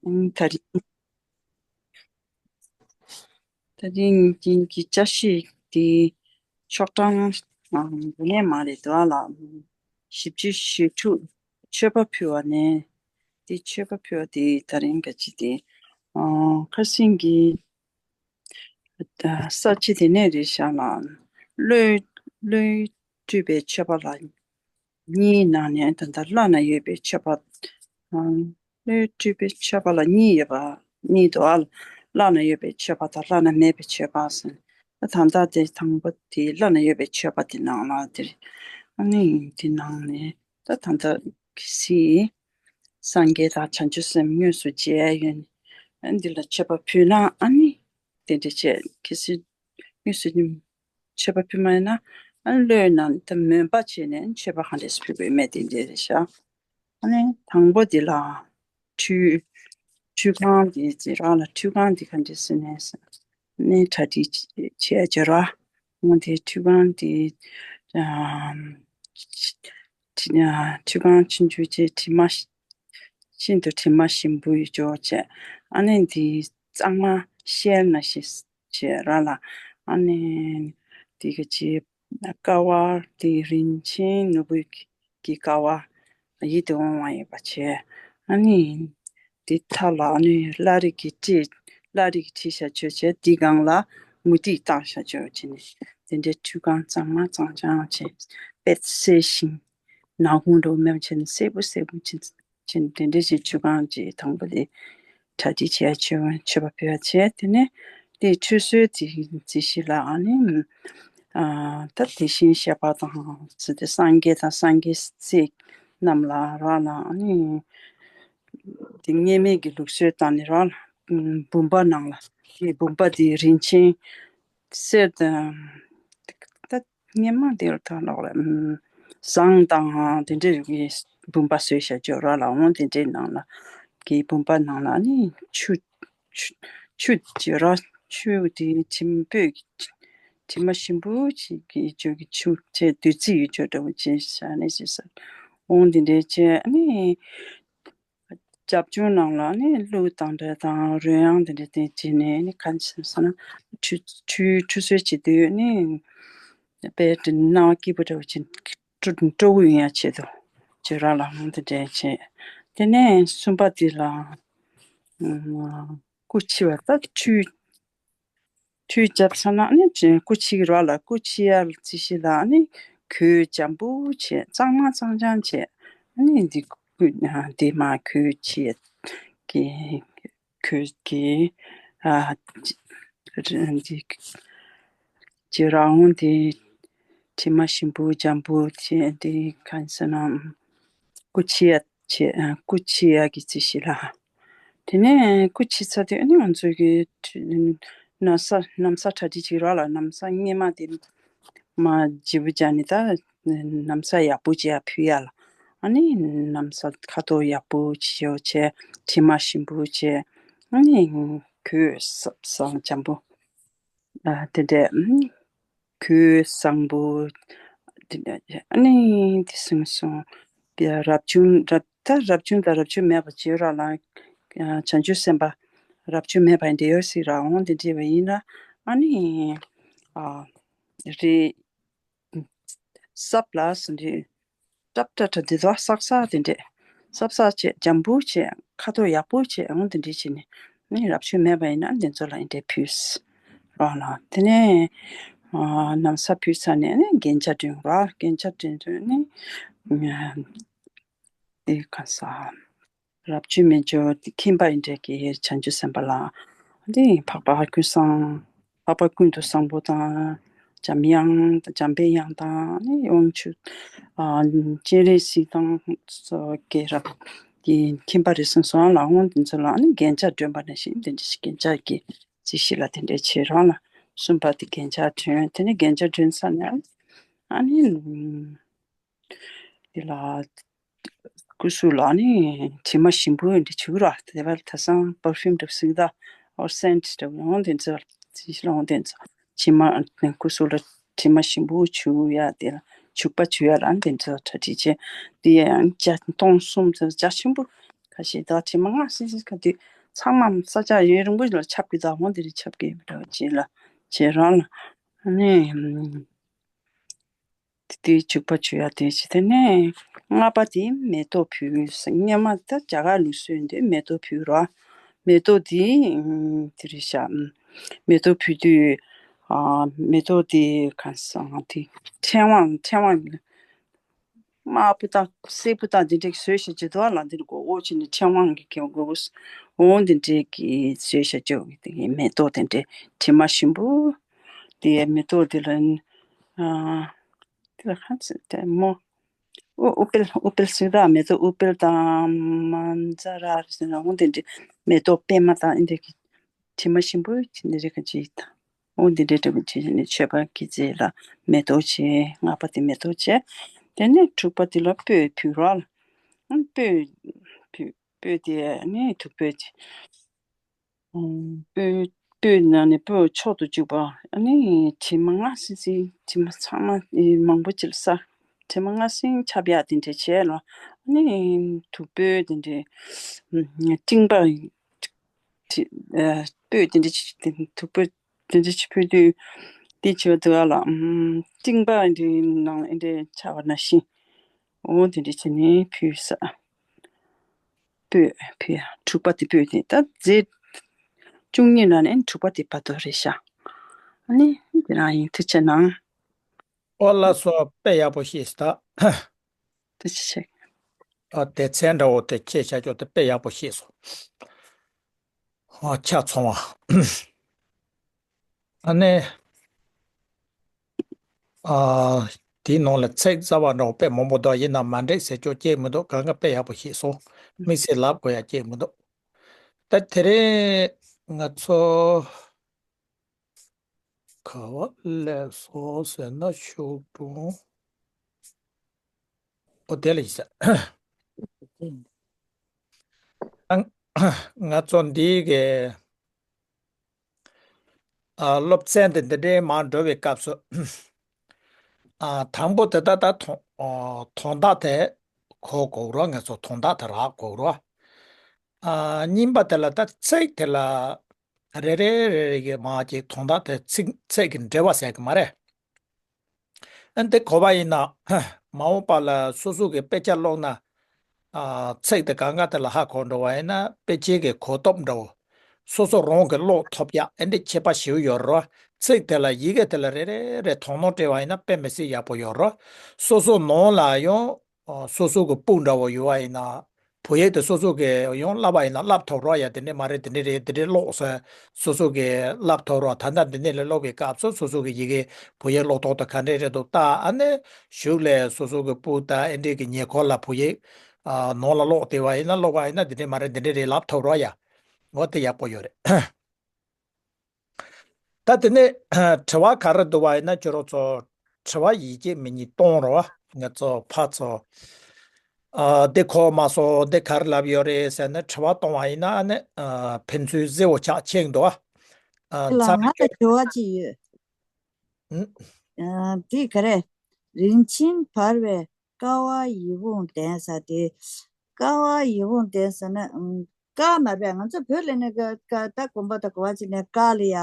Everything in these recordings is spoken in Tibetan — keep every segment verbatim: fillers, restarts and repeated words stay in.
ད་རིང་ད་རིང་གི་གི་བཅའ་ཤེས་དེ་ཤོག་གྲངས་ཨ་འདི་ནས་མ་རེད་འདུག་ཨ་ལ། བཞི་བཅུ་ཞེ་དྲུག་མཆོད་པ་ཕུལ་བ་ནས་དེ་མཆོད་པ་ཕུལ་བ་དེ་ད་རིང་ག་ཅི་དེ་ཨ་ཁ་སང་གི་ཨ་ས་བཅད་དེ་ནས་རེད་ཤག་ལ། བློས་བློས་སྤྲུལ་པའི་མཆོད་པ་ལ་གཉིས་ནང་ནས་ད་ལྟ་བླ་ན་ཡོད་པའི་མཆོད་པ། ཨ་བློས་སྤྲུལ་པའི་མཆོད་པ་ལ་གཉིས་ཡོད་པ་གཉིས་འདུག་ཨ། བླ་ན་ཡོད་པའི་མཆོད་པ་དང་བླ་ན་མེད་པའི་མཆོད་པ་ཟེར། ད་ད་ལྟ་དེ་དང་པོ་དེ་བླ་ན་ཡོད་པའི་མཆོད་པ་དེ་ནང་ལ་དེ་ཨ་ནི་དེ་ནང་ནས་ད་ད་ལྟ་གལ་སྲིད་སངས་རྒྱས་དང་བྱང་ཆུབ་སེམས་དངོས་སུ་མཇལ་ཡོད་ནས་འདི་ལ་མཆོད་པ་ཕུལ་ན་ཨ་ནི་དེ་འདྲ་བྱས། གལ་སྲིད་དངོས་སུ་མཆོད་པ་ཕུལ་མ་ཡིན་ན་ཨ་ནི་བློའི་ནང་ད་མོས་པ་བྱས་ནས་མཆོད་པ་གང་འདྲས་ཕུལ་དགོས་མེད་དེ་འདྲས་རེད་ཤག་ཨ་ནི་དང་པོ་དེ་ལ་ཁྲུས་ཁྲུས་ཁང་དེ་ཅི་རང་ལ་ཁྲུས་ཁང་དེ་ག་འདྲས་ཟེར་ནས་ནས་གྲ་སྒྲིག་བྱས་བྱས་ར། འོང་དེ་ཁྲུས་ཁང་དེ་ཨམ་ཁྲུས་ཁང་ཆུང་ཆུང་བྱས་དྲི་མ་ཤིན་ཏུ་དྲི་མ་ཞིམ་པོ་ཡོད་ཅོག་བྱས། ཨ་ནི་དེ་གཙང་མ་བཤལ་ན་ཞིག་བྱས་ར་ལ། ཨ་ནི་དེ་ག་ཅི་ཀ་བ་དེ་རིན་ཆེན་ནོར་བུ་གི་ཀ་བ་ཡིད་དུ་འོང་བ་ཡོད་པ་བྱས། ཨ་ནི་དེ་མཐའ་ལ་ཨ་ནི་བླ་རིགས་ཀྱི་བྲིས་བླ་རིགས་བྲིས་བྱ་ཆོས་བྱས་དེ་སྒང་ལ་མུ་ཏིག་བཏང་བྱ་ཆོས་བྱས་ནས་དེ་འདྲའི་ཁྲུས་ཁང་གཙང་མ་གཙང་རྐྱང་བྱས་པད་ཚལ་ཞིང་ནག་ཁུང་འགྲོ་མེད་བྱས་ནས་སེར་པོ་སེར་པོ་བྱས་ནས་དེ་འདྲའི་ཞིག་ཁྲུས་ཁང་གི་དང་པོ་དེ་གྲ་སྒྲིག་བྱས་ཆོས་མཆོད་པ་ཕུལ་བ་བྱས། དེ་ནས་དེ་ཁྲུས་གསོལ་དེ་རྩིས་གཞི་ལ་ཨ་ནི་ཨ་ད་དེ་བཞིན་གཤེགས་པ་དང་ཚུལ་དེ་སངས་རྒྱས་དང་སངས་རྒྱས་སྲས་རྣམས་ལ་ར་ལ་ཨ་ནི་དེ་ངེས་མེད་ཀྱི་ལུགས་སྲོལ་བཏང་ནས་ར་ལ་བུམ་པ་ནང་ལ་དེ་བུམ་པ་དེ་རིན་ཆེན་གསེར་དང་ད་སྙེ་མ་དེ་ལ་ཐང་ལོག་ལ་ཟངས་དང་དེ་འདྲའི་རིགས་ཀྱི་བུམ་པ་བཟོས་བཞག་ཅོག་ར་ལ་འོང་དེ་འདྲའི་ནང་ལ་གི་བུམ་པ་ནང་ལ་ནི་ཆུ་ཆུ་ཆུ་ཅོག་ར་ཆུ་དེ་དྲིམ་སྤོས་དྲི་མ་ཞིམ་པོ་ཅིག་གི་ཅོག་གི་ཆུ་ཆེ་བདུད་རྩི་ཡོད་ཅོག་འདྲ་བོ་ཅིག་བཞག་ནས་ཅི་ཟེར་འོང་དེ་འདྲའི་ཅེ་ནི། རྒྱབ་ལྗོངས་ནང་ལ་ནི་གླུ་དང་འདྲ་དང་རོལ་དབྱངས་དེ་འདྲ་དེ་བྱས་ནས་ནི་གང་བྱས་ཟེར་ན་ཁྲུས་ཁྲུས་ཁྲུས་གསོལ་བྱེད་དུས་ནི་དཔེ་དེ་སྣང་བ་སྐྱིད་པོ་འདྲ་བོ་བྱས་སྤྲོ་སྤྲོ་པོ་ཡོང་ཡ་ཆེད་དུ་བྱེད་ར་ལ་འོང་དེ་འདྲ་བྱས། དེ་ནས་གསུམ་པ་དེ་ལ་སྐུ་ཕྱི་བ་ད་ཁྲུས། ཁྲུས་བརྒྱབ་ཚར་ན་ནི་སྐུ་ཕྱི་ར་ལ་སྐུ་ཕྱི་ཡ་རྩིས་གཞི་ལ་ནི་གོས་འཇམ་པོ་བྱས་གཙང་མ་གཙང་རྐྱང་བྱས་ནི་འདི་སྐུ་འདི་མ་གོས་ཕྱི་གི་གོས་ཀྱི་ཨ་འདི་ཇེ་རང་འདི་དྲི་མ་ཞིམ་པོ་འཇམ་པོ་བྱས་འདི་གང་ཟེར་ན་སྐུ་ཕྱི་ཡ་བྱས་སྐུ་ཕྱི་ཡ་གི་རྩིས་གཞི་ལ། དེ་ནས་སྐུ་ཕྱི་ཚར་དུས་ཨ་ནི་ང་ཚོ་གི་ན་བཟའ་ན་བཟའ་གྲ་སྒྲིག་བྱེད་རོགས་ལ་ན་བཟའ་སྔས་མ་དེ་མ་བརྗེ་པོ་བྱས་ནས་ད་ན་བཟའ་ཡག་པོ་བྱས་ཕུལ་ཡ་ལ་ཨ་ནི་ན་བཟའ་ཁ་དོག་ཡག་པོ་བྱས་བྱས་དྲི་མ་ཞིམ་པོ་བྱས་ཨ་ནི་གོས་སབ་སང་འཇམ་པོ་དེ་འདྲས། གོས་བཟང་པོ། དེ་ནས་ཨ་ནི་དེ་སོང་སོང་། དེ་རབ་བྱུང་རབ་ད་རབ་བྱུང་དང་རབ་བྱུང་མེད་པ་བྱེད་ར་ལ། བྱང་ཆུབ་སེམས་དཔའ་རབ་བྱུང་མེད་པ་འདྲེ་ཡོད་སྲིད་ར་འོང་དེ་འདྲེ་བ་ཡིན་ན་ཨ་ནི་ཨ་རེ་སྲབ་ལ་སུ་འདྲེ་སྲབ་ཏྲ་ཏྲ་དེ་ཚོ་སག་སག་དེ་འདྲེ་སྲབ་སག་བྱས་འཇམ་པོ་བྱས་ཁ་དོག་ཡག་པོ་བྱས་འོང་དེ་འདྲེ་བྱས་ནས། ནི་རབ་བྱུང་མེད་པ་ཡིན་ན་འདི་ཚོ་ལ་འདི་འདྲའི་ཕུལ་རོགས་ལ། དེ་ནས་ཨ་ན་བཟའ་ཕུལ་ཚར་ནས་ནི་རྒྱན་ཆ་སྤྲས་རོགས། རྒྱན་ཆ་སྤྲས་དུས་ནི་ཨ་འདི་ག་ས་རབ་བྱུང་མེད་ཅོ་ཁྱིམ་པ་ཡིན་འདྲ་གི་བྱང་ཆུབ་སེམས་དཔའ་ལ་འདི་འཕགས་པ་ཀུན་བཟང་འཕགས་པ་ཀུན་ཏུ་བཟང་པོ་དང་། འཇམ་དབྱངས་དང་འཇམ་པའི་དབྱངས་དང་ནི་དབང་ཕྱུག་ཨ་སྤྱན་རས་གཟིགས་དང་སོགས་རྒྱལ་རབས་ཀྱི་ཁྱིམ་པ་རེ་ཟུང་སོགས་ལ་འོང་དེ་ཚོ་ལ་ནི་རྒྱན་ཆ་སྒྲོན་པ་ནང་བཞིན་དེ་འདྲ་ཞིག་རྒྱན་ཆ་གི་རྩིས་གཞི་ལ་དེ་འདྲ་བྱེད་རོགས་ལ། གསུམ་པ་དེ་རྒྱན་ཆ་སྒྲོན། དེ་ནས་རྒྱན་ཆ་སྒྲོན་ཚར་ནས་ཨ་ནི་དེ་ལ་སྐུ་གཟུགས་ལ་ནི་དྲི་མ་ཞིམ་པོ་འདི་བྱུག་ར། དེ་བར་ད་སང་པར་ཕིའུམ་འདྲ་བོ་ཟིག་ད་ཨོར་སེན་ཊི་འདྲ་བོ་ཡང་དེ་ཚོ་ལ་ཡང་དེ་ཚོ་དྲི་མ་སྐུ་གཟུགས་ལ་དྲི་མ་ཞིམ་པོ་བྱུག་ཡ་དེ་ལ་བྱུག་པ་བྱུག་ཡ་ལ་དེ་ཚོ་གྲ་སྒྲིག་བྱས། དེ་ཡང་བརྒྱ་སྟོང་གསུམ་ཚོ་རྒྱ་ཆེན་པོ་ ཁ་ཤས་ད་དྲི་མ་ལྔ་སིང་སིང་ཁ་དུས་ཚང་མ་ས་ཆ་ཡུན་རིང་པོ་ལ་ཁྱབ་ཀྱི་ད་འོང་དེ་རིང་ཁྱབ་ཀྱི་མི་འདྲ་བ་ཅིག་ལ་བྱེད་རང་ལ་ནི། དེ་དེའི་བྱུག་པ་བྱུག་ཡ་དེ་བྱེད་དེ་ནས་ལྔ་པ་དེ་མེ་ཏོག་ཕུལ། སྔོན་མ་ད་རྒྱ་གར་ལུགས་སྲོལ་འདི་མེ་ཏོག་ཕུལ་རོགས། མེ་ཏོག་དེ་དེ་རེད་ཤག་མེ་ཏོག་ཕུལ་དུས་ཨ་མེ་ཏོག་དེ་གང་སང་དེ་ཕྲེང་བ་ཕྲེང་བ་དམར་པོ་དང་སེར་པོ་དང་དེ་འདྲས་བཟོས་བྱས་བྱེད་དོ་ལ་འདིར་མགོ་འོག་ཕྱི་ནས་ཕྲེང་བ་གི་གི་མགོ་བོ་འོང་དེ་འདྲས་ཀྱི་བཟོས་བྱས་བྱེད་དེ་མེ་ཏོག་དེ་འདྲས་དྲི་མ་ཞིམ་པོ་དེ་མེ་ཏོག་དེ་ལ་ཨ། དེ་ལ་གང་ཚེ་དེ་མོ། ཨུ་ཨུ་པེལ་ཨུ་པེལ་སིག་ར་མེ་ཏོག་ཨུ་པེལ་དང་མན་ཛ་ར་རེ་ཟེར་ན་འོང་དེ་འདྲའི་མེ་ཏོག་པད་མ་དང་ཨེ་འདྲ་གི་དྲི་མ་ཞིམ་པོ་ཅི་འདྲ་རེ་ག་ཅི་དང་འོང་དེ་འདྲའི་འདྲ་བོ་བྱས་ནས་མཆོད་པ་གི་རྗེས་ལ་མེ་ཏོག་བྱས། ལྔ་པ་དེ་མེ་ཏོག་བྱས། དེ་ནས་དྲུག་པ་དེ་ལ་སྤོས་ཕུལ་ར་ལ་སྤོས་ཕུལ། སྤོས་དེ་ནས་དུག་སྤོས་བྱས། སྤོས་སྤོས་ནང་ནས་སྤོས་མཆོག་ཏུ་གྱུར་པ། ཨ་ནི་དྲི་མ་ལྔ་སིང་སིང་དྲི་མ་ཚང་མ་མང་པོ་ཅིག་ལ་ས། དྲི་མ་ལྔ་སིང་ཁྱབ་ཡག་དེ་འདྲས་བྱས་ལ། ཨ་ནི་དུག་སྤོས་དེ་འདྲས་སྤྲིན་པ་དྲི་ཨ་སྤོས་དེ་འདྲས་ཅིག་དུག་སྤོས་དེ་འདྲས་ཅིག་ཕུལ་དུས་དེ་བྱེད་པ་དུ་བ་ལ་སྤྲིན་པ་འདྲའི་ནང་ཨེ་འདྲས་ཆགས་པ་ནང་བཞིན། འོ་དེ་འདྲ་བྱས་ནས་ཕུལ་ས། སྤོས་ཕུལ་ཡ་དྲུག་པ་དེ་སྤོས་དེ་ད་རྫས་བཅུ་གཉིས་ནང་ནས་དྲུག་པ་དེ་བར་དོ་རེད་ཤག་ཨ་ནི་འདི་རང་ཡིན། ཐུགས་རྗེ་གནང་། ཨོ་ལགས་སོ། དཔེ་ཡག་པོ་ཤེས་ད། ཐུགས་རྗེ་ཆེ། ཨ་དེ་ཚན་འདྲ་བོ་དེ་ཁྱེད་བྱ་ཆོག་དེ་དཔེ་ཡག་པོ་ཤེས་སོང་། ཨ་ཆ་ཚང་བ། ཨ་ནི། ཨ། དེའི་ནང་ལ་ཚིག་གསར་བ་འདྲ་བོ་དཔེ་མང་པོ་འདུག་ཡིན་ན་མ་འགྲིག་ཟེར་ཆོག་ཅེས་མི་འདུག་གང་ག་དཔེ་ཡག་པོ་ཤེས་སོང་། དམིགས་བསལ་ལབ་དགོས་ཡ་ཅེས་མི་འདུག་ད་དེ་རིང་ང་ཚོ་ག་བ་སླེབས་སོང་ཟེར་ན་ཤུག་གྲོང་ཨོ་དེ་ལ་ཡིན་ས། ང་ཚོ་འདིའི་གི་ཨ། སློབ་ཚན་དེ་འདི་འདྲའི་མར་འགྲོ་བའི་སྐབས་སུ། ཨ། དང་པོ་དེ་ད་ལྟ་དོན་ཨ། དོན་དག་དེ་གོ་དགོས་རོགས། ང་ཚོ་དོན་དག་དེ་རག་དགོས་རོགས། ཨ། གཉིས་པ་དེ་ལ་ད་ཚིག་དེ་ལ་རེ་རེ་རེ་རེ་གི་མར་ཅིག་དོན་དག་དེ་ཚིག་ཚིག་གི་འགྲེལ་བ་ཟེར་གི་མ་རེད། ཨ་འདི་གོ་བ་ཡིན་ན། མ་འོངས་པ་ལ་སོ་སོ་གི་དཔེ་ཆ་ཀློག་ན། ཨ། ཚིག་དེ་གང་ག་དེ་ལ་ཧ་གོ་འགྲོ་བ་ཡིན་ན་དཔེ་ཆའི་གི་གོ་སྟོབས་འདྲ་བོ། སོ་སོ་རང་གི་ཀློག་ཐུབ་ཡག་ཨེ་འདྲ་ཁྱད་པར་ཞེ་པོ་ཡོད་རེད། ཚིག་དེ་ལ་ཡི་གེ་དེ་ལ་རེ་རེ་རེ་དོ་སྣང་སྤྲད་པ་ཡིན་ན་དཔེ་མི་སྲིད་ཡག་པོ་ཡོད་རེད། སོ་སོ་ནང་ལ་ཡང་། ཨ། སོ་སོ་གི་སྤུ་འདྲ་བོ་ཡོད་པ་ཡིན་ན། བོད་ཡིག་དེ་སོ་སོ་གི་ཡང་བསླབ་པ་ཡིན་ན་བསླབ་ཐུབ་རོགས་ཡ། དེ་འདྲས་མ་རེད་དེ་འདྲས་རེད་དེ་འདྲས་ཀློག་ཟེར། སོ་སོ་གི་བསླབ་ཐུབ་རོགས། ད་ལྟ་འདི་ནས་ལས་ཀློག་པའི་སྐབས་སུ་སོ་སོ་གི་ཡི་གེ་བོད་ཡིག་ཀློག་ཐོག་ཏུ་ག་འདྲས་རེད་འདུག་ལྟ། ཨ་ནི་གཞུག་ལས་སོ་སོ་གི་སྤུ་དང་ཨེ་འདྲས་ཀྱི་ཉེ་འཁོར་ལ་བོད་ཡིག་ཨ། ནང་ལ་ཀློག་བསྡད་པ་ཡིན་ན་ཀློག་པ་ཡིན་ན་འདི་འདྲས་མ་རེད་འདི་འདྲས་རེད་ལབ་ཐུབ་རོགས་ཡ། འོ་དེ་ཡག་པོ་ཡོད་རེད། ད་དེ་ནས་དྲི་བ་ག་རེ་འདུག་པ་ཡིན་ན་ཁྱོད་རང་ཚོ་དྲི་བ་ཡི་གེ་མི་གཉིས་གཏོང་རོགས། ང་ཚོ་ཕར་ཚུར། ཨ། འདི་གོ་མ་སོང་། འདི་ག་རེ་ལབ་ཡོད་རེད་ཟེར་ནས་དྲི་བ་གཏོང་བ་ཡིན་ན་ཨ་ནི། ཨ། ཕན་ཚུན་གཟིགས་པོ་ཆགས་ཆེན་འདུག་ཨ། ལ་མཚམས་ང་ལ་དྲི་བ་ཅིག་ཡོད། ཨུ། ཨ། འདི་ག་རེ། རིན་ཆེན་འབར་བའི་ཀ་བ་ཡིད་འོང་ལྡན་ས་དེ། ཀ་བ་ཡིད་འོང་ལྡན་ས་ན། ཨུམ། ཀ་མ་རེད། ང་ཚོ་བོད་ལ་ནི་ཀ་ཀ་ད་དགོན་པ་དང་ག་བ་ཅིག་ནས་ཀ་ལ་ཡ་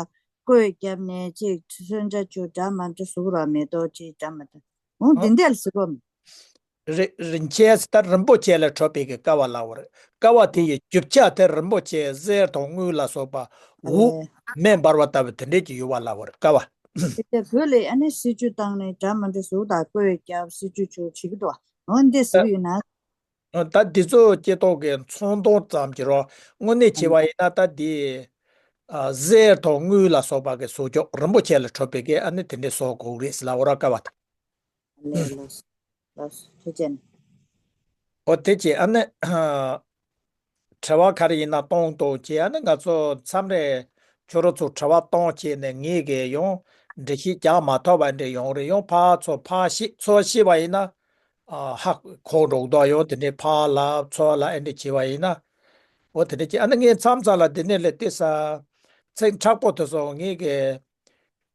བརྐོས་བརྒྱབ་ནས་ཅིག་མཚོན་ཆ་ཅིག་འདྲ་མ་འདྲ་བཟོ་ར་མེ་ཏོག་ཅིག་འདྲ་མ་འདྲ་འོང་འདི་འདྲ་ལ་ཟེར་གོ། རི་རིན་ཆེན་ཟེར་ད་རིན་པོ་ཆེ་ལས་གྲུབ་པའི་གི་ཀ་བ་ལབ་པ་རེད། ཀ་བ་དེ་ཡི་རྒྱུ་ཆ་དེ་རིན་པོ་ཆེ་གསེར་དང་དངུལ་ལ་སོགས་པ་འུ་ཨེ། མེ་འབར་བ་ལྟ་བུ་དེ་འདྲས་ཀྱི་ཡོད་པ་ལབ་པ་རེད་ཀ་བ། དེ་ལྟར་བོད་ལ་ཨ་ནི་སྲིད་ཇུས་བཏང་ནས་འདྲ་མ་འདྲ་ཟུག་དང་བརྐོས་བརྒྱབ་སྲིད་ཇུས་ཆུ་བྱེད་ཀྱི་འདུག་འོ་འདི་ཟེར་གྱི་ཡོད་ན། ད་འདི་ཚོ་སྐྱེ་ཐོག་གི་ཚོང་དོན་ཙམ་གྱི་རོ། དངོས་གནས་བྱས་པ་ཡིན་ན་ད་འདི་ཨ་གསེར་དང་དངུལ་ལ་སོགས་པ་གི་བཟོ་ཆོག་རིན་པོ་ཆེ་ལ་གྲུབ་པའི་གི་ཨ་ནི་དེ་འདྲས་བཟོ་དགོས་རེད་ཟེར་ལབ་པ་ར་ཀ་བ་དང་། ལགས་ལགས་ལགས་ཐུགས་རྗེ་ཆེ། ཨོ་དེ་ཅི་ཨ་ནི། དྲི་བ་ག་རེ་ཡིན་ན་གཏོང་གཏོང་བྱས། ཨ་ནི་ང་ཚོ་མཚམས་རེ་ཁྱོད་རང་ཚོ་དྲི་བ་གཏོང་བྱས་ནས་ངས་གི་ཡང་འགྲེལ་བཤད་རྒྱག་མ་ཐུབ་པ་འདྲ་ཡོང་རེད། ཡང་ཕར་ཚུར་ཕར་ཤེས་ཚུར་ཤེས་པ་ཡིན་ན་ཨ་ཧ་གོ་འགྲོ་གི་འདུག་ཡང་དེ་འདྲའི་ཕར་ལབ་ཚུར་ལབ་ཨེ་འདྲ་བྱས་པ་ཡིན་ན། འོ་དེ་འདྲ་བྱས། ཨ་ནི་ངས་མཚམས་མཚམས་ལ་དེ་ནས་ལས་དེ་ས་ཚིག་མཁྲེགས་པོ་དེ་ཚོ་ངས་གི་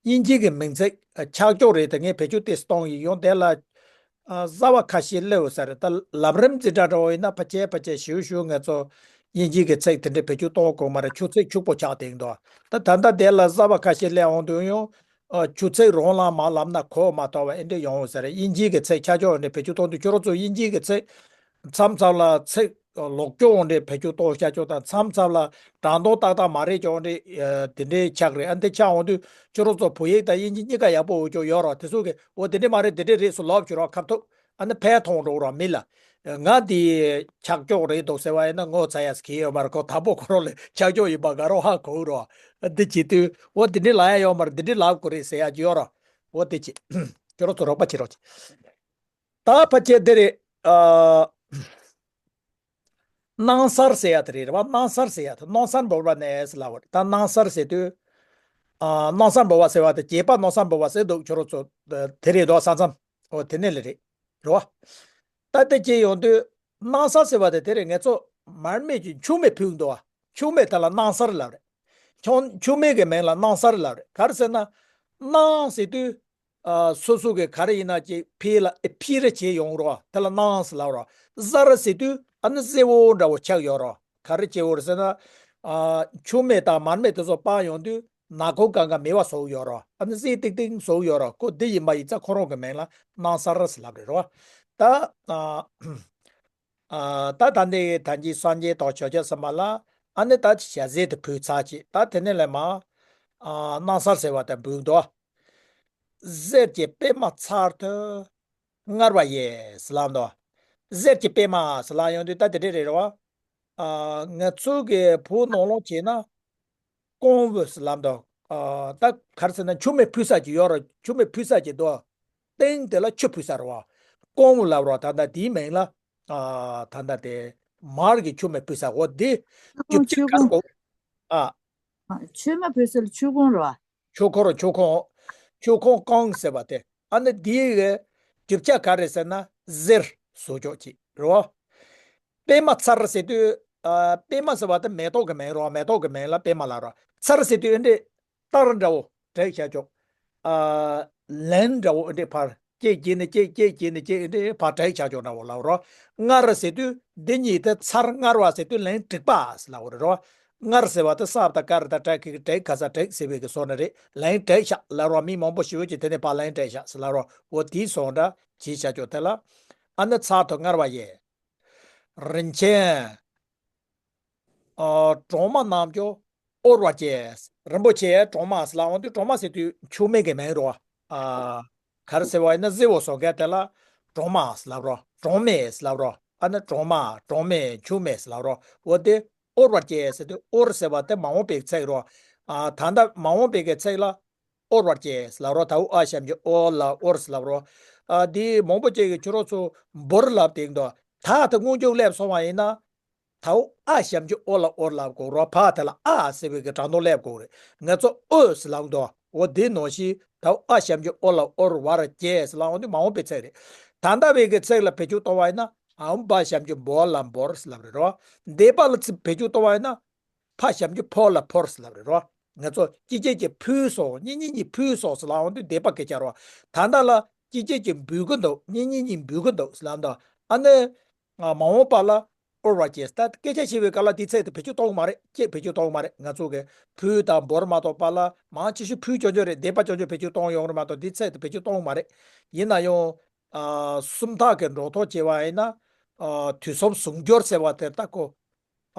དབྱིན་ཇི་གི་མིང་ཚིག་ཆག་ཆོག་རེད་དེ་ངས་བེད་སྤྱོད་དེ་གཏོང་ཡིན། ཡང་དེ་ལ་ ཨ། གསར་བ་ཁ་ཤས་སླེབས་ཡོད་ས་རེད། ད་ལམ་རིམ་འཛིན་གྲྭ་འདྲ་བོ་ཡིན་ན་ཕལ་ཆེར་ཕལ་ཆེར་ཞེ་པོ་ཞེ་པོ་ང་ཚོ་དབྱིན་ཇིའི་གི་ཚིག་དེ་འདྲའི་བེད་སྤྱོད་གཏོང་དགོས་མ་རེད། ཆུ་ཚིག་ཕྱུག་པོ་ཆགས་བསྡད་འདུག་ད་ད་ལྟ་དེ་ལ་གསར་བ་ཁ་ཤས་སླེབས་འོང་དུས་ཡང་། ཨ། ཆུ་ཚིག་རང་ལ་མ་ལབ་ན་གོ་མ་ཐུབ་པ་ཨེ་འདྲ་ཡོང་ཡོད་ས་རེད། དབྱིན་ཇིའི་གི་ཚིག་ཆ་ཆོག་འདྲ་བེད་སྤྱོད་གཏོང་དུས་ཁྱོད་རང་ཚོ་དབྱིན་ཇིའི་གི་ཚིག་མཚམས་མཚམས་ལ་ཚིག་ལོག་སྐྱོན་འོང་འདྲ་བེད་སྤྱོད་གཏོང་བྱ་ཆོག་དང་། མཚམས་མཚམས་ལ་དྲང་དོན་ཏག་ཏག་མ་རེད་ཀྱང་འདྲ་དེ་འདྲའི་ཆགས་རེད། ཨ། འདི་ཆགས་འོང་དུས་ཁྱོད་རང་ཚོ་བོད་ཡིག་དང་དབྱིན་ཇི་གཉིས་ཀ་ཡག་པོ་འོས་ཀྱང་ཡོད་རོགས། དེ་ཚོ་གིས་འོ་དེ་འདྲ་མ་རེད། དེ་འདྲ་རེད་ཟེར་ལབ་བྱེད་རོགས་ཁ་ཐུག་ཨ་ནི་ཕན་ཐོགས་འགྲོ་རོགས་མི་ལ། ང་འདི་ཆག་ཆོག་རེད་འདུག་ཟེར་བ་ཡིན་ན་ངོ་ཚ་ཡ་ཟེར་གྱི་ཡོད་མ་རེད། ཁོ་དང་པོ་ཁོ་རང་ལ་ཆག་ཆོག་ཡིན་པ་དགའ་རོགས་ཧ་གོ་རོགས། འདི་བྱེད་དུས་འོ་དེ་འདྲ་ལབ་ཡ་ཡོད་མ་རེད། འདི་འདྲ་ལབ་དགོས་རེད་ཟེར་ཡ་ཅིག་ཡོད་རོགས། འོ་དེ་བྱེད། ཁྱོད་རང་ཚོ་རོགས་པ་བྱེད་རོགས་བྱེད། ད་ཕལ་ཆེར་འདི་རེད། ཨ། སྣང་གསལ་ཟེར་ཡ་དེ་རེད་བ། སྣང་གསལ་ཟེར་ཡ་དེ། སྣང་གསལ་འབུལ་བ་ནས་ལབ་པ་རེད། ད་སྣང་གསལ་ཟེར་དུས། ཨ། སྣང་གསལ་འབུལ་བ་ཟེར་བ་དེ་རྒྱས་པ་སྣང་གསལ་འབུལ་བ་ཟེར་འདུག་ཁྱོད་རང་ཚོ་དེ་རེད་འདུག་ས་མཚམས། འོ་དེ་ནས་ལས་རེད། རེད་བ། ད་དེ་སྐྱེ་ཡོང་དུས་སྣང་གསལ་ཟེར་བ་དེ་དེ་རེད། ང་ཚོ་མར་མེ་གི་མཆོད་མེ་ཕུལ་འདུག་བ། མཆོད་མེ་དེ་ལ་སྣང་གསལ་ལབ་རེད། མཆོད་མཆོད་མེ་གི་མིང་ལ་སྣང་གསལ་ལབ་རེད། ག་རེ་ཟེར་ན། སྣང་ཟེར་དུས། ཨ། སོ་སོ་གི་ག་རེ་ཡིན་ན་ཅིག་ཕི་ལ་ཕི་རེ་བྱེད་ཡོང་རོགས། དེ་ལ་སྣང་ཟེར་ལབ་རོགས། གསལ་ཟེར་དུས་ཨ་ནི་གསལ་བོ་འདྲ་བོ་ཆགས་ཡོད་རོགས། ག་རེ་བྱེད་འོར་ཟེར་ན། ཨ། མཆོད་མེ་དང་མར་མེ་དེ་ཚོ་སྤར་ཡོང་དུས་ནག་ཁུང་གང་ག་མེ་བ་བཟོ་ཡོད་རོགས། ཨ་ནི་གསལ་ཏིག་ཏིག་བཟོ་ཡོད་རོགས། ཁོ་འདི་ཡིན་པ་ཡིན་ཙང་ཁོ་རང་གི་མིང་ལ་སྣང་གསལ་ཟེར་ལབ་རེད་རོགས། ད། ཨ། ཨ། ད་ད་འདི་ད་གིན་སངས་རྒྱས་དང་ཆོས་རྒྱལ་སྲས་མ་ལ་ཨ་ནི་ད་ཞལ་ཟས་དེ་ཕུལ་ཚར་བྱས། ད་དེ་ནས་ལས་མ། ཨ། སྣང་གསལ་ཟེར་བ་དེ་འབུལ་འདུག་གསེར་གྱི་པད་མ་ཚར་དུ་དངར་བ་ཡིས་ལབ་འདུག་གསེར་གྱི་པད་མ་ལབ་ཡོང་དུས་ད་དེ་འདྲ་རེད་རེད་བ། ཨ། ང་ཚོ་གི་བོད་ནང་ལོགས་བྱས་ན། ཀོང་བུ་ཟེར་ལབ་འདུག་ཨ། ད་ག་རེ་ཟེར་ན་མཆོད་མེ་ཕུལ་ས་ཅིག་ཡོད་རེད། མཆོད་མེ་ཕུལ་ས་ཅིག་འདུག་སྟེང་དེ་ལ་ཆུ་ཕུལ་ས་རེད་བ། ཀོང་བུ་ལབ་རོགས། ད་ལྟ་དེའི་མིང་ལ། ཨ། ད་ལྟ་དེ་མར་གྱི་མཆོད་མེ་ཕུལ་ས་འོ་དེ། ཆུ་རྒྱུ་ཆ་ཆུ་ག་རེ་ཀོང་གོ་ཨ། མཆོད་མེ་ཕུལ་ས་ལ་ཆུ་ཀོང་རེད་བ། ཆུ་ཁོ་ར་ཆུ་ཁོང་། ཆུ་ཁོང་ཀོང་ཟེར་བ་དེ། ཨ་ནི་དེའི་རྒྱུ་ཆ་ག་རེ་ཟེར་ན་གསེར་བཟོ་ཆོག་ཅིག་རེད་བ། པད་མ་ཚར་ཟེར་དུས། ཨ། པད་མ་ཟེར་བ་དེ་མེ་ཏོག་གི་མིང་རོ། མེ་ཏོག་གི་མིང་ལ་པད་མ་ལབ་རོ། ཚར་ཟེར་དུས་ཨེ་འདྲས་སྟར་འདྲ་བོ་བྲེག་བྱ་ཆོག་ཨ། ལན་འདྲ་བོ་ཨེ་འདྲས་ཕར་གཅིག་བྱས་ནས་གཅིག་གཅིག་བྱས་ནས་གཅིག་ཨེ་འདྲས་ཕར་བྲེག་བྱ་ཆོག་འདྲ་བོ་ལབ་རོ། དངར་ཟེར་དུས་འདི་གཉིས་དེ་ཚར་དངར་བ་ཟེར་དུས་ལན་བྲེག་པ་ཟེར་ལབ་རེད་རོ། དངར་ཟེར་བ་དེ་སྲབ་དང་དཀར་དང་བྲེག་གི་བྲེག་ག་ས་བྲེག་ཟེར་བའི་གི་བཟོ་ནི་རེད། ལན་བྲེག་བྱ་ལབ་རོ། མི་མང་པོ་ཞེ་པོ་ཅིག་དེ་ནས་ཕར་ལན་བྲེག་བྱ་ཟེར་ལབ་རོ། འོ་དེའི་བཟོ་འདྲ་བྱས་བྱ་ཆོག་དེ་ལ། ཨ་ནི་ཚར་དུ་དངར་བ་ཡིས། རིན་ཆེན། ཨ། གྲོང་མ་རྣམས་ཀྱང་དབོར་བར་བྱས། རིན་པོ་ཆེ་གྲོང་མ་ཟེར་ལབ་འོང་དུས་གྲོང་མ་ཟེར་དུས་མཆོད་མེ་གི་མིང་རོ། ཨ། ག་རེ་ཟེར་བ་ཡིན་ན་གསེར་བོ་བཟོ་མཁན་དེ་ལ་གྲོང་མ་ཟེར་ལབ་རོ། གྲོང་མེ་ཟེར་ལབ་རོ། ཨ་ནི་གྲོང་མ་གྲོང་མེ་མཆོད་མེ་ཟེར་ལབ་རོ། འོ་དེ་དབོར་བར་བྱས་ཟེར་དུས་དབོར་ཟེར་བ་དེ་མ་འོངས་པའི་ཚིག་རོ། ཨ། ད་ལྟ་མ་འོངས་པའི་གི་ཚིག་ལ། དབོར་བར་བྱས་ལབ་རོ། དའོ་ཨ་ཞབས་ཀྱུ་ཨོ་ལ་དབོར་ལབ་རོ། ཨ། འདི་མང་པོ་ཅིག་གིས་ཁྱོད་རང་ཚོ་འབོར་ལབ་དེ་འདུག་ད་དེ་སྔོན་འཇུག་སླེབས་སོང་བ་ཡིན་ན། དའོ་ཨ་ཞབས་ཀྱུ་ཨོ་ལ་དབོར་ལབ་དགོས་རོ། ཕ་དེ་ལ་ཨ་ཟེར་བའི་གི་སྒྲ་གདངས་སླེབས་དགོས་རེད། ང་ཚོ་ཨོ་ཟེར་ལབ་འདུག་འོ་དེ་ནང་བཞིན་དའོ་ཨ་ཞབས་ཀྱུ་ཨོ་ལ་དབོར་བར་བྱས་ཟེར་ལབ་འོ་དེ་མ་འོངས་པའི་ཚིག་རེད། ད་ལྟ་བའི་གི་ཚིག་ལ་བེད་སྤྱོད་གཏོང་བ་ཡིན་ན་འའོ་བ་ཞབས་ཀྱུ་འབོ་ལ་འབོར་ཟེར་ལབ་རེད་རོ། འདས་པ་ལ་ཚིག་བེད་སྤྱོད་གཏོང་བ་ཡིན་ན། ཕ་ཞབས་ཀྱུ་ཕོ་ལ་ཕོར་ཟེར་ལབ་རེད་རོ། ང་ཚོ་སྐྱེ་སྐྱེ་ཀྱི་ཕུལ་སོང་། གཉིས་གཉིས་གཉིས་ཕུལ་སོང་ཟེར་ལབ་འོང་དུས་འདས་པ་སྐད་ཆ་རོ། ད་ལྟ་ལ་སྐྱེ་སྐྱེ་ཀྱི་འབུལ་གི་འདུག་གཉིས་གཉིས་གཉིས་འབུལ་གི་འདུག་ཟེར་ལབ་འདུག་ཨ་ནི། ཨ། མ་འོངས་པ་ལ་དབོར་བར་བྱས། ད་སྐད་ཆ་བཤད་པའི་སྐབས་ལ་འདི་ཚིག་དེ་བེད་སྤྱོད་གཏོང་གི་མ་རེད། ཅེས་བེད་སྤྱོད་གཏོང་གི་མ་རེད། ང་ཚོ་གི་ཕུལ་དང་འབོར་མ་གཏོགས་པ་ལ་མང་ཆེ་ཤོས་ཕུལ་ཆོག་ཆོག་རེད། འདས་པ་ཆོག་ཆོག་བེད་སྤྱོད་གཏོང་ཡོང་གི་རེད་མ་གཏོགས་འདི་ཚིག་དེ་བེད་སྤྱོད་གཏོང་གི་མ་རེད། ཡིན་ན་ཡང་། ཨ། སུམ་རྟགས་ཀྱི་འགྲོ་ཐོག་བྱས་པ་ཡིན་ན། ཨ། དུས་གསུམ་ཟུང་སྦྱོར་ཟེར་བ་དེ་ལྟ་གོ།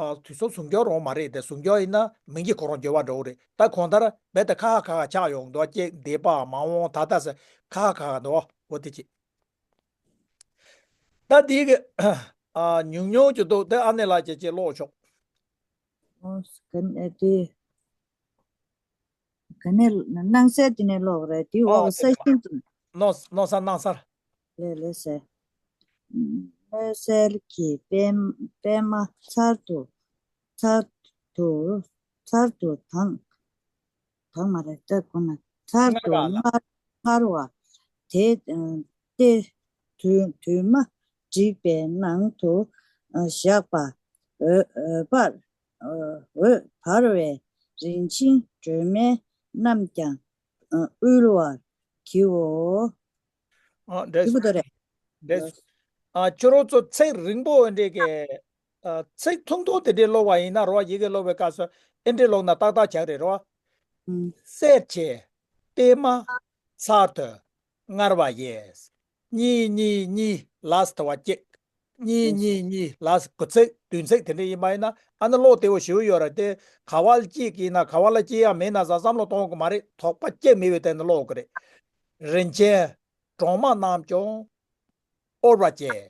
ཨ། དུས་གསུམ་ཟུང་སྦྱོར་འོང་མ་རེད་དེ། ཟུང་སྦྱོར་ཡིན་ན་མིང་གི་ཁོ་རང་སྦྱོར་བ་འགྲོ་གི་རེད། ད་གང་ལྟར་རྦད་དེ་ཁ་ཁ་ཁ་ཁ་ཆགས་ཡོང་འདུག་ཅེས་འདས་པ་མ་འོངས་ད་ལྟ་ཟེར་ཁ་ཁ་ཁ་ཁ་འདུག་འོ་དེ་ཅི། ད་དེའི་གི། ཨ། ཉུང་ཉུང་ཅིག་འདུག་དེ་ཨ་ནེ་ལགས་ཀྱིས་ཅིག་ཀློག་ཆོག་ཨོ། ག་ནས་དེ། ག་ནས་སྣང་གསལ་དེ་ནས་ཀློག་རེད། དེའི་འོག་ཨོ་གི་ས་ཤིང་དུ། སྣང་སྣང་གསལ། སྣང་གསལ། ལས་ལས་ཟེར། མངོན་གསལ་གྱི་པད་པད་མ་ཚར་དུ་ཚར་དུ་ཚར་དུ་དྭངས། དྭངས་མ་རེད་ད་ཁོ་ན། ཚར་དུ་དངར་བ་ལ། དངར་དངར་བ་དེ་སྟེ། དུ་དུ་མ་བསྒྲིགས་པའི་ནང་དུ་བཞག་པ་འོད་འོད་འབར། འོད་འབར་བའི་རིན་ཆེན་སྒྲོན་མེ་རྣམས་ཀྱང་དབུལ་བར་བགྱིའོ། ཨ། འགྲིག་འགྲིག་གི་འདུག་རེད། རེད། ཨ་ཁྱོད་རང་ཚོ་ཚིག་རིང་པོ་འདྲ་གི། ཨ་ཚིག་ཐུང་ཐུང་དེ་འདྲ་ཀློག་པ་ཡིན་ན་རོ། ཡི་གེ་ཀློག་པའི་སྐབས་སུ་ཨེ་འདྲ་ཀློག་ན་ཏག་ཏག་ཆགས་རེད་རོ། ཨུམ། གསེར་གྱི་པད་མ་ཚར་དུ་དངར་བ་ཡིས། གཉིས་གཉིས་གཉིས་ལ་སྟེ་བ་གཅིག་གཉིས་གཉིས་གཉིས་ལ་དགུ་ཚིགས་བདུན་ཚིགས་དེ་འདྲ་ཡིན་པ་ཡིན་ན། ཨ་ནི་ཀློག་བདེ་བོ་ཞེ་པོ་ཡོད་རེད་དེ། ག་བ་ལ་སྐྱེས་ཀྱི་ཡིན་ན་ག་བ་ལ་སྐྱེས་ཡ་མེད་ན་ཟ་བསམ་བློ་གཏོང་གི་མ་རེད། དོགས་པ་སྐྱེ་མེད་པའི་སྟེང་ནས་ཀློག་གི་རེད། རིན་ཆེན་གྲོག་མ་རྣམས་ཀྱང་དབོར་བར་བྱེད།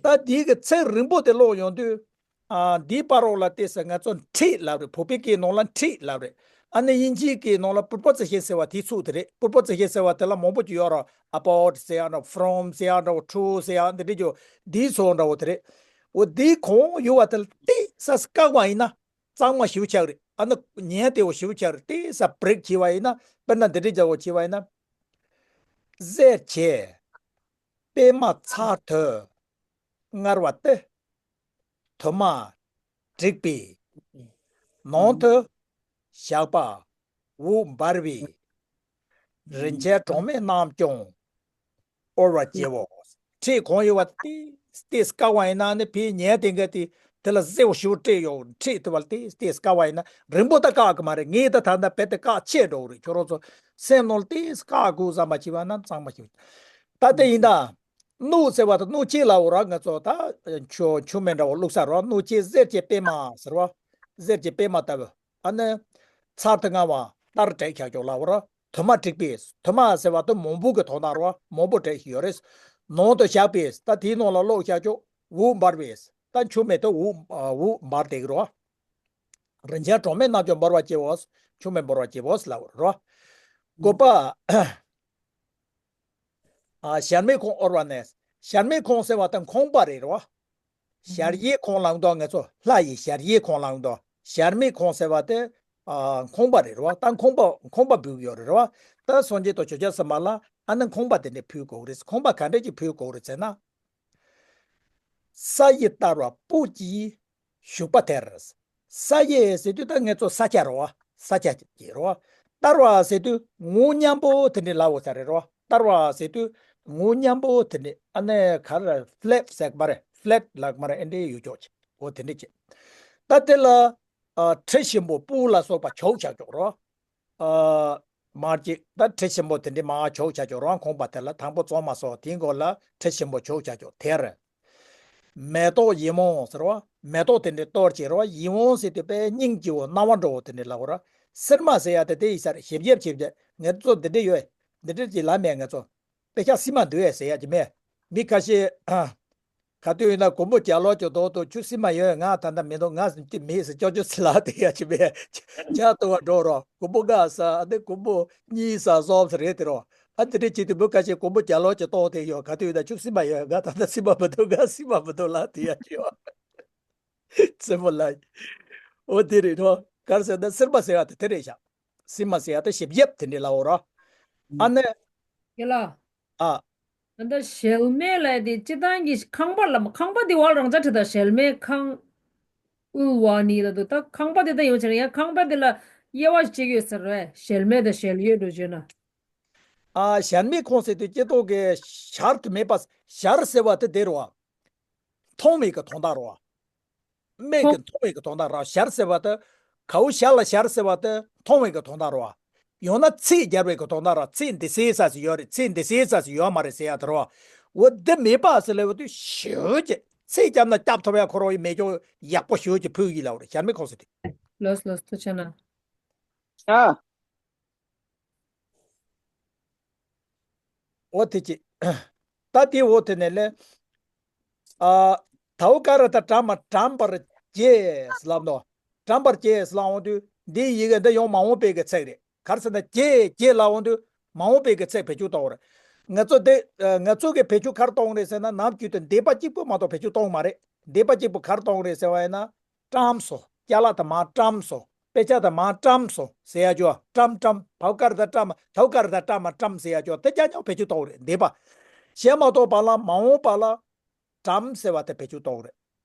ད་འདི་གི་ཚིག་རིང་པོ་དེ་ཀློག་ཡོང་དུས། ཨ་འདིའི་བར་རོགས་ལ་བལྟས་ཚེ་ང་ཚོ་ཁྲིད་ལབ་རེད། བོད་པའི་སྐད་ནང་ལ་ཁྲིད་ལབ་རེད། ཨ་ནི་དབྱིན་ཇིའི་སྐད་ནང་ལ་preposition ཟེར་བ་དེའི་ཚུལ་དེ་རེད། preposition ཟེར་བ་དེ་ལ་མང་པོ་ཅིག་ཡོད་རེད། about ཟེར་ཡ་འདྲ་བོ། from ཟེར་ཡ་འདྲ་བོ། to ཟེར་ཡ་འདི་འདྲ་ཅིག་འདིའི་ཚུལ་འདྲ་བོ་དེ་རེད། འོ་འདིའི་གོང་ཡོད་པ་དེ་ལ་ཏོག་ཙམ་བཀག་པ་ཡིན་ན་གཙང་མ་ཞེ་པོ་ཆགས་རེད། ཨ་ནི་ཉན་བདེ་བོ་ཞེ་པོ་ཆགས་རེད། ཏོག་ཙམ་break བྱས་པ་ཡིན་ན། དཔེར་ན་འདི་འདྲ་འདྲ་བོ་བྱས་པ་ཡིན་ན། གསེར་གྱི་པད་མ་ཚར་དུ་དངར་བ་སྟེ། དུ་མ་བསྒྲིགས་པའི་ནང་དུ་བཞག་པ་འོད་འབར་བའི་རིན་ཆེན་གྲོག་མ་རྣམས་ཀྱང་དབོར་བར་བྱེད་པའོ། ཁྲིད་གོང་ཡོད་པ་དེ་ཏོག་ཙམ་བཀག་པ་ཡིན་ན་ནི་ཕའི་ཉན་བདེ་མཁན་དེ་དེ་ལ་གསལ་པོ་ཞེ་པོ་སྤྲད་ཡོང་། ཁྲིད་ཐུབ་པ་ལ་ཏོག་ཙམ་བཀག་པ་ཡིན་ན། རིང་པོ་ད་བཀག་གི་མ་རེད། ངས་ད་ད་ལྟ་རྦད་དེ་བཀག་ཆད་འགྲོ་གི་རེད། ཁྱོད་རང་ཚོ་སེམས་ནང་ལ་ཏོག་ཙམ་བཀག་དགོས་བསམ་པ་བྱས་པ་ན་གཙང་མ་ཞིག་ད་དེ་ཡིན་ད། སྣོད་ཟེར་བ་དང་སྣོད་ཆས་ལབ་པ་ར། ང་ཚོ་ད་ཆུ་ཆུ་སྨན་འདྲ་བོ་བླུགས་ས་ར། སྣོད་ཆས་གསེར་གྱི་པད་མ་ཟེར་བ། གསེར་གྱི་པད་མ་ལྟ་བུ། ཨ་ནི་ཚར་དུ་དངར་བ་ལྟར་བྲིས་བཞག་ཆོག་ལབ་པ་ར། དུ་མ་བསྒྲིགས་པས། དུ་མ་ཟེར་བ་དེ་མང་པོ་གི་དོན་དག་ར། མང་པོ་བྲིས་ཡོད་རེད། ནང་དུ་བཞག་པས། ད་དེའི་ནང་ལ་བླུགས་བཞག་ཆོག་འོད་འབར་བས། ད་ཆུ་སྨན་དེ་འོད་འོད་འབར་བསྡད་ཀྱི་ར། རིན་ཆེན་གྲོག་མ་རྣམས་ཀྱང་འབོར་བར་བྱེད་པའོ། ཆུ་སྨན་འབོར་བར་བྱེད་པའོ་ལབ་པ་ར། དགུ་པ། ཨ་གཞལ་མེད་ཁང་དབོར་བ་ནས། གཞལ་མེད་ཁང་ཟེར་བ་དེ་ཁང་པ་རེད་རོ། གཞལ་ཡས་ཁང་ལབ་འདུག་ང་ཚོ་ལྷ་ཡི་གཞལ་ཡས་ཁང་ལབ་འདུག་གཞལ་མེད་ཁང་ཟེར་བ་དེ་ཨ་ཁང་པ་རེད་རོ། ད་ཁང་པ་ཁང་པ་འབུལ་གྱི་ཡོད་རེད་རོ། ད་སངས་རྒྱས་དང་ཆོས་རྒྱལ་སྲས་མ་ལ་ཨ་ནི་ཁང་པ་དེ་འདྲ་ཕུལ་དགོས་རེད། ཁང་པ་ག་འདྲ་ཅིག་ཕུལ་དགོས་རེད་ཟེར་ན། ས་ཡི་བསྟར་བ་སྤུ་གཅིག་བཞུགས་པ་དེར། ས་ཡི་ཟེར་དུས་ད་ངེད་ཚོ་ས་ཆ་རེད་བ། ས་ཆ་ཅིག་རེད་བ། བསྟར་བ་ཟེར་དུས་ངོ་མཉམ་པོ་དེ་འདྲ་ལབ་དགོས་ས་རེད་རོ། བསྟར་བ་ཟེར་དུས་ངོ་མཉམ་པོ་དེ་འདྲ། ཨ་ནི་ག་རེ་flat ཟེར་གི་མ་རེད། flat ལབ་གི་མ་རེད། ཨེ་འདྲ་ཡོད་ཆོག་ཅིག་འོ་དེ་འདྲ་ཅིག་ད་དེ་ལ་ཨ་དྲི་ཞིམ་པོ་སྤུ་ལ་སོགས་པ་བྱུགས་བཞག་ཆོག་རོ། ཨ་མར་གཅིག་ད་དྲི་ཞིམ་པོ་དེ་འདྲ་མར་བྱུགས་བྱ་ཆོག་རང་ཁང་པ་དེ་ལ་དང་པོ་བཙོང་མ་སོགས་དེའི་མགོ་ལ་དྲི་ཞིམ་པོ་བྱུགས་བྱ་ཆོག་དེར། མེ་ཏོག་ཡིད་འོང་ཟེར་བ། མེ་ཏོག་དེ་འདྲ་གཏོར་བྱེད་རོ། ཡིད་འོང་ཟེར་དུས་དཔེ་སྙིང་རྗེ་བོ་སྣང་བ་འགྲོ་བོ་དེ་འདྲ་ལབ་ར། སིལ་མ་ཟེར་ཡ་དེ་དེ་ཡིན་ས་རེད། ཞིབ་ཞིབ་ཞིབ་ཞིབ་ངེད་ཚོ་འདི་འདྲ་ཡོད། འདི་འདྲ་ཅིག་ལབ་མེད་ང་ཚོ། དཔེ་ཆ་སིལ་མ་འདུག་ཨེ་ཟེར་ཡ་ཅིག་མེད། མི་ཁ་ཤས། ག་དུས་ཡིན་ན་གོང་བུ་གྱ་ལོ་གྱ་དོ་དོ་ཁྱུ་སིལ་མ་ཡོད། ང་ད་ལྟ་མི་འདུག་ང་དེ་མེད་ཟེར་ཅོ་ཅོ་ཟེར་ལབ་དེ་ཡ་ཅིག་མེད། ཇ་བཏུང་བ་འགྲོ་རོགས། གོང་བུ་ང་ཟ། ཨ་ནི་གོང་བུ་གཉིས་ཟ་གསུམ་ཟ་རེད་དེ་རོ། ཨ་དེ་འདྲ་ཅིག་དུས་མི་ཁ་ཤས་གོང་བུ་གྱ་ལོ་གྱ་དོ་དེ་ཡོད། ག་དུས་ཡིན་ན་ཁྱུ་སིལ་མ་ཡོད། ང་ད་ལྟ་སིལ་མ་མི་འདུག་ང་སིལ་མ་མི་འདུག་ལབ་དེ་ཡ་ཅིག་ཡོད། རྩེ་མོ་ལ། འོ་དེ་རེད་རོ། ག་རེ་ཟེར་ན་སིལ་མ་ཟེར་ཡ་དེ་དེ་རེད་ཤག་སིལ་མ་ཟེར་ཡ་དེ་ཞིབ་ཞིབ་དེ་འདྲ་ལབ་འོ་རོ། ཨ་ནི། ཡ་ལ། ཨ། ད་ལྟ་གཞལ་མེད་ལབ་དེ་སྤྱིར་བཏང་གི་ཁང་པ་ལ། ཁང་པ་དེ་བ་རང་འཇགས་བྲིས་ད། གཞལ་མེད་ཁང་། དབུལ་བ་ནི་ལ་འདུག་ད་ཁང་པ་དེ་ད་ཡོང་བྱས་ན་ཡང་ཁང་པ་དེ་ལ་དབྱེ་བ་གཅིག་ཡོད་ཟེར་བས། གཞལ་མེད་དང་གཞལ་ཡོད་འགྲོ་བྱས་ན། ཨ་གཞལ་མེད་ཁང་ཟེར་དུས་སྤྱིར་བཏང་གི་གཞལ་དུ་མེད་པ། གཞལ་ཟེར་བ་དེ་དེ་རེད་བ། མཐོང་བའི་གི་དོན་དག་རེད་བ། མིག་གིས་མཐོང་བའི་གི་དོན་དག་རེད། གཞལ་ཟེར་བ་དེ། གའུ་ཞལ་ལ་གཞལ་ཟེར་བ་དེ་མཐོང་བའི་གི་དོན་དག་རེད་བ། ཡང་ན་ཚད་བརྒྱབ་པའི་གི་དོན་དག་རེད། ཚད་འདི་སེ་ས་ཟིག་ཡོད་རེད། ཚད་འདི་སེ་ས་ཟིག་ཡོད་མ་རེད་ཟེར་ཡ་དེ་རེད་བ། འོ་འདི་མེད་པ་ཟེར་ལབ་དུས་ཞེ་པོ་ཅིག་ཚད་བརྒྱབ་ན་བརྒྱབ་ཐུབ་ཡ་ཁོ་རང་ཡི་མེད་ཀྱང་ཡག་པོ་ཞེ་པོ་ཅིག་ཕུལ་གི་ལབ་རེད། གཞལ་མེད་ཁང་ཟེར་དུས། ལོས་ལོས་ཐུགས་ཆེ་གནང་། ཨ། འོ་དེ་ཅི། ད་དེ་འོ་དེ་ནས་ལས། ཨ། ཐའུ་ཀ་ར་བཏགས་ཀྲ་མ་ཀྲམ་པར་བྱེད་ལབ་འདུག་ཀྲམ་པར་བྱེད་ལབ་འོང་དུས་འདིའི་ཡི་གེ་འདི་ཡང་མ་འོངས་པའི་གི་ཚིག་རེད། ག་རེ་ཟེར་ན་བྱེད་བྱེད་ལབ་འོང་དུས་མ་འོངས་པའི་གི་ཚིག་བེད་སྤྱོད་གཏོང་རེད། ང་ཚོ་འདི་ང་ཚོ་གི་བེད་སྤྱོད་ག་རེ་གཏོང་རེད་ཟེར་ན། ནམ་རྒྱུན་དུ་འདས་པ་གཅིག་པུ་མ་གཏོགས་བེད་སྤྱོད་གཏོང་མ་རེད། འདས་པ་གཅིག་པུ་ག་རེ་གཏོང་རེད་ཟེར་བ་ཡིན་ན། བཀྲམ་སོང་། ཅ་ལག་དེ་མར་བཀྲམ་སོང་། དཔེ་ཆ་དེ་མར་བཀྲམ་སོང་ཟེར་ཡ་ཅོ། བཀྲམ་བཀྲམ། བའོ་ཀ་ར་བཏགས་བཀྲ་མ། ཐའུ་ཀ་ར་བཏགས་བཀྲ་མ་བཀྲམ་ཟེར་ཡ་ཅོ། དེ་རྐྱང་རྐྱང་བེད་སྤྱོད་གཏོང་རེད། འདས་པ། བྱས་མ་གཏོགས་པ་ལ་མ་འོངས་པ་ལ་ཀྲམ་ཟེར་བ་དེ་བེད་སྤྱོད་གཏོང་རེད།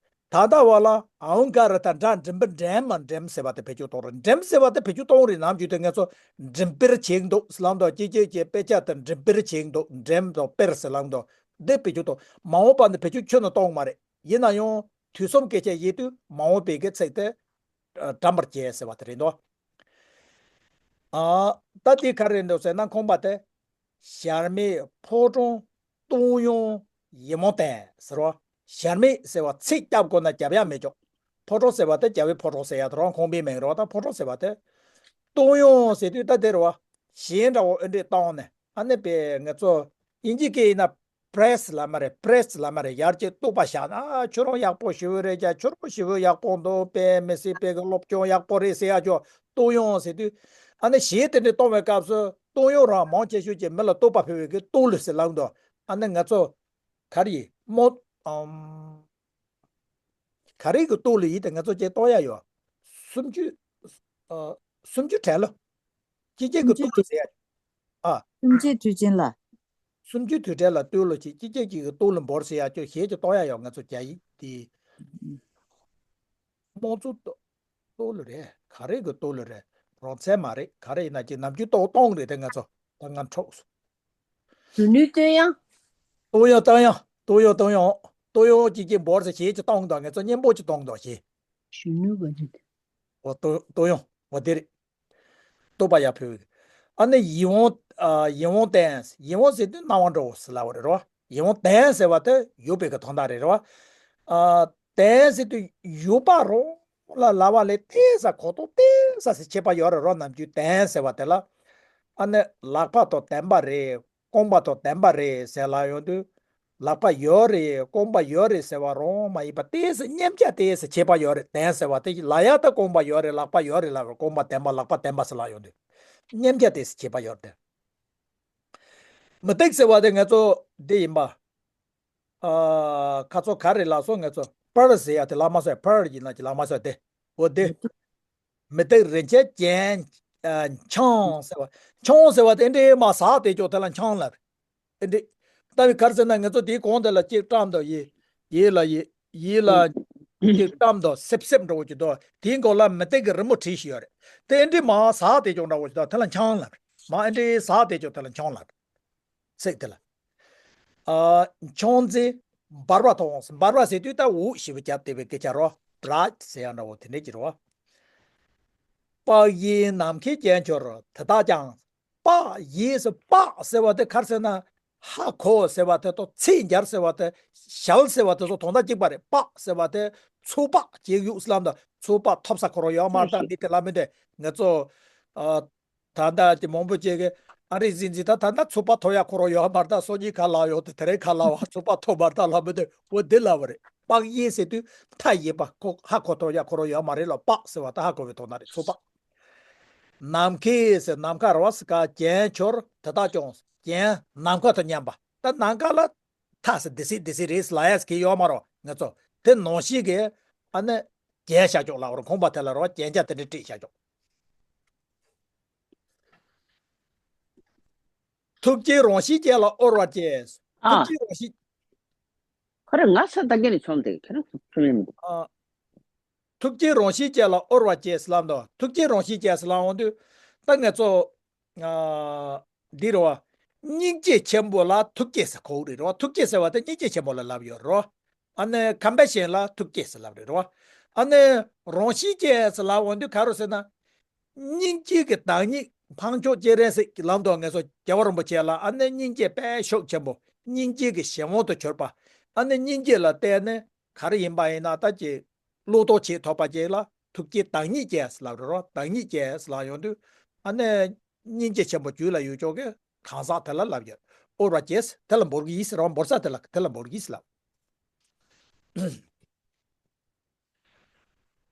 ད་ལྟ་བ་ལ་འའོ་ཀ་ར་བཏགས་འགྲ། འགྲིམ་པ། འགྲེམ་མ་འགྲེམ་ཟེར་བ་དེ་བེད་སྤྱོད་གཏོང་རེད། འགྲེམ་ཟེར་བ་དེ་བེད་སྤྱོད་གཏོང་རེད། ནམ་རྒྱུན་དུ་ང་ཚོ་འགྲེམས་སྤེལ་བྱེད་འདུག་ལབ་འདུག་ཅི་ཅི་ཅི་དཔེ་ཆ་དེ་འགྲེམས་སྤེལ་བྱེད་འདུག་འགྲེམས་དང་སྤེལ་ཟེར་ལབ་འདུག་འདི་བེད་སྤྱོད་དང་མ་འོངས་པ་འདི་བེད་སྤྱོད་ཁྱོན་ནས་གཏོང་གི་མ་རེད། ཡིན་ན་ཡང་དུས་གསུམ་སྐད་ཆ་བཤད་དུས་མ་འོངས་པའི་གི་ཚིག་དེ་དྲན་པར་བྱེད་ཟེར་བ་དེ་རེད་འདུག་ཨ། ད་དེ་ག་རེ་འདུག་ཟེར་ན་ཁང་པ་དེ་གཞལ་མེད་ཕོ་བྲང་སྟོང་ཡང་ཡིད་འོང་ལྡན་ཟེར་བ། གཞལ་མེད་ཟེར་བ་ཚིག་རྒྱབ་དགོས་ན་རྒྱབ་ཡ་མེད་ཀྱང་། ཕོ་བྲང་ཟེར་བ་དེ་རྒྱལ་བའི་ཕོ་བྲང་ཟེར་ཡ་དེ་རང་ཁང་པའི་མིང་རེད་བ། ད་ཕོ་བྲང་ཟེར་བ་དེ་སྟོང་ཡང་ཟེར་དུས་ད་དེ་རེད་བ། གཞས་འདྲ་བོ་ཨེ་འདྲས་བཏང་ནས་ཨ་ནི་པའི་ང་ཚོ་དབྱིན་ཇི་སྐད་ཡིན་ན་པྲེས་ལབ་མ་རེད། པྲེས་ལབ་མ་རེད། ཡར་གཅིག་གཏུག་པ་བཞག་ན། ཨ། ཁྱོད་རང་ཡག་པོ་ཞེ་པོ་རེད་ཀྱ། ཁྱོད་རང་ཞེ་པོ་ཡག་པོ་འདུག་དཔེ་མི་སྲིད། དཔེ་གི་སློབ་སྦྱོང་ཡག་པོ་རེད་ཟེར་ཡ་ཅོ་སྟོང་ཡང་ཟེར་དུས། ཨ་ནི་གཞས་དེ་འདྲ་གཏོང་བའི་སྐབས་སུ་སྟོང་ཡང་རང་མང་ཆེ་ཤོས་ཀྱིས་མི་ལ་རྟོགས་པ་འཕེལ་བའི་གི་སྟོང་ལུས་ཟེར་ལབ་འདུག་ཨ་ནི་ང་ཚོ་ག་རེ་ཡིན་མོ། ཨམ། ག་རེ་གི་སྟོང་ལུས་ཡིན་ཏེ་ང་ཚོ་ཅིག་རྟོགས་ཡ་ཡོད། སུམ་ཅུ། ཨ། སུམ་ཅུ་གྲལ་ལོ། སྤྱི་རྒྱལ་གྱི་སྟོང་ལུས་ཟེར་ཡ། ཨ། སུམ་ཅུའི་དུས་ཆེན་ལ། སུམ་ཅུའི་དུས་གྲལ་ལ་སྟོང་ལུས་ཅིག་སྤྱི་རྒྱལ་གྱི་སྟོང་ལུས་འབོར་ཟེར་ཡ་ཅོ་གཞས་ཅིག་རྟོགས་ཡ་ཡོད། ང་ཚོ་རྒྱ་ཡིག་དེ། དམངས་གཙོ་སྟོང་ལུས་རེད། ག་རེ་གི་སྟོང་ལུས་རེད། རང་བཙན་མ་རེད། ག་རེ་ཡིན་ན་ཅིག་ནམ་རྒྱུན་སྟོང་སྟོང་རེད་དེ། ང་ཚོ་ད་ང་འཕྲོག་སོང་། གཞོན་ནུའི་བསྟོད་དབྱངས། སྟོང་ཡང་སྟོང་ཡང་། སྟོང་ཡང་སྟོང་ཡང་། སྟོང་ཡང་གཅིག་གཅིག་འབོར་ཟེར་གཞས་ཅིག་གཏོང་དང་། ངེད་ཚོ་སྙན་པོ་ཅིག་གཏོང་དང་གཞས། གཞོན་ནུ་བ་རེད། འོ་སྟོང་སྟོང་ཡང་འོ་དེ་རེད། རྟོགས་པ་ཡར་འཕེལ་བའི། ཨ་ནི་ཡིད་འོང་། ཨ། ཡིད་འོང་ལྡན། ཡིད་འོང་ཟེར་དུས་སྣང་བ་འདྲ་བོ་ཟེར་ལབ་པ་རེད་རོ། ཡིད་འོང་ལྡན་ཟེར་བ་དེ་ཡོད་པའི་གི་དོན་དག་རེད་རོ། ཨ། ལྡན་ཟེར་དུས་ཡོད་པ་རང་ལ་ལབ་པ་ལས་ཏོག་ཙམ་གོ་རྟོགས་ཏོག་ཙམ་ཟེར་ཁྱད་པར་ཡོད་རེད་རོ། ནམ་རྒྱུན་ལྡན་ཟེར་བ་དེ་ལ། ཨ་ནི་ལག་པ་དང་ལྡན་པ་རེད། རྐང་པ་དང་ལྡན་པ་རེད་ཟེར་ལབ་ཡོང་དུས། ལག་པ་ཡོད་རེད། རྐང་པ་ཡོད་རེད་ཟེར་བ་རང་མ་ཡིན་པ་ཏོག་ཙམ་མཉམ་གཞག་ཏོག་ཙམ་ཁྱད་པར་ཡོད་རེད། ལྡན་ཟེར་བ་དེ་ལབ་ཡ་ད་རྐང་པ་ཡོད་རེད། ལག་པ་ཡོད་རེད་ལབ་རེད། རྐང་པ་ལྡན་པ་ལག་པ་ལྡན་པ་ཟེར་ལབ་ཡོང་དུས། མཉམ་གཞག་ཏོག་ཙམ་ཁྱད་པར་ཡོད་རེད། མུ་སྟེགས་ཟེར་བ་དེ་ང་ཚོ་འདི་ཡིན་པ། ཨ། ཁ་ཚོ་ག་རེ་ལབ་སོང་། ང་ཚོ་པར་ཟེར་ཡ་དེ་ལབ་མ་སོང་། པར་ཡིན་ན་ཅི་ལབ་མ་སོང་དེ། འོ་དེ། མུ་སྟེགས་རིན་ཆེན་ཅན། ཨ། འཆང་ཟེར་བ། འཆང་ཟེར་བ་དེ་འདྲའི་མ་ཟག་དེ་ཅོག་དེ་ལ་འཆང་ལབ། ཨེ་འདྲ། ལྟ་བའི་གར་ཟེར་ན་ང་ཚོ་དེའི་གོང་དེ་ལ་གཅིག་བཀྲམ་དང་། ཡིད། ཡིད་ལ་ཡིད། ཡིད་ལ་གཅིག་བཀྲམ་དང་སིབ་སིབ་འདྲ་བོ་ཅིག་འདུག་དེའི་མགོ་ལ་མུ་སྟེགས་ཀྱི་རི་མོ་བྲིས་ཤིག་ཡོད་རེད། དེ་ཨེ་འདྲའི་མ་ཟག་དེ་ཅོག་འདྲ་བོ་ཅིག་འདུག་དེ་ལ་འཆང་ལབ་རེད། མ་ཨེ་འདྲའི་ཟག་དེ་ཅོག་དེ་ལ་འཆང་ལབ་རེད། ཚིག་དེ་ལ། ཨ། འཆང་ཚེ་འབར་བ་མཐོང་། འབར་བ་ཟེར་དུས་ད་འུ་ཞེ་པོ་རྒྱབ་བསྡད་པའི་སྐད་ཆ་རོ། བྲག་ཟེར་ཡ་འདྲ་བོ་དེ་འདྲ་ཅིག་རོ། དཔག་ཡས་ནམ་མཁའི་རྒྱན་འཁྱོར་དེ་དག་ཀྱང་། དཔག་ཡས་ཟེར། དཔག་ཟེར་བ་དེ་ག་རེ་ཟེར་ན། ཧ་གོ་ཟེར་བ་དེ་དང་ཚད་འཇལ་ཟེར་བ་དེ། གཞལ་ཟེར་བ་དེ་ཚོ་དོན་དག་གཅིག་པ་རེད། དཔག་ཟེར་བ་དེ་ཚོད་དཔག་བྱེད་ཡུལ་ཟེར་ལབ་འདུག་ཚོད་དཔག་ཐོབ་ས་ཁོ་རང་ཡོད་མ་རེད། ད་མི་དེ་ལབ་མི་དེ་ང་ཚོ། ཨ། ད་ལྟ་དེ་མང་པོ་ཅིག་གིས་ཨ་རིའི་སྲིད་འཛིན་ད་ད་ལྟ་ཚོད་དཔག་ཐོབ་ཡ་ཁོ་རང་ཡོད་མ་རེད། ད་སང་ཉིན་ག་ལབ་ཡོང་དེ། དེ་རིང་ག་ལབ་བ་ཚོད་དཔག་ཐོབ་མ་རེད། ད་ལབ་མི་དེ་འོ་དེ་ལབ་པ་རེད། དཔག་ཡས་ཟེར་དུས་མཐའ་ཡས་པ། ཁོ་ཧ་གོ་ཐུབ་ཡ་ཁོ་རང་ཡོད་མ་རེད་ལ། དཔག་ཟེར་བ་ད་ཧ་གོ་བའི་དོན་དག་རེད། ཚོད་དཔག་ནམ་མཁའི་ཟེར། ནམ་མཁའ་རེད་བ། ཟེར་ག་རྒྱན་འཁྱོར་དེ་དག་ཀྱང་། རྒྱན་ནམ་མཁའ་དང་མཉམ་པ། ད་ནམ་མཁའ་ལ་མཐའ་ཟེར་འདི་སྲིད་འདི་སྲིད་རེད་ལབ་ཡ་ཟེར་གྱི་ཡོད་མ་རེད། ང་ཚོ་དེ་ནང་བཞིན་གྱི་ཨ་ནི་རྒྱན་བཞག་ཀྱོག་ལབ་པ་རེད། ཁང་པ་དེ་ལ་རེད་བ། རྒྱན་ཆ་དེ་འདྲ་བྲིས་བཞག་ཀྱོག་ཐུགས་རྗེའི་རང་བཞིན་ཅན་ལ་དབུལ་བར་བྱེད། ཨ། ཐུགས་རྗེའི་རང་བཞིན། ཁོ་རེ་ང་ས་ད་གེ་ནས་ཆོམ་དེ་ཁྱེད་རང་ཚོ་ཚོ་ཡིན་འདུག་ཨ། ཐུགས་རྗེའི་རང་བཞིན་ཅན་ལ་དབུལ་བར་བྱེད་ཟེར་ལབ་འདུག་ཐུགས་རྗེའི་རང་བཞིན་ཅན་ཟེར་ལབ་འོང་དུས། ད་ང་ཚོ། ཨ། འདི་རེད་བ། སྙིང་རྗེ་ཆེན་པོ་ལ་ཐུགས་རྗེ་ཟེར་གོ་གི་རེད་རེད་བ། ཐུགས་རྗེ་ཟེར་བ་དེ་སྙིང་རྗེ་ཆེན་པོ་ལ་ལབ་ཡོད་རེད་བ། ཨ་ནི་ཁམ་པེ་ཤན་ལ་ཐུགས་རྗེ་ཟེར་ལབ་རེད་རེད་བ། ཨ་ནི་རང་བཞིན་ཅན་ཟེར་ལབ་འོང་དུས་ག་རེ་ཟེར་ན། སྙིང་རྗེ་གི་བདག་ཉིད་འཕགས་མཆོག་སྤྱན་རས་གཟིགས་ཀྱི་ལམ་དུ་ང་ཚོ་རྒྱལ་བ་རིན་པོ་ཆེ་ལ་ཨ་ནི་སྙིང་རྗེ་དཔེ་ཤུགས་ཆེན་པོ། སྙིང་རྗེ་གི་གཞན་དབང་དུ་གྱུར་པ། ཨ་ནི་སྙིང་རྗེ་ལ་བརྟེན་ནས་ག་རེ་ཡིན་པ་ཡིན་ན། ད་ཀྱི་བློ་ལྡོག་ཆེས་ཐོབ་པ་ཅིག་ལ་ཐུགས་རྗེ་བདག་ཉིད་ཅན་ཟེར་ལབ་རེད་རོ། བདག་ཉིད་ཅན་ཟེར་ལབ་ཡོང་དུས་ཨ་ནི་སྙིང་རྗེ་ཆེན་པོ་རྒྱུད་ལ་ཡོད་ཅོག་གི་གང་ཟག་དེ་ལ་ལབ་ཡོད། དབུལ་བར་བྱེད་ཟེར་དེ་ལ་འབོར་གྱི་ཡིན་ཟེར་རོ། འབོར་ས་དེ་ལ་དེ་ལ་འབོར་གྱི་ཟེར་ལབ།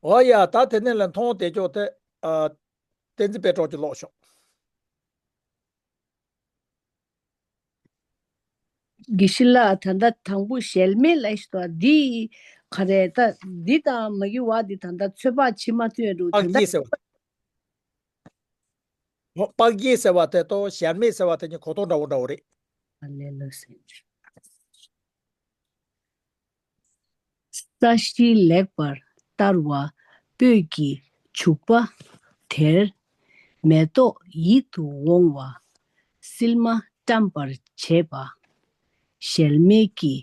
འོ་ཡ། ད་དེ་ནས་ལ་མཐོང་བསྡད་ཅོག་དེ། ཨ། བསྟན་འཛིན་དཔལ་སྒྲོན་གྱིས་ཀློག་ཤོག་དགེ་བཤེས་ལགས། ད་ལྟ་དང་པོ་གཞལ་མེད་ལབ་ཤིག་དང་འདི་ག་རེ། ད་འདི་དང་མ་གི་བ་འདི་ད་ལྟ་ཚོད་དཔག་ཕྱི་མ་ཐོན་འགྲོ་དེ་དཔག་འདྲ། བྱེད་ཟེར་བ། འོ། དཔག་བྱེད་ཟེར་བ་དེ་དང་གཞལ་མེད་ཟེར་བ་དེ་གཉིས་གོ་རྟོགས་འདྲ་བོ་འདྲ་བོ་རེད། ཨ་ལས་ལོ་ཟེར། ས་གཞི་ལེགས་པར་བསྟར་བ་སྤོས་ཀྱི་བྱུག་པ་དེར། མེ་ཏོག་ཡིད་དུ་འོང་བ་སིལ་མ་བཀྲམ་པར་བྱེད་པ། གཞལ་མེད་ཀྱི་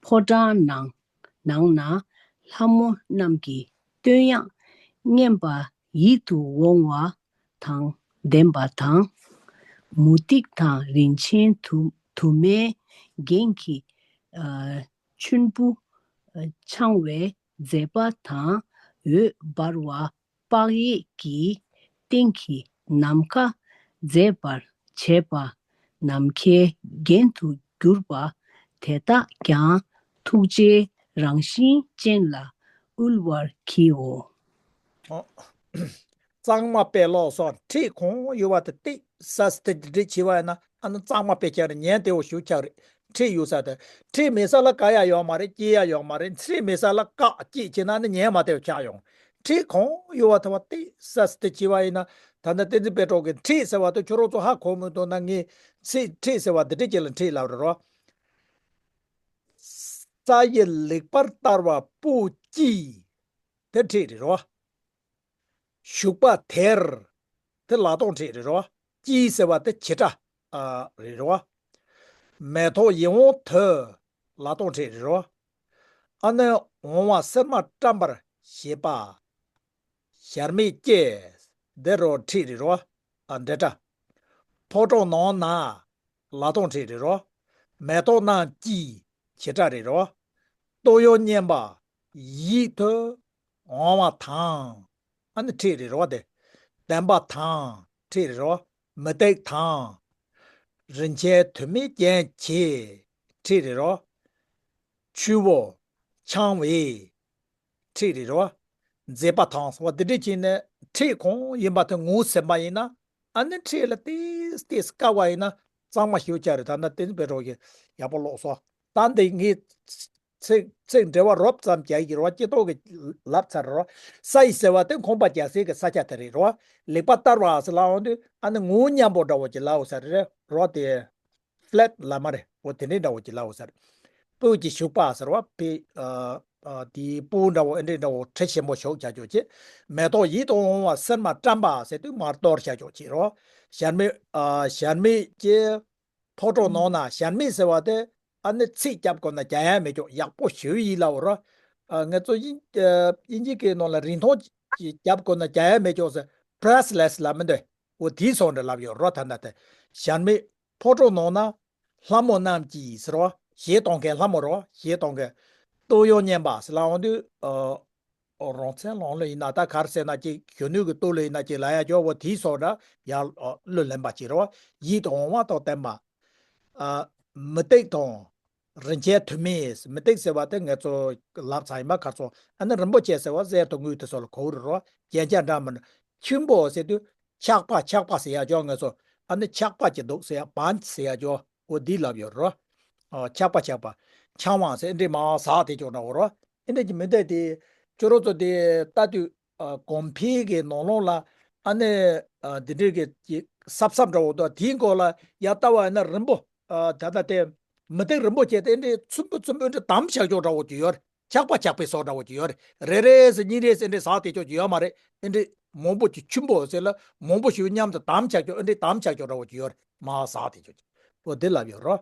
ཕོ་བྲང་ནང་ནང་ན་ལྷ་མོ་རྣམས་ཀྱི་བསྟོད་དབྱངས་སྙན་པ་ཡིད་དུ་འོང་བ་དང་ལྡན་པ་དང་། མུ་ཏིག་དང་རིན་ཆེན་དུ་དུ་མའི་རྒྱན་གྱི་ཨ་ཆུན་པོ་ཨ་འཕྱང་བའི་མཛེས་པ་དང་འོད་འབར་བ། དཔག་ཡས་ཀྱི་སྟེང་གི་ནམ་མཁའ་མཛེས་པར་བྱས་པ་ནམ་མཁའི་རྒྱན་དུ་གྱུར་པ་དེ་དག་ཀྱང་ཐུགས་རྗེའི་རང་བཞིན་ཅན་ལ་དབུལ་བར་བགྱིའོ། ཨོ། གཙང་མ་དཔེ་ཀློག་སོགས་ཁྲིད་གང་ཡོད་པ་དེ་ཏིག་ས་སི་ཏི་འདི་འདྲ་བྱས་པ་ཡིན་ན། ཨ་ནི་གཙང་མ་དཔེ་ཁྱེར་ཉན་དེ་འོ་ཞུ་ཁྱག་རེད། ཁྲིད་ཡོད་ས་དེ། ཁྲིད་མེད་ས་ལ་ག་ཡ་ཡོད་མ་རེད། སྐྱེ་ཡ་ཡོད་མ་རེད། ཁྲིད་མེད་ས་ལ་བཀག་སྐྱེད་བྱས་ན་ནི་ཉན་མ་དེ་འོ་ཁྱག་ཡོང་། ཁྲིད་གང་ཡོད་པ་དེ་བ་ཏིག་ས་སི་ཏི་བྱས་པ་ཡིན་ན། ད་ལྟ་བསྟན་འཛིན་དཔལ་གྲགས་ཀྱི་ཁྲིད་ཟེར་བ་དེ་ཁྱོད་རང་ཚོ་ཧ་གོ་མི་འདུག་ན། ངས་ཚིག་ཁྲིད་ཟེར་བ་འདི་འདྲ་ཅིག་ལ་ཁྲིད་ལབ་རེད་རོ། ས་ཡི་ལེགས་པར་བསྟར་བ་སྤུ་གཅིག་དེ་ཁྲིད་རེད་རོ། ཞུགས་པ་དེར། དེ་ལག་སྟོང་ཁྲིད་རེད་རོ། གཅིག་ཟེར་བ་དེ་བྱེ་བྲག་ཨ་རེད་རོ། མེ་ཏོག་ཡིད་འོང་དེ་ལག་སྟོང་ཁྲིད་རེད་རོ། ཨ་ནི་འོང་བ་སིལ་མ་བཀྲམ་པར་བྱེད་པ། གཞལ་མེད་ཀྱི་འདི་རོ་ཁྲིད་རེད་རོ། ཨ་འདི་འདྲ། ཕོ་བྲང་ནང་ན་ལག་སྟོང་ཁྲིད་རེད་རོ། མེ་ཏོག་རྣམས་ཀྱི་བྱེ་བྲག་རེད་རོ། བསྟོད་དབྱངས་སྙན་པ་ཡིད་དུ་འོང་བ་དང་། ཨ་ནི་ཁྲིད་རེད་རོ་དེ། ལྡན་པ་དང་ཁྲིད་རེད་རོ། མུ་ཏིག་དང་། རིན་ཆེན་དུ་མའི་རྒྱན་གྱིས་ཁྲིད་རེད་རོ། ཆུ་བོ་འཕྱང་བའི་ཁྲིད་རེད་རོ། མཛེས་པ་དང་ཟེར་བ་འདི་འདྲ་བྱས་ནས་ཁྲིད་གང་ཡིན་པ་དེ་ངོས་ཟིན་པ་ཡིན་ན། ཨ་ནི་ཁྲིད་ལ་ཏིས་ཏིས་དཀའ་བ་ཡིན་ན་གཙང་མ་ཞུ་བྱ་རེད། ད་ལྟ་བསྟན་འཛིན་དཔལ་གྲགས་ཀྱིས་ཡག་པོ་ཀློག་སོང་། ད་འདི་ངས་ཚིག་ཚིག་འགྲེལ་བ་རོབ་ཙམ་རྒྱག་གི་རོ། སྤྱི་ཏོག་གི་ལབ་ཚར་རོ། ས་ཡི་ཟེར་བ་དེ་ཁང་པ་རྒྱག་སའི་གི་ས་ཆ་དེ་རེད་རོ། ལེགས་པར་བསྟར་བ་ཟེར་ལབ་འོང་དུས་ཨ་ནི་ངོ་མ་མཉམ་པོ་འདྲ་བོ་ཅིག་ལབ་ཡོད་ས་རེད་རོ་དེ། ཕི་ལེཊ་ལབ་མ་རེད། འོ་དེ་འདྲའི་འདྲ་བོ་ཅིག་ལབ་ཡོད་ས་རེད། སྤོས་ཀྱི་ཞུགས་པ་ཟེར་བ་དཔེ་ཨ་ཨ་དེའི་སྤོས་འདྲ་བོ་ཨེ་འདྲའི་འདྲ་བོ་ཁྲི་ཆེན་པོ་ཞུགས་བྱ་ཆོག་ཅེས། མེ་ཏོག་ཡིད་དུ་འོང་བ་སིལ་མ་བཀྲམ་པ་ཟེར་དུས་མར་གཏོར་བྱ་ཆོག་ཅེས་རོ། གཞལ་མེད་ཨ་གཞལ་མེད་ཀྱི་ཕོ་བྲང་ནང་ན། གཞལ་མེད་ཟེར་བ་དེ་ཨ་ནི་ཚིག་རྒྱབ་དགོས་ན་རྒྱག་ཡ་མེད་ཀྱོག་ཡག་པོ་ཞུ་ཡིན་ལབ་རོ། ཨ་ང་ཚོ་དབྱིན་ཨ་དབྱིན་ཇི་གི་ནང་ལ་རིང་ཐུང་ཅིག་རྒྱབ་དགོས་ན་རྒྱག་ཡ་མེད་ཀྱོག་ཟེར། པི་རེ་སི་ལེ་སི་ལབ་མི་འདུག་འོ་དེའི་སོགས་འདྲ་ལབ་ཡོད་རོ། ད་ལྟ་དེ་གཞལ་མེད་ཕོ་བྲང་ནང་ན་ལྷ་མོ་རྣམས་ཀྱིས་ཟེར་བ། གཞས་གཏོང་མཁན་ལྷ་མོ་རོ། གཞས་གཏོང་མཁན། བསྟོད་དབྱངས་སྙན་པ་ཟེར་ལབ་འོང་དུས་ཨ། ཨོ་རང་མཚན་ལོང་ལོ་ཡིན་ན་ད་ག་རེ་ཟེར་ན་ཅིག་གཞོན་ནུ་གི་སྟོད་ལོ་ཡིན་ན་ཅིག་ལ་ཡ་ཇོ་བོ་དེའི་སོགས་འདྲ་ཡར་ཨོ་གླུ་ལེན་པ་ཅིག་རེད་བ། ཡིད་དུ་འོང་བ་དང་ལྡན་པ། ཨ་མུ་ཏིག་དང་རིན་ཆེན་དུ་མའི། མུ་ཏིག་ཟེར་བ་དེ་ང་ཚོ་ལབ་ཚར་ཡིན་པ་ག་ཚོད། ཨ་ནི་རིན་པོ་ཆེ་ཟེར་བ་གསེར་དང་དངུལ་དེ་སོགས་ལ་གོ་རེད་རོ། རྒྱན་ཆ་འདྲ་མིན། ཆུན་པོ་ཟེར་དུས་ཆག་པ་ཆག་པ་ཟེར་ཡ་ཇོ་ང་ཚོ། ཨ་ནི་ཆག་པ་ཅིག་འདུག་ཟེར་ཡ་བན་ཟེར་ཡ་ཇོ། འོ་འདི་ལབ་ཡོད་རོ། ཨ་ཆག་པ་ཆག་པ། འཕྱང་བ་ཟེར་འདི་མ་ཟག་དེ་ཅོག་འདྲ་བོ་རོ། ཨེ་འདྲ་ཅིག་མི་འདུག་དེ། ཁྱོད་རང་ཚོ་དེ་ལྟ་དུས་ཨ་གོང་འཕེལ་གྱི་ནང་ལོགས་ལ་ཨ་ནི་ཨ་འདི་འདྲའི་གི་ཅིག་སྲབ་སྲབ་འདྲ་བོ་འདུག་དེའི་མགོ་ལ་ཡར་ལྟ་བ་ཡིན་ན་རིང་པོ། ཨ་ད་ལྟ་དེ་མུ་ཏིག་རིན་པོ་ཆེ་དེ་འདྲའི་ཚོན་པོ་ཚོན་པོ་འདྲ་དམ་བཞག་ཅོག་འདྲ་བོ་ཅིག་ཡོད་རེད། ཆག་པ་ཆག་པའི་སོགས་འདྲ་བོ་ཅིག་ཡོད་རེད། རེ་རེ་ཟེར་གཉིས་རེ་ཟེར་འདྲའི་ཟག་དེ་ཅོག་ཅིག་ཡོད་མ་རེད། ཨེ་འདྲའི་མང་པོ་ཅིག་ཆུན་པོ་ཟེར་ལ་མང་པོ་ཞིག་མཉམ་དུ་དམ་བཞག་ཅོག་ཨེ་འདྲའི་དམ་བཞག་ཅོག་འདྲ་བོ་ཅིག་ཡོད་རེད། མར་ཟག་དེ་ཅོག་ཅིག་འོ་དེ་ལབ་ཡོད་རོ།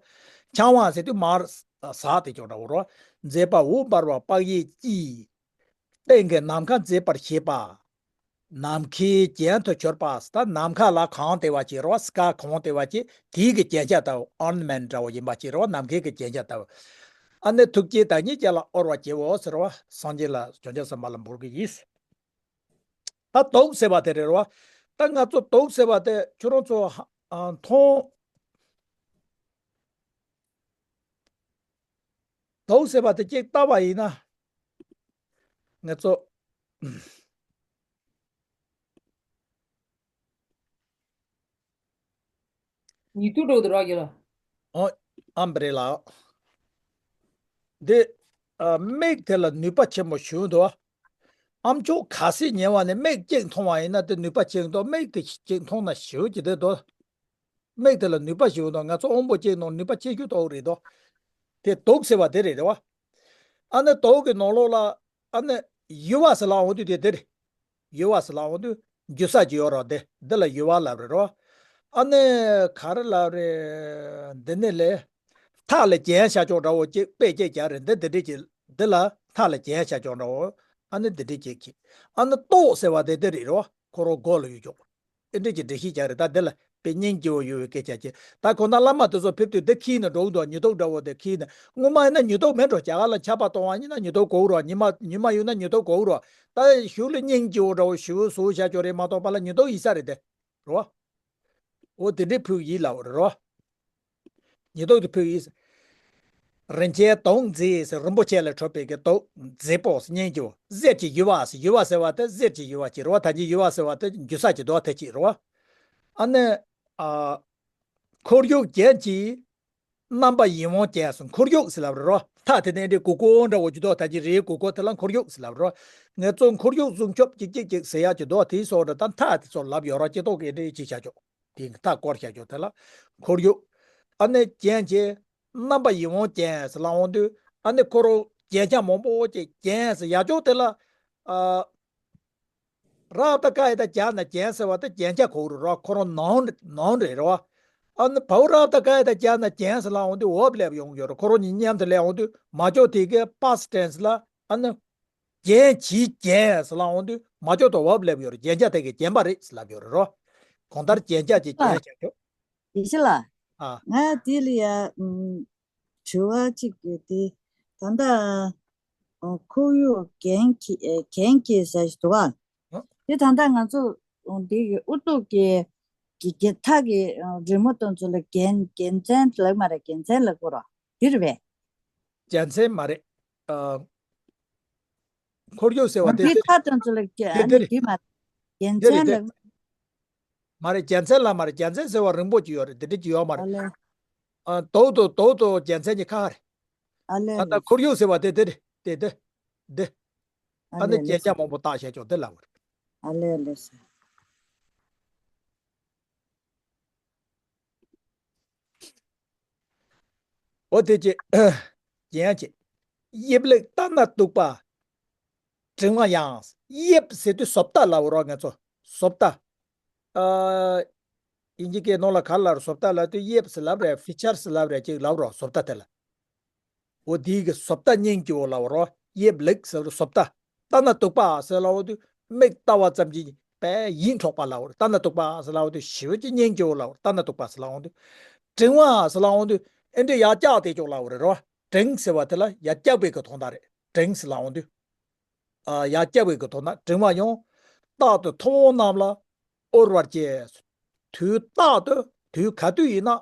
འཕྱང་བ་ཟེར་དུས་མར་ཟག་དེ་ཅོག་འདྲ་བོ་རོ། མཛེས་པ་འོད་འབར་བ་དཔག་ཡས་ཀྱི། སྟེང་གི་ནམ་མཁའ་མཛེས་པར་བྱེད་པ། ནམ་མཁའི་རྒྱན་དུ་གྱུར་པ། ད་ནམ་མཁའ་ལ་གང་བལྟས་པ་ཅིག་རེད་བ། སྐར་གང་བལྟས་པ་ཅིག་དེའི་གི་རྒྱན་ཆ་ལྟ་བུ། ཨོར་ན་མེན་ཊི་འདྲ་བོ་ཡིན་པ་ཅིག་རེད་བ། ནམ་མཁའི་གི་རྒྱན་ཆ་ལྟ་བུ། ཨ་ནི་ཐུགས་རྗེས་བདག་ཉིད་ཀྱང་ལ་བསྐོར་བར་བགྱིའོ་ཟེར་བ། སངས་རྒྱས་ལ་བྱང་ཆུབ་སེམས་དཔའ་ལ་འབུལ་གི་ཡིན། ད་དུག་ཟེར་བ་དེ་རེད་བ། ད་ང་ཚོ་དུག་ཟེར་བ་དེ་ཁྱོད་རང་ཚོ་ཧ་ཨ་མཐོང་། དུག་ཟེར་བ་དེ་གཅིག་ལྟ་བ་ཡིན་ན། ང་ཚོ། ཉིད་དུ་འགྲོ་དུ་རག་གི་ལ། ཨོ། ཨམ་བྷི་རེ་ལ། འདི། ཨ་མིག་དེ་ལ་ནུས་པ་ཆེན་པོ་ཞིག་འདུག་ཨ་མཆོག་ག་སྲིད་ཉལ་བ་ནས་མིག་གཅིག་མཐོང་བ་ཡིན་ན་དེ་ནུས་པ་ཆེན་འདུག་མིག་དེ་གཅིག་མཐོང་ན་ཞེ་པོ་ཅིག་དེ་འདུག་མིག་དེ་ལ་ནུས་པ་ཞིག་འདུག་ང་ཚོ་དབང་པོ་གཅིག་ནང་ནུས་པ་ཆེ་ཤོས་དོག་རེད་དོ། དེ་དུག་ཟེར་བ་དེ་རེད་རེད་བ། ཨ་ནི་དུག་གི་ནང་ལོགས་ལ་ཨ་ནི་ཡུ་བ་ཟེར་ལབ་འོང་དུས་དེ་དེ་རེད། ཡུ་བ་ཟེར་ལབ་འོང་དུས་འཇུ་ས་ཅིག་ཡོད་རེད་དེ་འདི་ལ་ཡུ་བ་ལབ་རེད་རོ། ཨ་ནི་ག་རེ་ལབ་རེད། འདི་ནས་ལས། ཐག་ལ་རྒྱན་བཞག་ཅོག་འདྲ་བོ་ཅིག་དཔེ་ཅིག་རྒྱག་རེད། འདི་འདི་འདྲས་ཀྱི་འདི་ལ་ཐག་ལ་རྒྱན་བཞག་ཅོག་འདྲ་བོ། ཨ་ནི་འདི་འདྲས་ཀྱི་ཁྱི། ཨ་ནི་ལྟོ་ཟེར་བ་དེ་འདི་རེད་རོ། ཁོ་རང་མགོ་ལ་ཡོད་ཅོག་ཨེ་འདྲས་ཀྱི་འགྲེལ་བཤད་རྒྱག་རེད། ད་འདི་ལ་དཔེ་སྙིང་རྗེ་བོ་ཡོད་པའི་སྐད་ཆ་ཅིག་ད་ཁོ་ན་བླ་མ་དེ་ཚོ་ཕེབས་དུས་འདི་ཁྱི་ན་འགྲོ་གི་འདུག་ཉེན་རྟོག་འདྲ་བོ་དེ་ཁྱི་ན། སྔོན་མ་ཡིན་ན་ཉེན་རྟོག་མེད་འགྲོ། རྒྱ་གར་ལ་ཆར་པ་གཏོང་བ་ཡིན་ན་ཉེན་རྟོག་གོ་གི་རོ། ཉི་མ་ཉི་མ་ཡོད་ན་ཉེན་རྟོག་གོ་གི་རོ། ད་གཞུག་ལ་སྙིང་རྗེ་བོ་འདྲ་བོ་ཞེ་པོ་བཟོ་བཞག་ཅོག་རེད་མ་གཏོགས་པ་ལ་ཉེན་རྟོག་ཡིན་ས་རེད་དེ། རོ། འོ་དེ་འདྲའི་ཕུག་ཡིན་ལབ་རེད་རོ། ཉེན་རྟོག་དེ་ཕུག་ཡིན། རིན་ཆེན་དོང་མཛེས་ཟེར་རིན་པོ་ཆེ་ལས་གྲུབ་པའི་གི་དོང་མཛེས་པོ་སྙིང་རྗེ་བོ། གསེར་གྱི་ཡུ་བ་ཟེར་ཡུ་བ་ཟེར་བ་དེ་གསེར་གྱི་ཡུ་བ་ཅིག་རེད་བ། ད་ཅི་ཡུ་བ་ཟེར་བ་དེ་འཇུ་ས་ཀྱི་དོ་དེ་ཅིག་རེད་བ། ཨ་ནི། ཨ། ཁོར་ཡུག་རྒྱན་གྱི་རྣམ་པ་ཡིད་འོང་ཅན་སོང་། ཁོར་ཡུག་ཟེར་ལབ་རེད་རོ། ཐག་དེ་ནས་འདྲའི་གུ་གུ་འདྲ་བོ་ཅིག་དོ་ད་ཅི་རེད། གུ་གུ་དེ་ལ་ཁོར་ཡུག་ཟེར་ལབ་རེད་རོ། ངས་ཚོ་ཁོར་ཡུག་སྲུང་སྐྱོབ་ཅིག་ཅིག་ཅིག་ཟེར་ཡག་ཅིག་དོ་དེའི་སོགས་འདྲ་ད་ཐག་དེ་ཚོ་ལབ་ཡོད་རོ། ཅི་ཏོག་གི་འདྲའི་ཅིག་བྱ་ཆོག་དེ་མཐའ་སྐོར་བྱ་རྒྱུ་དེ་ལ་ཁོར་ཡུག་ཨ་ནི་རྒྱན་གྱི་རྣམ་པ་ཡིད་འོང་ཅན་ཟེར་ལབ་འོང་དུས། ཨ་ནི་ཁོ་རང་རྒྱན་ཆ་མང་པོ་ཅིག་རྒྱན་ཟེར་ཡག་ཅོག་དེ་ལ། ཨ། ར་བཏགས་རྐ་ཡ་བཏགས་རྒྱ་ན་རྒྱན་ཟེར་བ་དེ་རྒྱན་ཆ་གོ་རུ་ར། ཁོ་རང་ནང་ནང་རེད་ར། ཨ་ནི་བའོ་ར་བཏགས་རྐ་ཡ་བཏགས་རྒྱ་ན་རྒྱན་ཟེར་ལབ་འོང་དུས་འོབ་སླེབས་ཡོང་ཡོད་ར། ཁོ་རང་གཉིས་མཉམ་དུ་སླེབས་འོང་དུས་མ་ཅོག་དེ་གའི་past tense ལ་ཨ་ནི། རྒྱན་གྱིས་བརྒྱན་ཟེར་ལབ་འོང་དུས་མ་ཅོག་དང་འོབ་སླེབས་ཡོད་རེད། རྒྱན་ཆ་དེ་གས་བརྒྱན་པ་རེད་ཟེར་ལབ་ཡོད་རེད་རོ། གང་ལྟར་རྒྱན་ཆ་གྱིས་ཨ། བརྒྱན་བྱ་ཆོག་དེ་ཕྱི་ལ། ཨ། ང་དེ་ལ་ཡ། ཨུམ། དྲི་བ་གཅིག་ཡོད་དེ། ད་ལྟ། ཨོ། ཁོར་ཡུག་རྒྱན་གྱི་ཨེ་རྒྱན་གྱི་ཟེར་ཞིག་འདུག་ཨ། ཨ། དེ་ད་ལྟ་ང་ཚོ། ཨོ། འདི་གི་ཨུ་ཐུག་གི་གི་གི་ཐག་གི་ཨ་རི་མོ་དང་ཚོ་ལ་རྒྱན་རྒྱན་མཚན་ལབ་མ་རེད། རྒྱན་མཚན་ལབ་དགོས་རོ། དེ་རེད་པས། རྒྱལ་མཚན་མ་རེད། ཨ། ཁོར་ཡུག་ཟེར་བ་དེ་དེ་ཐག་དང་ཚོ་ལ་དེ་ཨ་དེ་ནི་རེད། དེ་མ་རེད། རྒྱལ་དེ་རེད་མཚན་དེ། ལ། མ་རེད། རྒྱལ་མཚན་ལ་མ་རེད། རྒྱལ་མཚན་ཟེར་བ་རིང་པོ་ཅིག་ཡོད་རེད། དེ་འདྲ་ཅིག་ཡོད་མ་ཨ་རེད། ལེ། ཨ། དོག་ཏུ་དོག་ཏུ་རྒྱལ་མཚན་གྱི་ཁ་རེད། ཨ་ལེ་ཨ་ལེ། ད་ཁོར་ཡུག་ཟེར་བ་དེ་དེ་རེད། དེ་དེ་དེ། ཨ་ཨ་ནི་ལེ་ཨ་ལེ་རྒྱན་ཆ་ཟེར། མང་པོ་བཏགས་བྱས་ཀྱང་དེ་ལ་བར། ཨ་ལེ་ཨ་ལེ་ཟེར། འོ་དེ་ཅི། ཡང་ཅི། དབྱིབས་ལེགས་ལྟ་ན་སྡུག་པ། དྲི་མ་ཡང་། དབྱིབས་ཟེར་དུས་བཟོ་ལྟ་ལབ་རོགས་ང་ཚོ། བཟོ་ལྟ། ཨ། དབྱིན་ཇི་སྐད་ནང་ལ་ག་ལབ་རོགས། བཟོ་ལྟ་ལབ་དུས་དབྱིབས་ཟེར་ལབ་རེད། ཕི་ཅར་ཟེར་ལབ་རེད། ཅིག་ལབ་རོགས་བཟོ་ལྟ་དེ་ལ། འོ་དེའི་གི་བཟོ་ལྟ་སྙིང་རྗེ་བོ་ལབ་རོགས། དབྱིབས་ལེགས་ཟེར་བཟོ་ལྟ། ལྟ་ན་སྡུག་པ་ཟེར་ལབ་འོ་དུས་མིག་ལྟ་བ་ཙམ་གྱིས་དཔེ་ཡིད་འཕྲོག་པ་ལབ་རོགས། ལྟ་ན་སྡུག་པ་ཟེར་ལབ་འོ་དུས་ཞེ་པོ་ཅིག་སྙིང་རྗེ་བོ་ལབ་རོགས། ལྟ་ན་སྡུག་པ་ཟེར་ལབ་འོ་དུས། དྲི་མ་ཟེར་ལབ་འོ་དུས་ཨེ་འདྲ་ཡར་བཀྱགས་དེ་ཅོག་ལབ་རེད་རོ། དྲི་ཟེར་བ་དེ་ལ་ཡར་བཀྱགས་པའི་གི་དོན་དག་རེད། དྲི་ཟེར་ལབ་འོ་དུས། ཨ། ཡར་བཀྱགས་པའི་གི་དོན་དག་དྲི་མ་ཡང་། རྟག་ཏུ་ཐུབ་དབང་རྣམས་ལ་དབུལ་བར་བྱེད། དུས་རྟག་ཏུ་དུས་ག་དུས་ཡིན་ན་